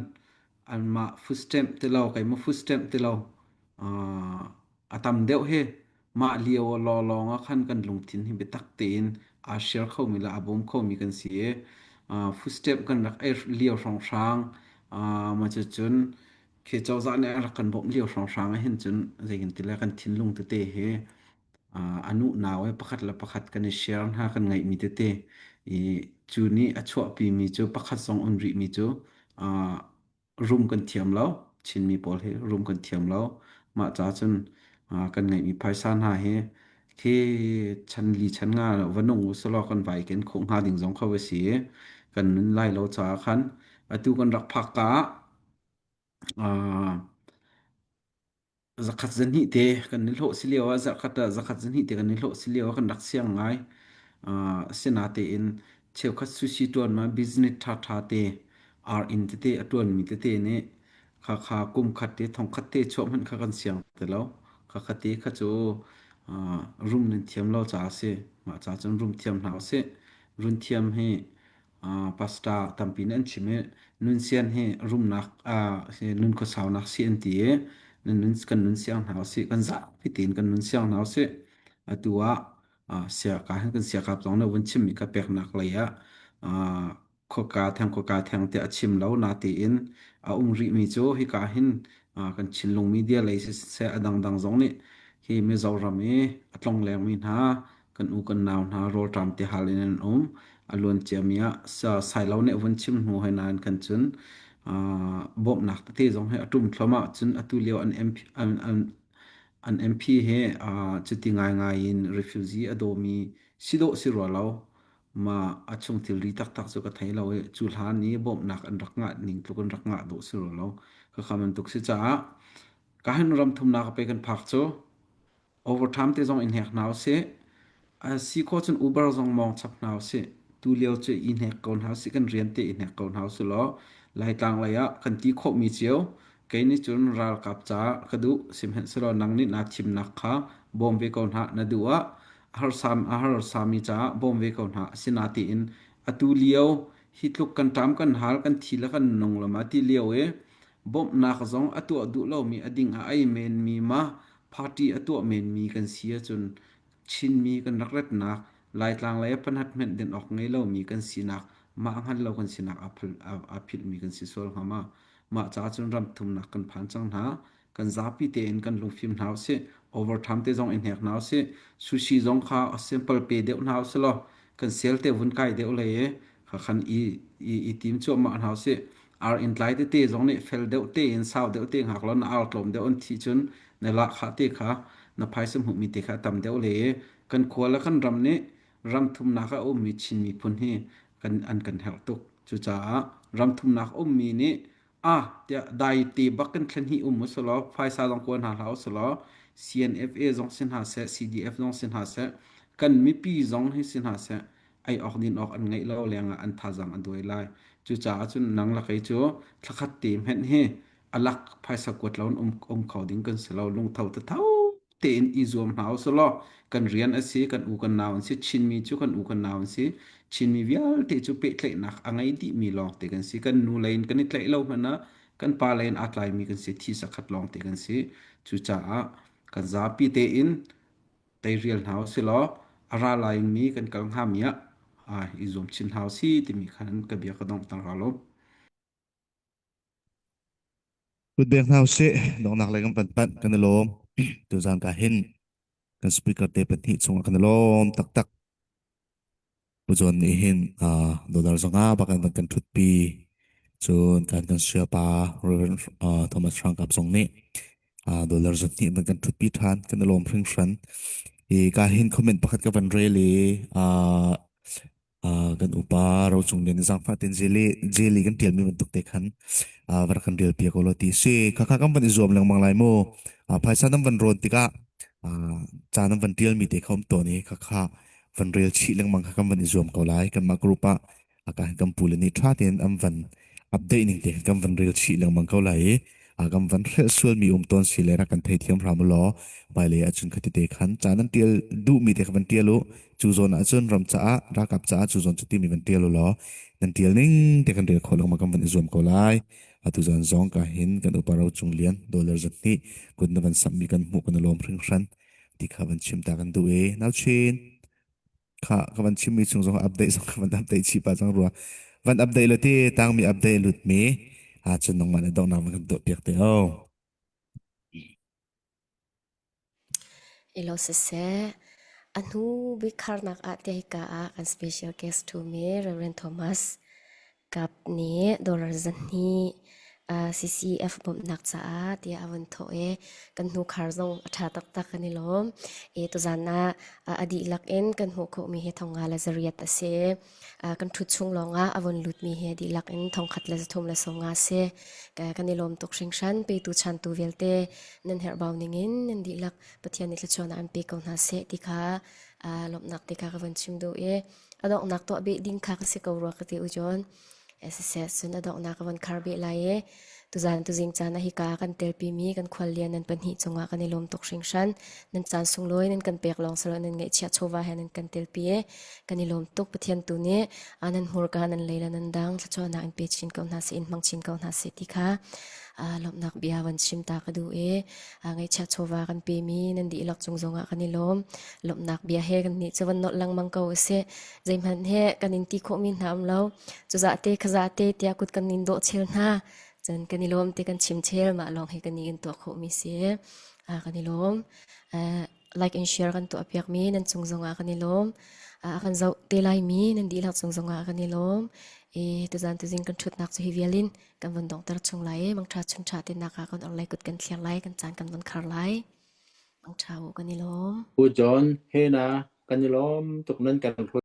anmah footstep ti lo keimah footstep ti lo a tam deuh hi mah lio lawlawng ah khan kan lungthin hi biatak tein aa share khomi le aa bawm khomi kan si i footstep kan rak ei lio hrawnghrang mah cucun khi cozah nih a rak kan bawmh lio hrawnghrang ah hin cun zeitin le kan thinlung tete hi a nu nau he pakhat le pakhat kan i share hna kan ngeihmi tete i cu nih a chuahpimi cu pakhat zong um rihmi cu rum kan thiam lo. Chinmi pawl hi rum kan thiam lo. Mah ca cun kan ngeihmi phaisa hna hi khi chan li chan nga va nung u selaw kan vai ken khawh hnga ding zong kho a si. Kan nun lai lo caah khan atu kan rak phak ka ah Zakhat zahnih te kan i hlawh si lio ah zarhkhat ah zakhat zahnih te kan i hlawh si lio ah kan rak siang ngai. Uh, asinatein cheukhat sushi ṭuan ma business ṭhaṭha te ar inn tete a ṭuanmi tete nih khakha kum khat te thong khat te chuah hmanh kha kan siang ti lo. Khakha te kha cu uh, rum nan thiam lo caah a si. Mah ca cun rum thiam hna usih. Run thiam hi pastor tampi nih an chim i nunsian hi rumnak nun khuasaunak si an ti i nun kan nun siang hna usih kan zapi tein kan nun siang hna usih atu ah siaka hin kan siakap zong nih vun chimmi kha peknak lei ah khuaka theng khuaka theng tiah a chim lo na tiin a um rihmi cu hika hin kan Chinlung media lei siseh a dangdang zong nih hi Mizoram i a tlonglengmi hna kan u kan nau hna rawlṭam tihal in an um. A luan ciami ah Sailo nih a vun chim hnu hoi nain kan cun bawmhnak tete zong hi a ṭum thluahmah cun atu lio an MP, an, an, an MP hi cuti ngaingai in refugee a dawmi si dawh si rua lo. Ma a chung thilri taktak cu ka thei lo i cu hlan i bawmhnak an rak ngah ning tluk in rak ngah dawh si rua lo. Khakha bantuk si caah ka hin ram thumnak a pe kan phak cu Overtime te zong in hnek hna usih. A si khawh cun Uber zong mawng chap hna usih. Tu lio cu i hnek ko hna usih, kan rian te i hnek ko hna usih law Laitlang lei ah kan ti khawhmi cio kei nih cun ralkap caah ka duh sihmanhsehlaw nang nih naa thimnak kha bawm ve ko hna na duh ah a harsam a harsami caah bawm ve ko hna asinatiin atu lio hi tluk kan ṭam kan hal kan thi le kan nung lama ti lio i bawmhnak zong a tuah duh lomi a ding a ei menmi ma Party a tuah menmi kan si ahcun Chinmi kan rak ratnak Laitlang lei ah panhat hmenh den awk ngei lomi kan sinak mah hngal lo kan sinak aa philhmi kan si sual hnga ma? Mah caah cun ram thumnak kan phan cang hna. Kan zapi tein kan lungfim hna usih. Overtime te zong i hnek hna usih. Sushi zong kha simple pe deuh hna usih law kan sel te vun kai deuh lei i kha i, i, i tim cuahmah hna usih. Ar inn tlai tete zong nih fel deuh tein sau deuh te hngak law na ar tlawm deuh an thih cun na lahkhah te kha na phaisa hmuhmi te kha a tam deuh le i kan khua le kan ram nih ram thumnak ah a ummi Chin miphun hi kan an kan herh tuk. Cucaah ram thumnak a ummi nih ah tiah dai te bak kan thlen hi um usulaw phaisa zong kua hna hlah usulaw CNFA zong si hna seh CDF zong si hna seh kan mipi zong hi si hna seh ei awk din awk an ngeih lo lengah an thazang a duai lai. Cucaah cun nang le kei cu thlakhat te hmenh hi a lak phaisa kuat lo in um, um kho ding kan si lo lungtho tatho tein i zuam hna usih law kan rian a si kan u kan nau an si Chinmi cu kan u kan nau an si Chinmi vialte cu pehtlaihnak a ngei dihmi lawng te kan si kan nu lei in kan i tlaih lo hmanh ah kan pa lei in aa tlaimi kan si thi sakhat lawng te kan si cucaah kan zapi tein teirial hna usih law a ra laimi kan kal hngami ah i zuam chin hna usih timi khan ka bia ka donghter rau lo. Kutbeng hna usih, donghnak lei kan van panh kan i lawm. Tuzaan ka hin kan speaker te pahnih chungah kan i lawm taktak. Pu John nih hin uh, dollar zanga bak an van kan ṭhutpi. Cun kan kan siapa Reverend uh, Thomas Hrangkap zong nih uh, dollar zahnih van kan ṭhutpi ṭhan. Kan i lawm hringhran. I ka hin comment pakhat ka van rel i uh, Uh, kan upa rocung lian zangfah ten jeli jeli kan tial mi bantuk te khan uh, var kan rel piak lo ti si kha kha kan van i zuam lengmang lai mu uh, phaisa nan van rawn tikah uh, ca nan van tial mi te kha um tawn i kha kha van rel chih lengmang kha kan van i zuam ko lai kanmah group ah aka kan pu le nih tha tein an van update ning te kan van rel chih lengmang ko lai i a kan van hrelh sual mi um tawn si le rak kan theithiam hram law hmailei ahcun khati te khan ca nan tial duh mi te kha van tial u cu zawn ahcun ram caah ralkap caah cu zawn cu ti mi van tial u law nan tial ning te kan rel khawh lengmang kan van i zuam ko lai atu zan zong ka hin kan upa ro cung lian dollar zahnih kut na van samh mi kan hmuh kan i lawm hringhran ti kha van chim ta kan duh e nau chin Kha ka van chimmi chung zong update zong ka van update chih pah cang rua. Van update lo ti tangmi update lut mi ah cun nangmah nih donghnak van kan tuah piak te o. Ilo siseh, a hnu bik kharnak ah te hika ah kan special guest thu mi Reverend Thomas Kap nih dollar zahnih CCF bawmhnak caah tiah a vun thawh i kan hnukhar zong a ṭha taktak kan i lawm. I tuzan ah a dihlak in kan hmuh khawhmi hi thonga le zariat a si. Kan ṭhut chung lawngah a vun lutmi hi a dihlak in thongkhat le zathum le sawmnga a si. Kan i lawm tuk hringhran. Petu chantu vialte nan herhbau ningin nan dihlak Pathian nih thluachuahnak an pe ko hna seh ti kha lawmhnak te kha ka vun chim duh i a donghnak tuah beh ding kha ka si ko rua ka ti u John. Siseh cun a donghnak ka von khar beh lai i tuzan tuzing caan ah hika kan telpimi kan khuallian nan pahnih cungah kan i lawm tuk hringhran. Nan caan sunglawi nan kan pek lawng silo nan ngeihchiah chawva he nan kan telpi i kan i lawm tuk. Pathian tu nih nan hmurka nan lei le nan dang thluachuahnak in pe chin ko hna seh in hmang chin ko hna seh ti kha lawmhnak bia van chim ta ka duh i ngaihchiah chawva kan pemi nan dihlak cung zongah kan i lawm. Lawmhnak bia he kan nih cu van nolh lengmang ko usih. Zeihmanh he kan in ti khawhmi hna um lo. Cuzah te khazah te tiah kut kan in dawh chel hna. Cun kan i lawm ti kan chim chel mah lawng hi kan in tuah khawhmi si. Kan i lawm. Like and share kan tuah piakmi nan cung zongah kan i lawm. A kan zoh te laimi nan dihlak cung zongah kan i lawm. E tuzan tuzing kan ṭhutnak cu hi vial in kan von donghter chung lai i mangṭha chunṭha te nak ah kan orhlei kut kan thlir lai kan caan kan von khar lai. Mangṭha u kan i lawm. U John, he na kan i lawm tuk nan kan hruai.